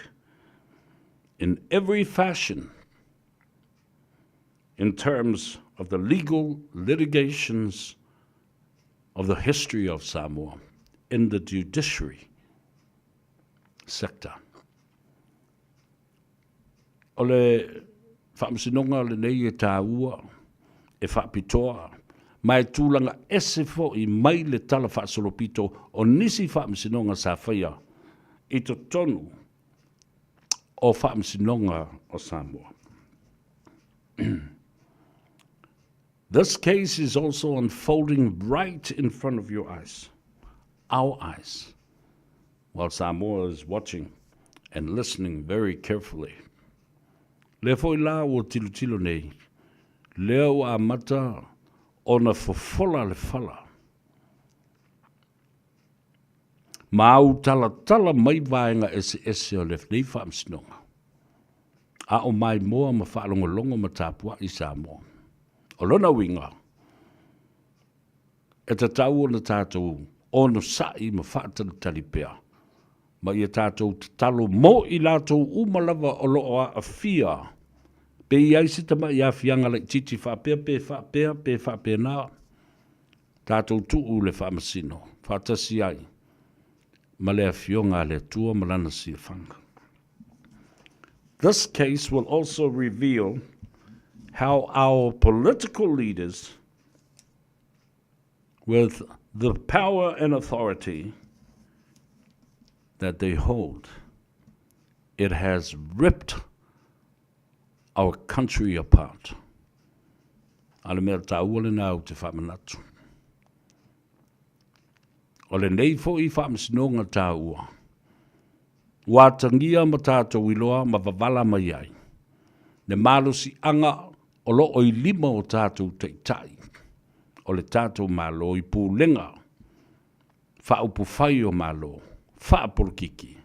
in every fashion in terms of the legal litigations of the history of Samoa in the judiciary sector. O le faamasinoga lenei e tāua, e faapitoa, ma e tulaga ese foi mai le tala faasolopito o nisi faamasinoga sa faia i totonu o faamasinoga o Samoa. This case is also unfolding right in front of your eyes, our eyes, while Samoa is watching and listening very carefully. Lea foi la ua tilotilo nei, lea ua amata ona fofola le fala. Ma autalatala mai vaega eseese o lenei faamasinoga, a o maimoa ma faalogologo ma tapuai Samoa. O lona uiga, e tatau ona tatou onosai ma faatalitali pea, ma ia tatou tatalo mo i latou uma lava o lo o aafia, pe i ai se tamai aafiaga laitiiti faapea pe faapea pe faapena, Tatou tuu le faamasino faatasi ai ma le Afioga a le Atua ma Lana silafaga. This case will also reveal how our political leaders with the power and authority. that they hold. It has ripped our country apart. A le mea taua lena ou te faamanatu. O lenei foi faamasinoga taua, ua atagia ma tatou iloa ma vavala mai ai le malosiaga o lo o i lima o tatou taitai o le tatou Malo i pulega faaupufai o Malo faapolokiki,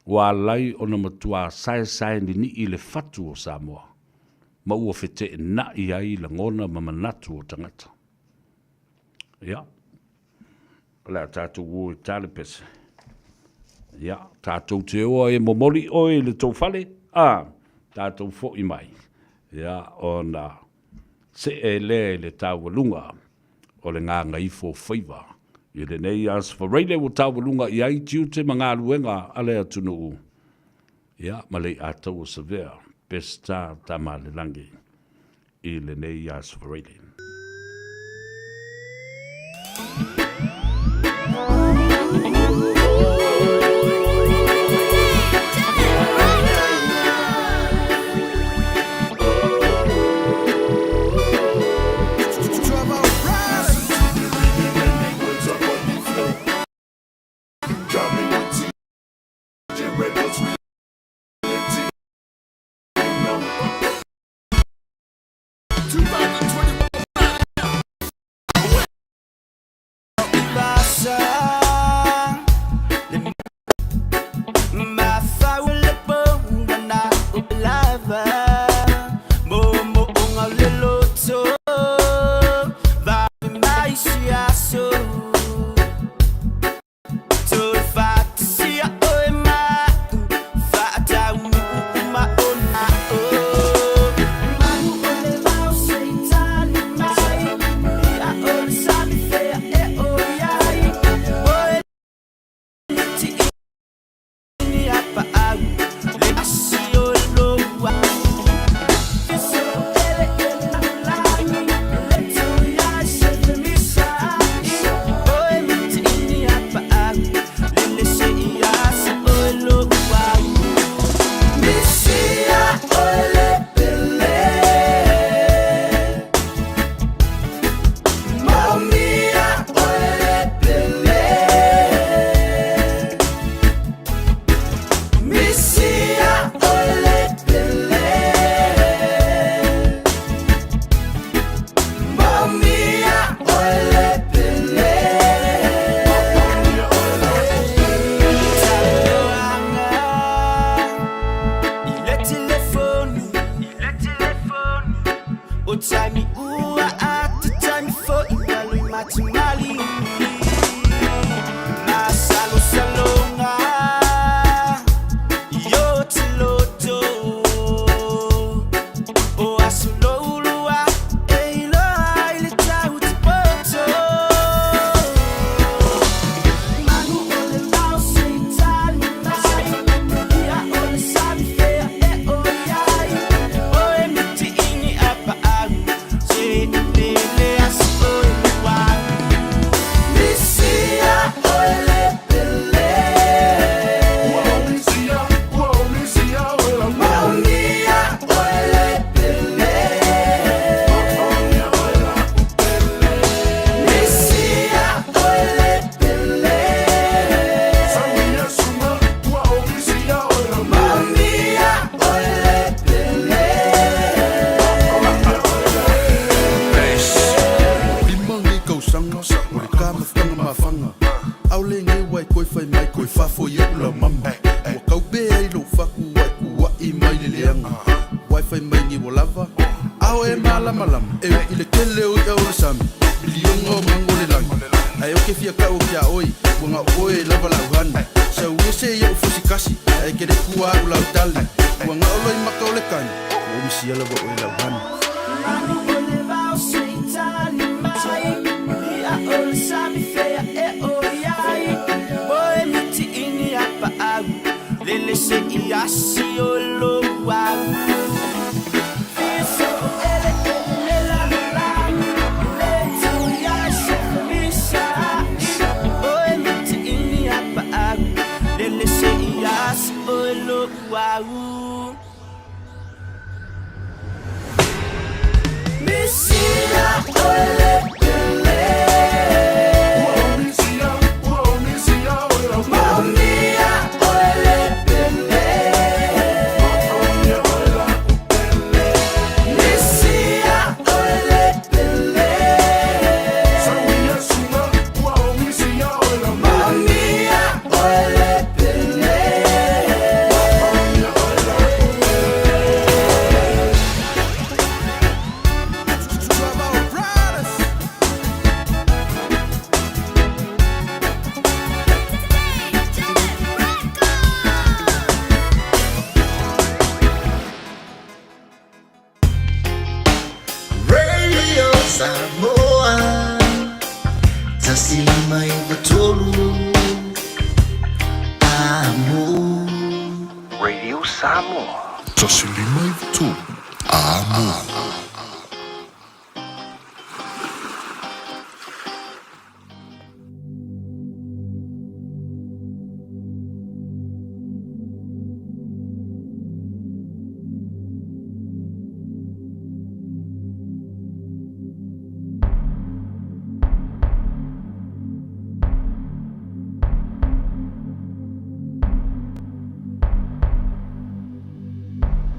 ua alai ona matua saesae ninii le fatu o Samoa ma ua feteenai ai lagona ma manatu o tagata. Ia, o le a tatou o e tale pese. Ia, tatou te oa e momoli oe i le tou fale, a, tatou foi mai. Ia, ona see lea i le taualuga o le gagaifo faiva. I lenei Aso Faraile ua taualuga i ai tiute ma galuega a le atunuu, ia, ma le iataua Savea Peseta Tamalelangi i lenei Aso Faraile. Samoa 153 Amo. Radio Samoa. 153 Amo.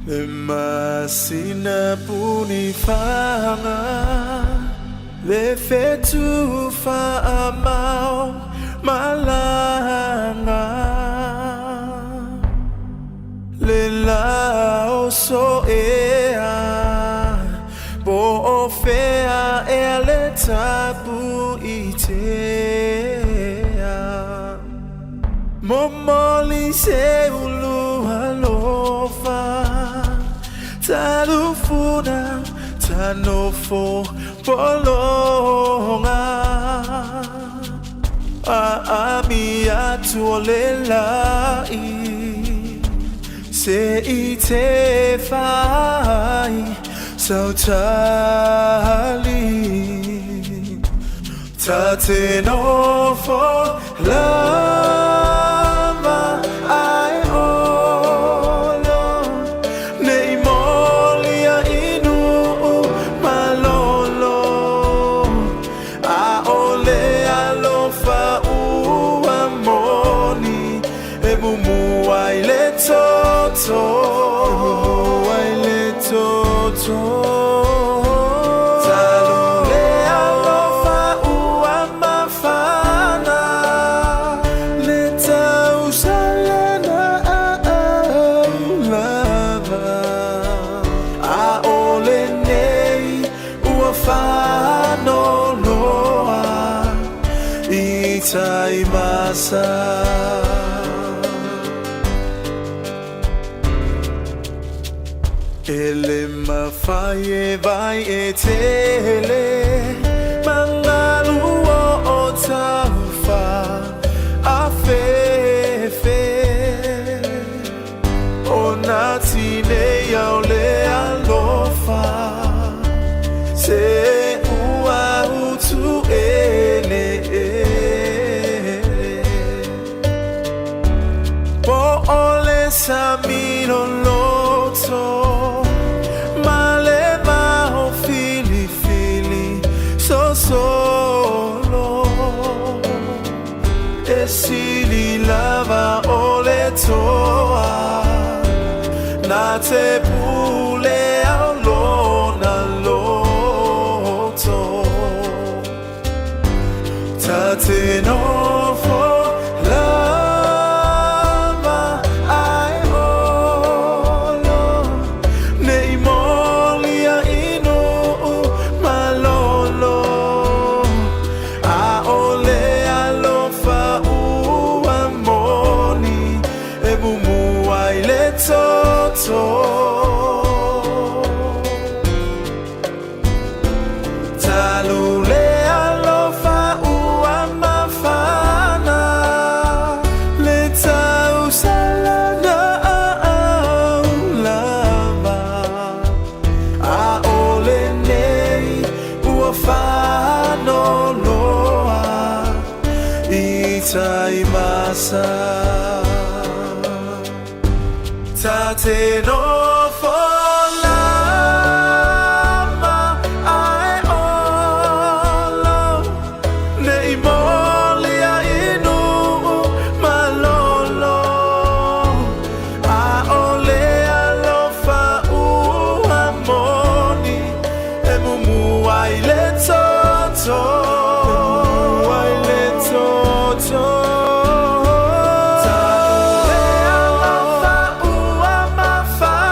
Le masina punifaga Le fetu faamao malaga Le lao soea Po o fea ea le tapu i tea Momoli se ulu alofa Talufuna tanofo polonga Aami atu o le lai Se i te whai Sautali Ta te nofo lava ai olo Nei moli a inu malolo A ole alofa ua moni E mumu ai le toto E mumu ai le toto Talu le alofa ua mafana Le tausalana a au lava A o lenei ua whanoloa I tai masa E le mawhai e vai e tele Mangalu o o tauwha a fefe O nā tinei au le alofa Se ua utu e le e Po o le samiro loto Ma le maho fili fili so solo E sili lava o le toa Nā te pule au lona loto Ta te nofo lava ai olo Nei moli a inu malolo A ole alofa ua moni E mumu ai le toto Talu le alofa ua mafana Le tausalana a au lava A o lenei ua whanoloa I tai masa Ta te nofo lama ai olo Nei moli a inu malolo A ole alofa ua moni E mumu ai le toto E mumu ai le toto Ta le alofa ua mafana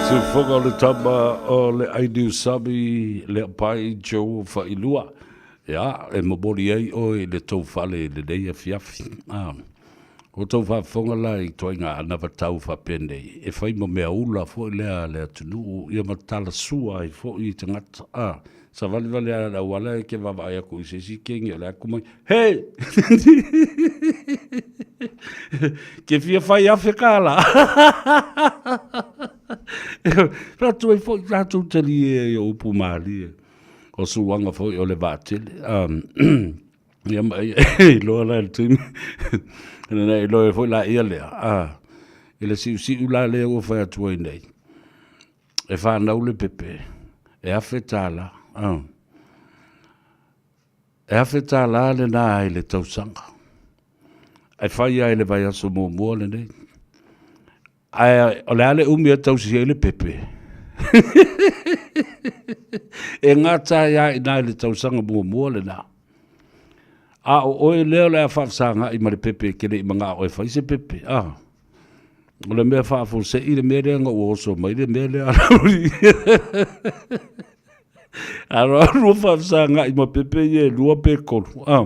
Siufoga o le tama o le Ainiusami Leapai Joe Failua. Ia, e momoli ai oe i le tou fale i lenei afiafi. Ah. Ua tou faafofoga la i ituaiga anavatau faapenei, e fai ma mea ula foi lea a le atunuu, ia ma talasua ai foi i tagata. A, savalivali lava i le auala e te vaavaai atu i se isi kegi o le atu mai, He! Ke fia fai $1000. Fai atu ai foi tatou talie i o upu malie, o suaga foi o le vaatele. Ia ma e iloa la i le taimi, ona e iloa ai foi laia lea, a, i le siusiu la lea ua fai atu ai nei, e fanau le pepe, e $1000, a, e $1000 lena i le tausaga, ae fai lava i le vaiaso muamua lenei. Ae o le a le umi e tausi ai le pepe? E gata ai lava i ina i le tausaga muamua lena. A o oe lea o le a faafesagai ma le pepe e te le i manao e fai se pepe, a? O le mea faafuasei le mea lea na ua oso mai le mea lea. Alualu faafesagai ma pepe ia e lua pe tolu, a?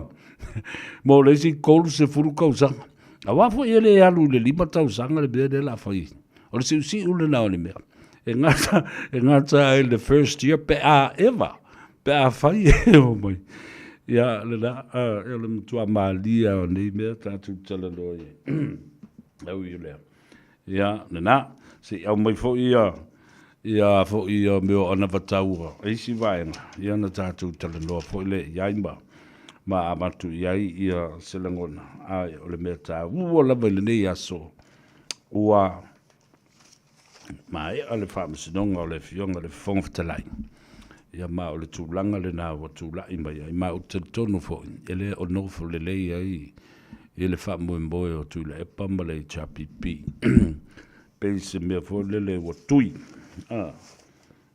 Mo le isi 30 tausaga. Aua foi e le alu i le 5 tausaga le mea lea o le a fai. O le siusiu lena o le mea. E gata, e gata ai le first year pe a eva, pe a fai e o mai. Ia, lena, a, o le matua malie o nei mea tatou talanoa i ai. Au i lea. Ia, lena, se i aumai foi ia, ia foi ia mea o anavatau a isi vaega, ia na tatou talanoa foi lea i ai ma, ma avatu i ai ia se lagona. Ae o le mea taua lava i lenei aso, ua maea le faamasinoga o le Afioga i le Fofoga Fetalai, ia ma o le tulaga lena ua tulai mai ai, ma ou te talitonu foi, e le o nofo lelei ai i le faamoemoe o Tuilaepa ma le HRPP. Pei se mea foi lele ua tui, a,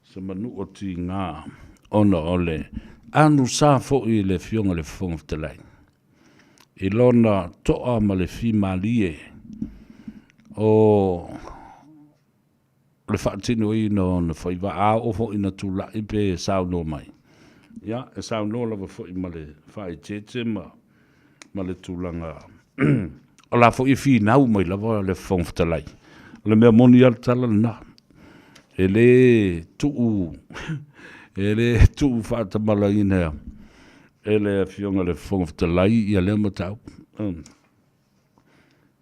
se manua tiga ona o le anusa foi i le Afioga i le Fofoga Fetalai i lona toa ma le fimalie o le faatinoina o ona faiva, a oo foi ina tulai pe saunoa mai, ia, e saunoa lava foi ma le faaeteete ma, ma le tulaga o la foi e finau mai lava le Fofoga Fetalai. O le mea moni lava le tala lena. E le tuu, e le tuu faatamalaina e le Afioga i le Fofoga Fetalai ia lea mataupu.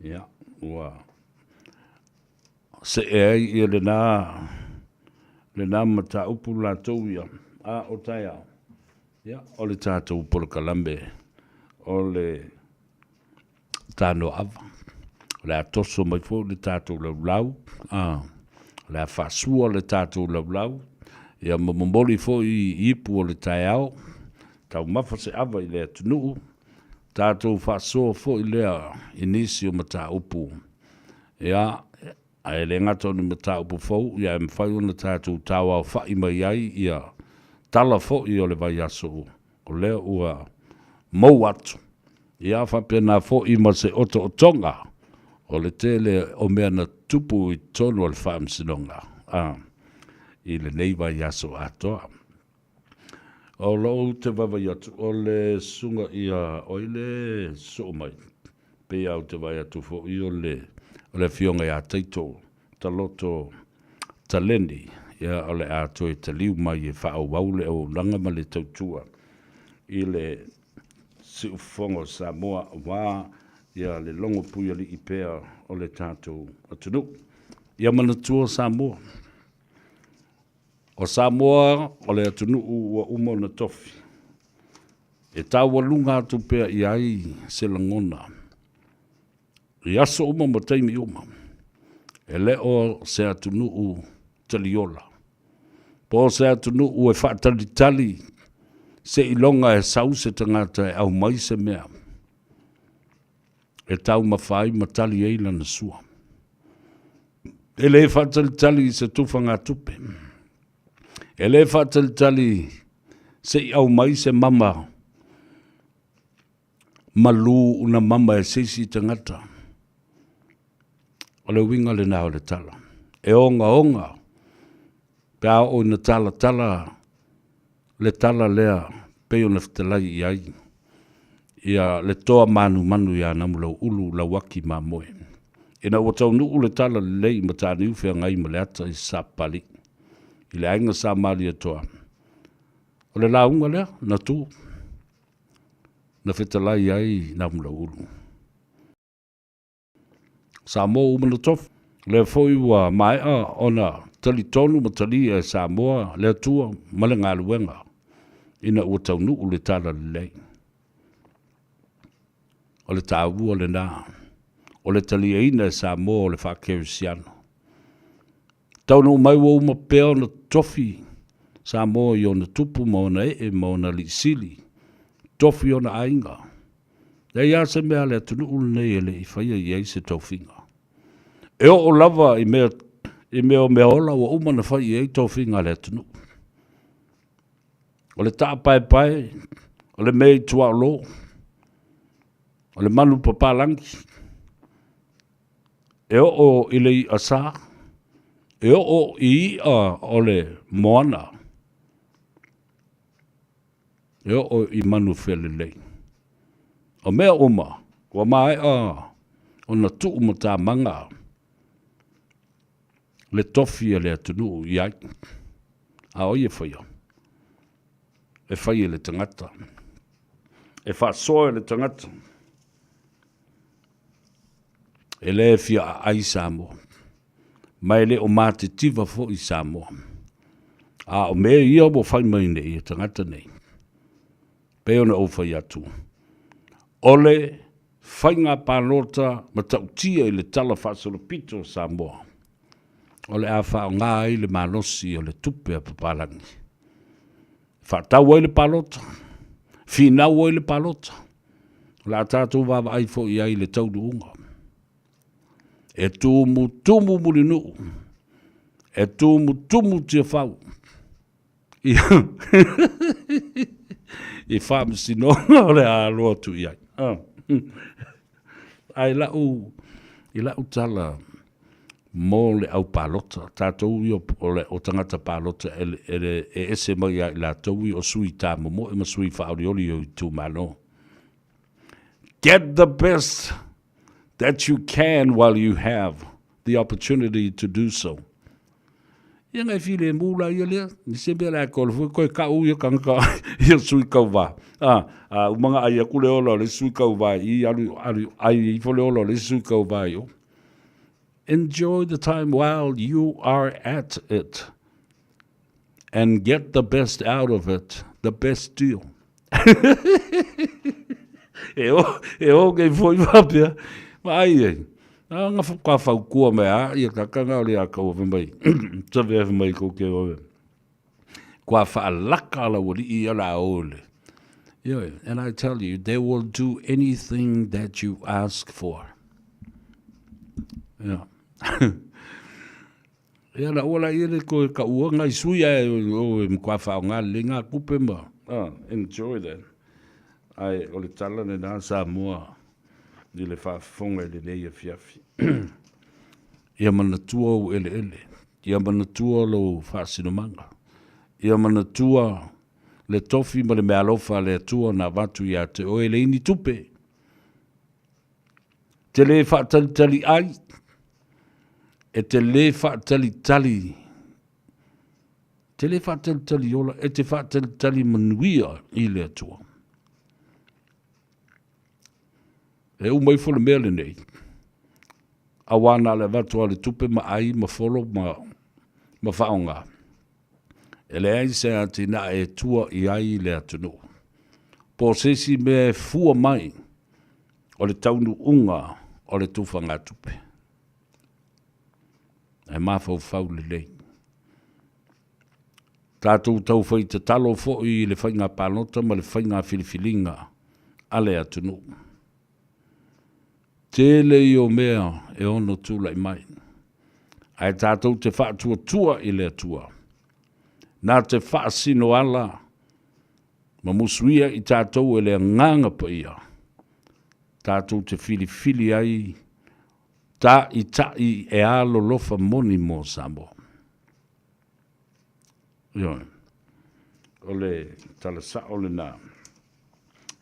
Ia, ua see ai ia lena, lena mataupu latou ia, a o taeao, ia, o le tatou polokalame o le tanoaava. O le a toso mai foi le tatou laulau, a, o le a faasua le tatou laulau, ia ma momoli foi i ipu o le taeao, taumafa se ava i le atunuu, tatou faasoa foi lea i nisi o mataupu, ia, ae le gata o ni mataupu fou, ia ae mafai ona tatou tauaofa'i mai ai ia tala foi o le vaiaso o lea ua mou atu, ia faapena foi ma se otootoga o le tele o mea na tupu i totonu o le Faamasinoga a i lenei vaiaso atoa. O lou te vaavaai atu, o le susuga ia oi le soo mai, pei lava ou te vaai atu foi o le, o le afioga ia Taito Taloto Taleni, ia o le a toe taliu mai e faaauau le auaunaga ma le tautua i le Siufofoga o Samoa aua ia le logo puialii pea o le tatou atunuu. Ia manatua Samoa. O Samoa o le atunuu ua uma ona tofi, e taualuga atu pea i ai se lagona i aso uma ma taimi uma, e le o se atunuu taliola, po o se atunuu e faatalitali seiloga e sau se tagata e aumai se mea e taumafa ai ma tali ai lana sua. E le faatalitali i se tufagatupe. E le faatalitali se i aumai se mama malū una mama e se isi tagata. O le uiga lena o le tala. E ogaoga pe a oo ina talatala le tala lea pei ona fetalai i ai ia le toa manumanu ia Namulauulu Lauaki Mamoe. Ina ua taunuu le tala lelei i Mataniu Feagai ma Leata i Sapapalii i le aiga Sa Malietoa, o le lauga lea na tu na fetalai ai Namulauulu. Samoa ua uma ona tofi. Lea foi ua maea ona talitonu ma talia e Samoa le Atua ma le galuega ina ua taunuu le talalelei. O le taua lena o le taliaina e Samoa o le faakerisiano. Taunuu mai ua uma pea ona tofi Samoa i ona tupu ma ona ee ma ona alii sili, tofi ona aiga. Leai lava se mea a le atunuu lenei e le i faia i ai se tofiga. E oo lava i mea, i mea o meaola ua uma ona fai i ai tofiga a le atunuu. O le taapaepae, o le mea i tuaolo, o le manu papalagi, e oo i le i'a sa, e oo i i'a o le moana, e oo i manu felelei. O mea uma, ua maea ona tuu matamaga le tofi a le atunuu i ai. A o ai e faia? E fai e le tagata. E faasoa e le tagata. E le fia aai Samoa, ma e le o matitiva foi Samoa. A o mea ia ua fai mai nei e tagata nei, pei ona ou fai atu, o le faiga palota matautia i le Tala Faasolopito o Samoa, o le a faaaoga ai le malosi o le tupe a papalagi. E faatau ai le palota, finau ai le palota, o le a tatou vaavaai foi i ai i le taunuuga. E tumutumu Mulinuu, e tumutumu Tiafau i faamasinoga o le a alo atu i ai. Ae lau, i lau tala mo le au palota, tatou ia o tagata palota e ese mai ia i latou ia o sui tamomoe ma sui faaolioli o itumalo. Get the best that you can while you have the opportunity to do so. Ia ngai filemu la ia lea, ni se mea la koe foi koe kau ia kangaka ia sui kauvā. A, a umanga ai aku le ola o le sui kauvā i alu, alu ai ifo le ola o le sui kauvā i o. Enjoy the time while you are at it and get the best out of it, the best deal. E o, e o kei foi wapea. Ma ai e, a nga ka whaukua me a, ia ka kanga o le a kaua mai. Sabe e mai ko ke oe. Kua whaalaka la wali i ala ole. Yeah, and I tell you, they will do anything that you ask for. Yeah. Ia na ua la ia le koe ka ua ngai sui ae o e mkwa whao ngā le ngā kupe ma. Ah, enjoy that. Ai, o le tala le nā Samoa i le whaafonga i le nei afiafi. Ia manatua ou eleele, ia manatua lou faasinomaga, ia manatua le tofi ma le meaalofa a le Atua na avatu ia te oe e leai ni tupe. Te lē faatalitali ai, e te lē faatalitali, te lē faatalitali ola, e te faatalitali manuia i le Atua. E uma ifo le mea lenei, auā na o le avatu lava o le tupe ma ai ma folo ma, ma faaaoga. E leai se atinae e tua i ai le atunuu. Po o se isi mea e fua mai o le taunuuga o le tufagatupe. E mafaufau lelei. Tatou taufai tatalo foi i le faiga palota ma le faiga filifiliga a le atunuu. Tele ia o mea e ono tulai mai, ae tatou te faatuatua i le Atua, na te faasino ala ma musuia i tatou e le Agaga Paia, tatou te filifili ai. Ta'ita'i e alolofa moni mo Samoa. Ioe. O le tala sa'o lena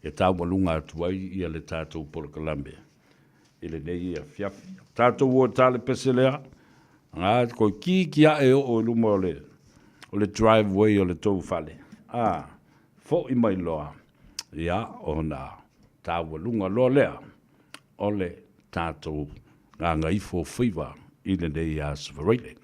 e taualuga atu ai ia le tatou polokalame i lenei afiafi. Tatou o e tale pese lea, ga koe ki ki ae oo i luma o le, o le driveway o le tou fale. A, fo'i mai loa, ia, ona taualuga loa lea o le tatou gagaifo faiva i lenei aso Faraile.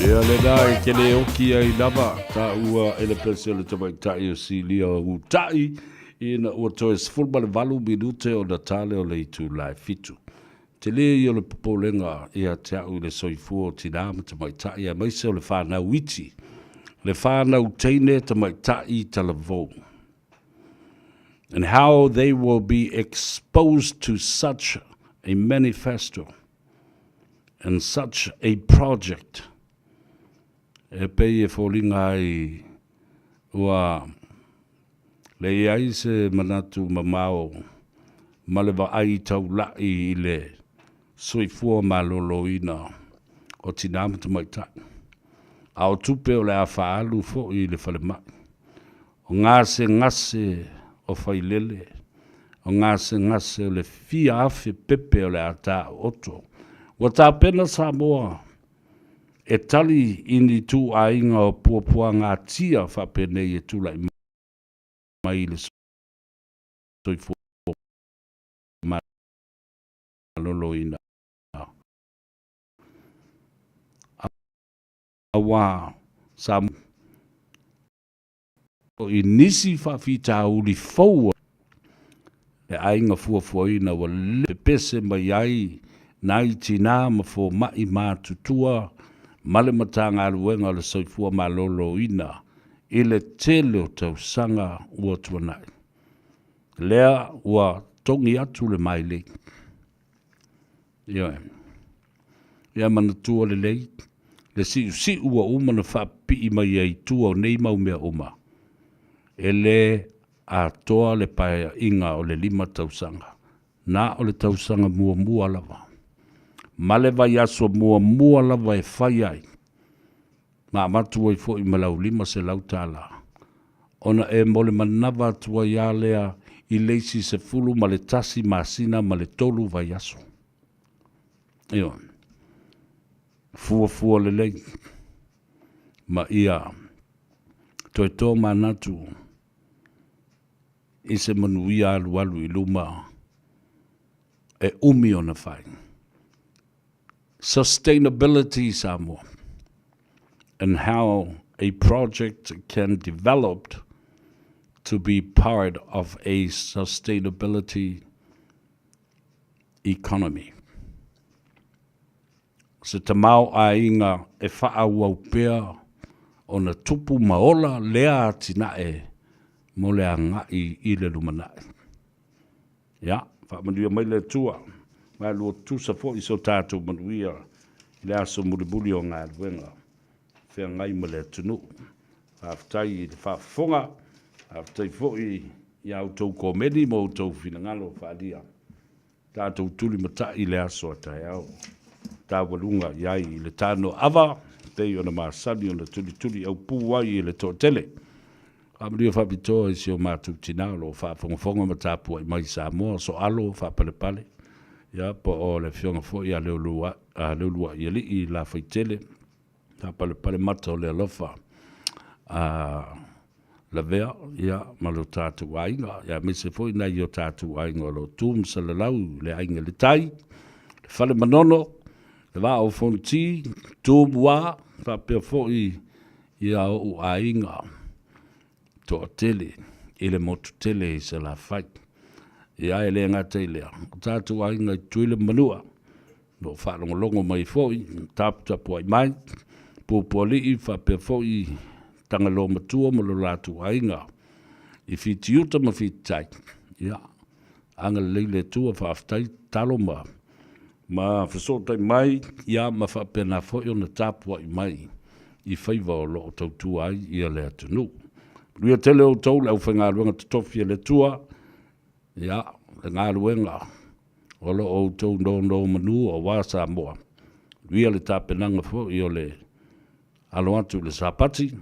Ia lena e te le oki ai lava taua e le pese o le tamaitai o Silia o Uta'i ina ua toe 18 minute ona tale o le itula e fitu. Tele ia o le popolega ia te au i le soifua o tinā ma tamaitai aemaise o le whānau iti, le whānau teine tamaitai talavou. And how they will be exposed to such a manifesto and such a project e pei e foliga ai ua leai ai se manatu mamao ma le vaai taula'i i le soifua maloloina o tinā ma tamaitai. A o tupe o le a faaalu foi i le falemai. O gasegase o failele, o gasegase o le fia afe pepe o le a taooto. Ua tapena Samoa. e tali i ni ituaiga o puapuagatia faapenei e tulai mai i le soifua maloloina, auā sa i nisi faafitauli fou o le aiga fuafuaina ua pepese mai ai nai tinā ma fomai matutua ma le Matagaluega o le Soifua Maloloina i le tele o tausaga ua tuanai. Lea ua togi atu le mailei. Ioe. Ia manatua lelei le siusiu ua uma ona faapipii mai ai i tua o nei mau mea uma, e le atoa le paeaiga o le 5 tausaga, na o le tausaga muamua lava, ma le vaiaso muamua lava e fai ai, ma avatu ai foi ma lau $500, ona e mo le manava atu ai lava lea i le isi 11 masina ma le 3 vaiaso. Ioe. Fuafua lelei ma ia toe tomanatu i se manuia alualu i luma e umi ona fai. Sustainability Samoa and how a project can develop to be part of a sustainability economy. Se tamaoaiga e faaauau pea ona tupu ma ola lea atinae mo le agai i le lumanai. Ia, faamanuia mai le Atua, malu tutusa foi so tatou manuia i le aso mulimuli o galuega feagai ma le atunuu. Faafetai i le faafofoga, faafetai foi i a outou komeni ma outou finagalo faaalia. Tatou tulimatai i le aso a taeao, taualuga i ai i le tanoaava, pei ona masani ona tulituli aupū ai e le toatele. Faamanuia faapitoa i si o matou tinā o lo o faafogafoga ma tapuai mai i Samoa, Soalo Faapalepale, ia, po o le afioga foi ia Leuluaialii Lafaitele, Faapalepale mata o le alofa a Lavea, ia, ma lo tatou aiga, ia, aemaise foi nai o tatou aiga o lo o tu ma salalau i le Aiga i le Tai, le Fale Manono, le Vaa o Fonoti, Tumua, faapea foi ia ou aiga toatele i le motu tele i Salafai. Ia, e le gata i lea, o tatou aiga i Tutuila ma Manua, o lo o faalogologo mai foi, taputapuai mai, Puapualii faapea foi Tagaloa Matua ma lo latou aiga i Fitiuta ma Fititai. Ia, agalelei le Atua, faafetai tatalo ma fesootai mai, ia ma faapena foi ona tapuai mai i faiva o lo o tautua ai ia le atunuu. Manuia tele outou le aufaigaluega totofi a le Atua, ia, le galuega o lo o outou nonomanu aua Samoa. Manuia le tapenaga foi o le alo atu i le Sapati,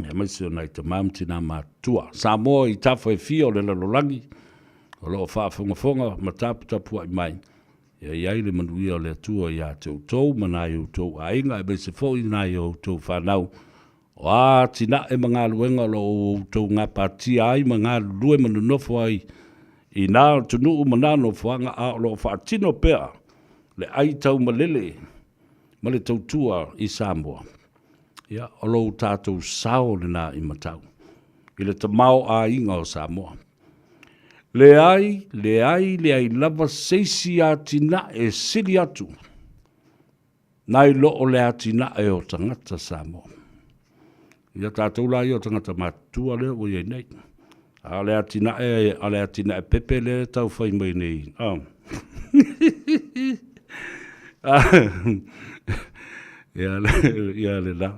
aemaise o nai tama ma tina matutua. Samoa i tafa e fia o le lalolagi, o lo o faafogafoga ma taputapuai mai, ia i ai le manuia o le Atua ia te outou ma nai outou aiga, aemaise foi nai o outou fanau, o a atinae ma galuega o lo o outou gapatia ai ma galulue ma nonofo ai i nā atunuu ma nā nofoaga, a o lo o faatino pea le ai taumalele ma le tautua i Samoa. Ia, o lo tatou sao lena i matau i le tamaoaiga o Samoa. Leai, leai, leai lava se isi atinae e sili atu nai lo o le atinae o tagata Samoa. Ia tatou la ia o tagata matutua lea ua i ai nei. A o le atinae, a o le atinae pepe lea e tau fai mai nei. Oh. Ia, ia le la.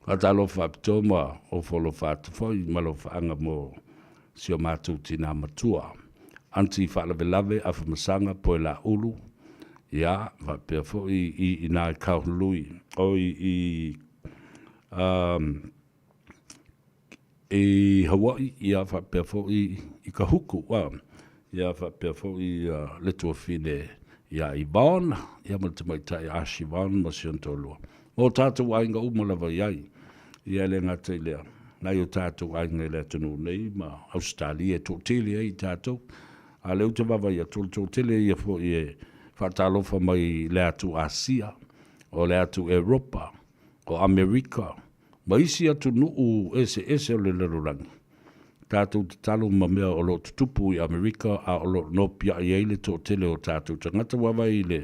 Faatalofa faapitoa ma ofo alofa atu foi ma alofaaga mo si o matou tinā matua. Aunty Faalavelave Afamasaga Poelaulu, ia, faapea foi i ina i Kahului, oi i um, i Hawaii, ia faapea foi i Kahuku, ia faapea foi le tuafine. Ia Yvonne, ia ma le tamaitai a Siobhan ma si ona toalua. Ma o tātou aiga uma lava i ai. Ia e le gata i lea, nai o tātou aiga i le atunuu nei ma Ausetalia e toatele ai i tātou. A lea ou te vaavaai atu, o le toatele ia foi e faatalofa mai i le atu Asia, o le atu Eropa, o Amerika, ma isi atunuu eseese o le lalolagi. Tatou tatalo ma mea o lo o tutupu i Amerika a o lo o nopiai ai le toatele o tatou tagata. Ua vaai i le,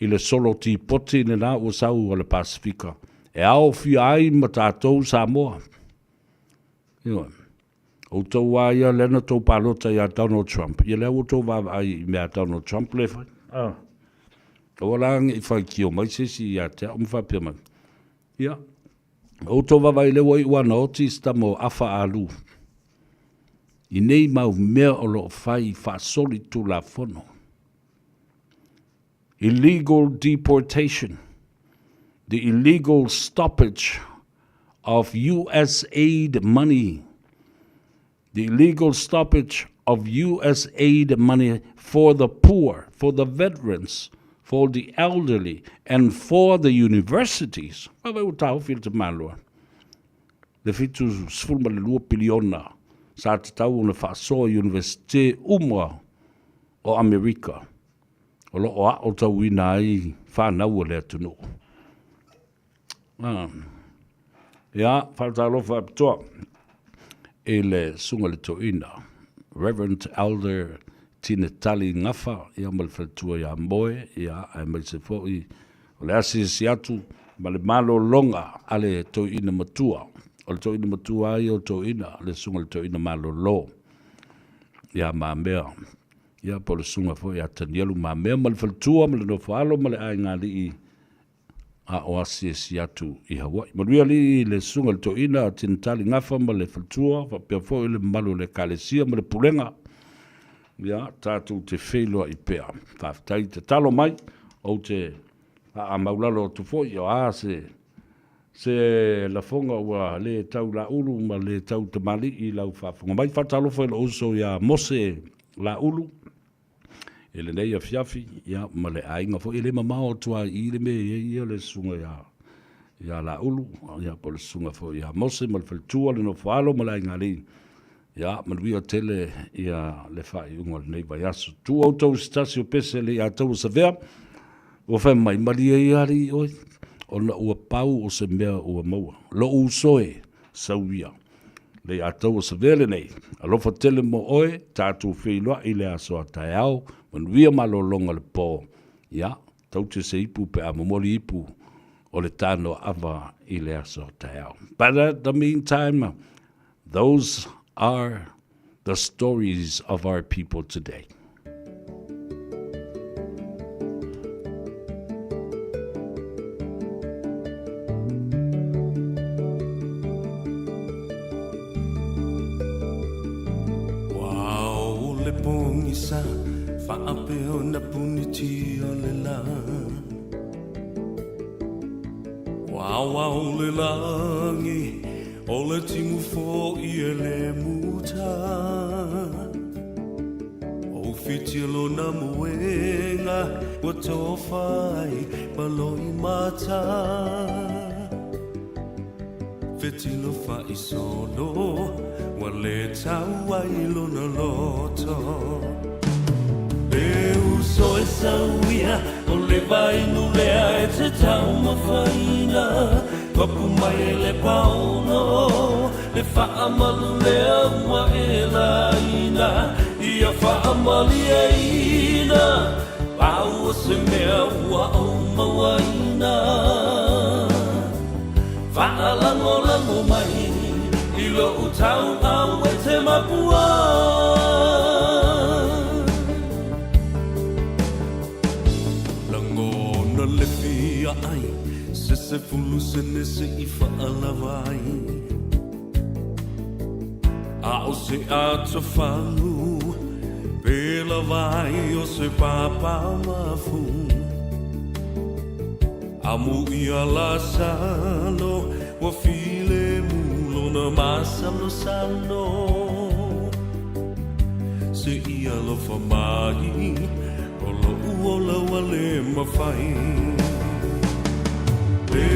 i le solo tipoti lena ua sau a le Pasefika e aofia ai ma tatou Samoa. Ioe. Outou lava ia lea na tou palota ia Donald Trump, ia lea ua outou vaavaai i mea a Donald Trump lea e fai. Ah. Aua la ne i faitio mai se isi ia te au ma faapea mai. Ia, outou vaavaai lea ua iu ana oti si tama o Afa Alu i nei mau mea o lo o fai faasolitulafono. Illegal deportation, the illegal stoppage of US aid money, the illegal stoppage of US aid money for the poor, for the veterans, for the elderly, and for the universities. Vaavaai ua taofi le tamaloa. Le 72 piliona sa tatau ona faasoa i Universite uma o Amerika o lo o aotauina ai fanau a le atunuu. Ah. Ia, faatalofa apitoa i le susuga i le toeaina, Reverend Elder Tinetali Gafa, ia ma le faletua ia Moe, ia, aemaise foi o le asiasi atu ma le malologa a le toeaina matua. O le toeaina matua lava ia o toeaina, le susuga i le toeaina malolo ia Mamea, ia po o le susuga foi ia Tanielu Mamea ma le faletua ma le nofoalo ma le aiga alii a o asiasi atu i Hawaii. Manuia alii le susuga i le toeaina a Tinitali Gafa ma le faletua, faapea foi le mamalu o le Ekalesia ma le Pulega. Ia, tatou te feiloai pea. Faafetai tatalo mai, ou te faamaulalo atu foi, o a se se lafoga ua le tau laulu ma le tau tamalii i lau faafofoga mai. Faatalofa i lou uso ia Mose Laulu i lenei afiafi, ia, ma le aiga foi. E le mamao atu lava i i le mea e i ai ia le susuga ia, ia Laulu, ia, po o le susuga foi ia Mose ma le faletua, le nofoalo ma le aiga alii. Ia, manuia tele ia le faaiuga o lenei vaiaso. Tuu outou i se tasi o pese le ia taua savea, ua fai mai, malie ia alii oe, ona ua pau o se mea ua maua. Lou uso e, sau ia. Le ia taua savea lenei, alofa tele mo oe, tatou feiloai i le aso a taeao, manuia malologa o le po. Ia, taute se ipu pe a momoli ipu o le tanoaava i le aso a taeao. But at the meantime, those are the stories of our people today. Ua o le pogisa faapea ona puniti o le lā. Ua ao le lagi o le timu fo'i e le muta. O whiti lona moenga ua tofa ai ma loimata. Fetilo fa'isolo ua le tau ai lona loto. E uso e sau ia o le vainu lea e te taumafaina. Papu mai e le paono le fa'amalu lea ua e laina. Ia fa'amalieina pau o se mea ua ou mauaina. Fa'alagolago mai i lo'u tau'au e te mapua. Lagona le fia ai se 10 sene se i fa'alava ai. A o se atofagu pe lava ai o se papa mafu. Amu ia Lasalo ua filemu lona masalosalo. Se i alofa mai o lo'u ola ua le mafai. Le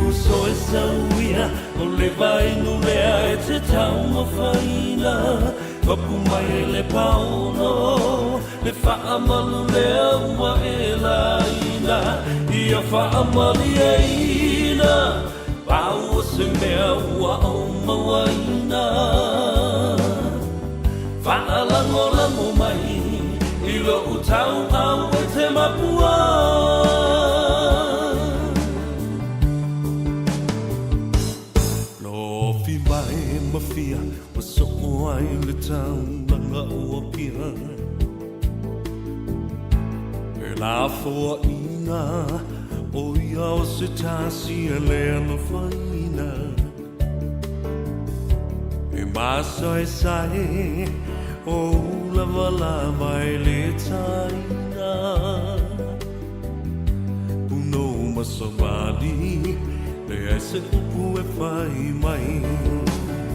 uso e sauia o le vainu lea e te taumafaina. Papu mai e le paono le faamalu lea ua e laina. Ia faamalieina pau o se mea ua ou mauaina. Faalagolago mai i lou tauau e te mapua. Lofi mai ma fia ua soo ai le taulaga o Apia. E lafoaiga o ia o se tasi e le alofaina. E masaesae o ulavalava e le taina. Punou ma savali, leai se upu e fai mai.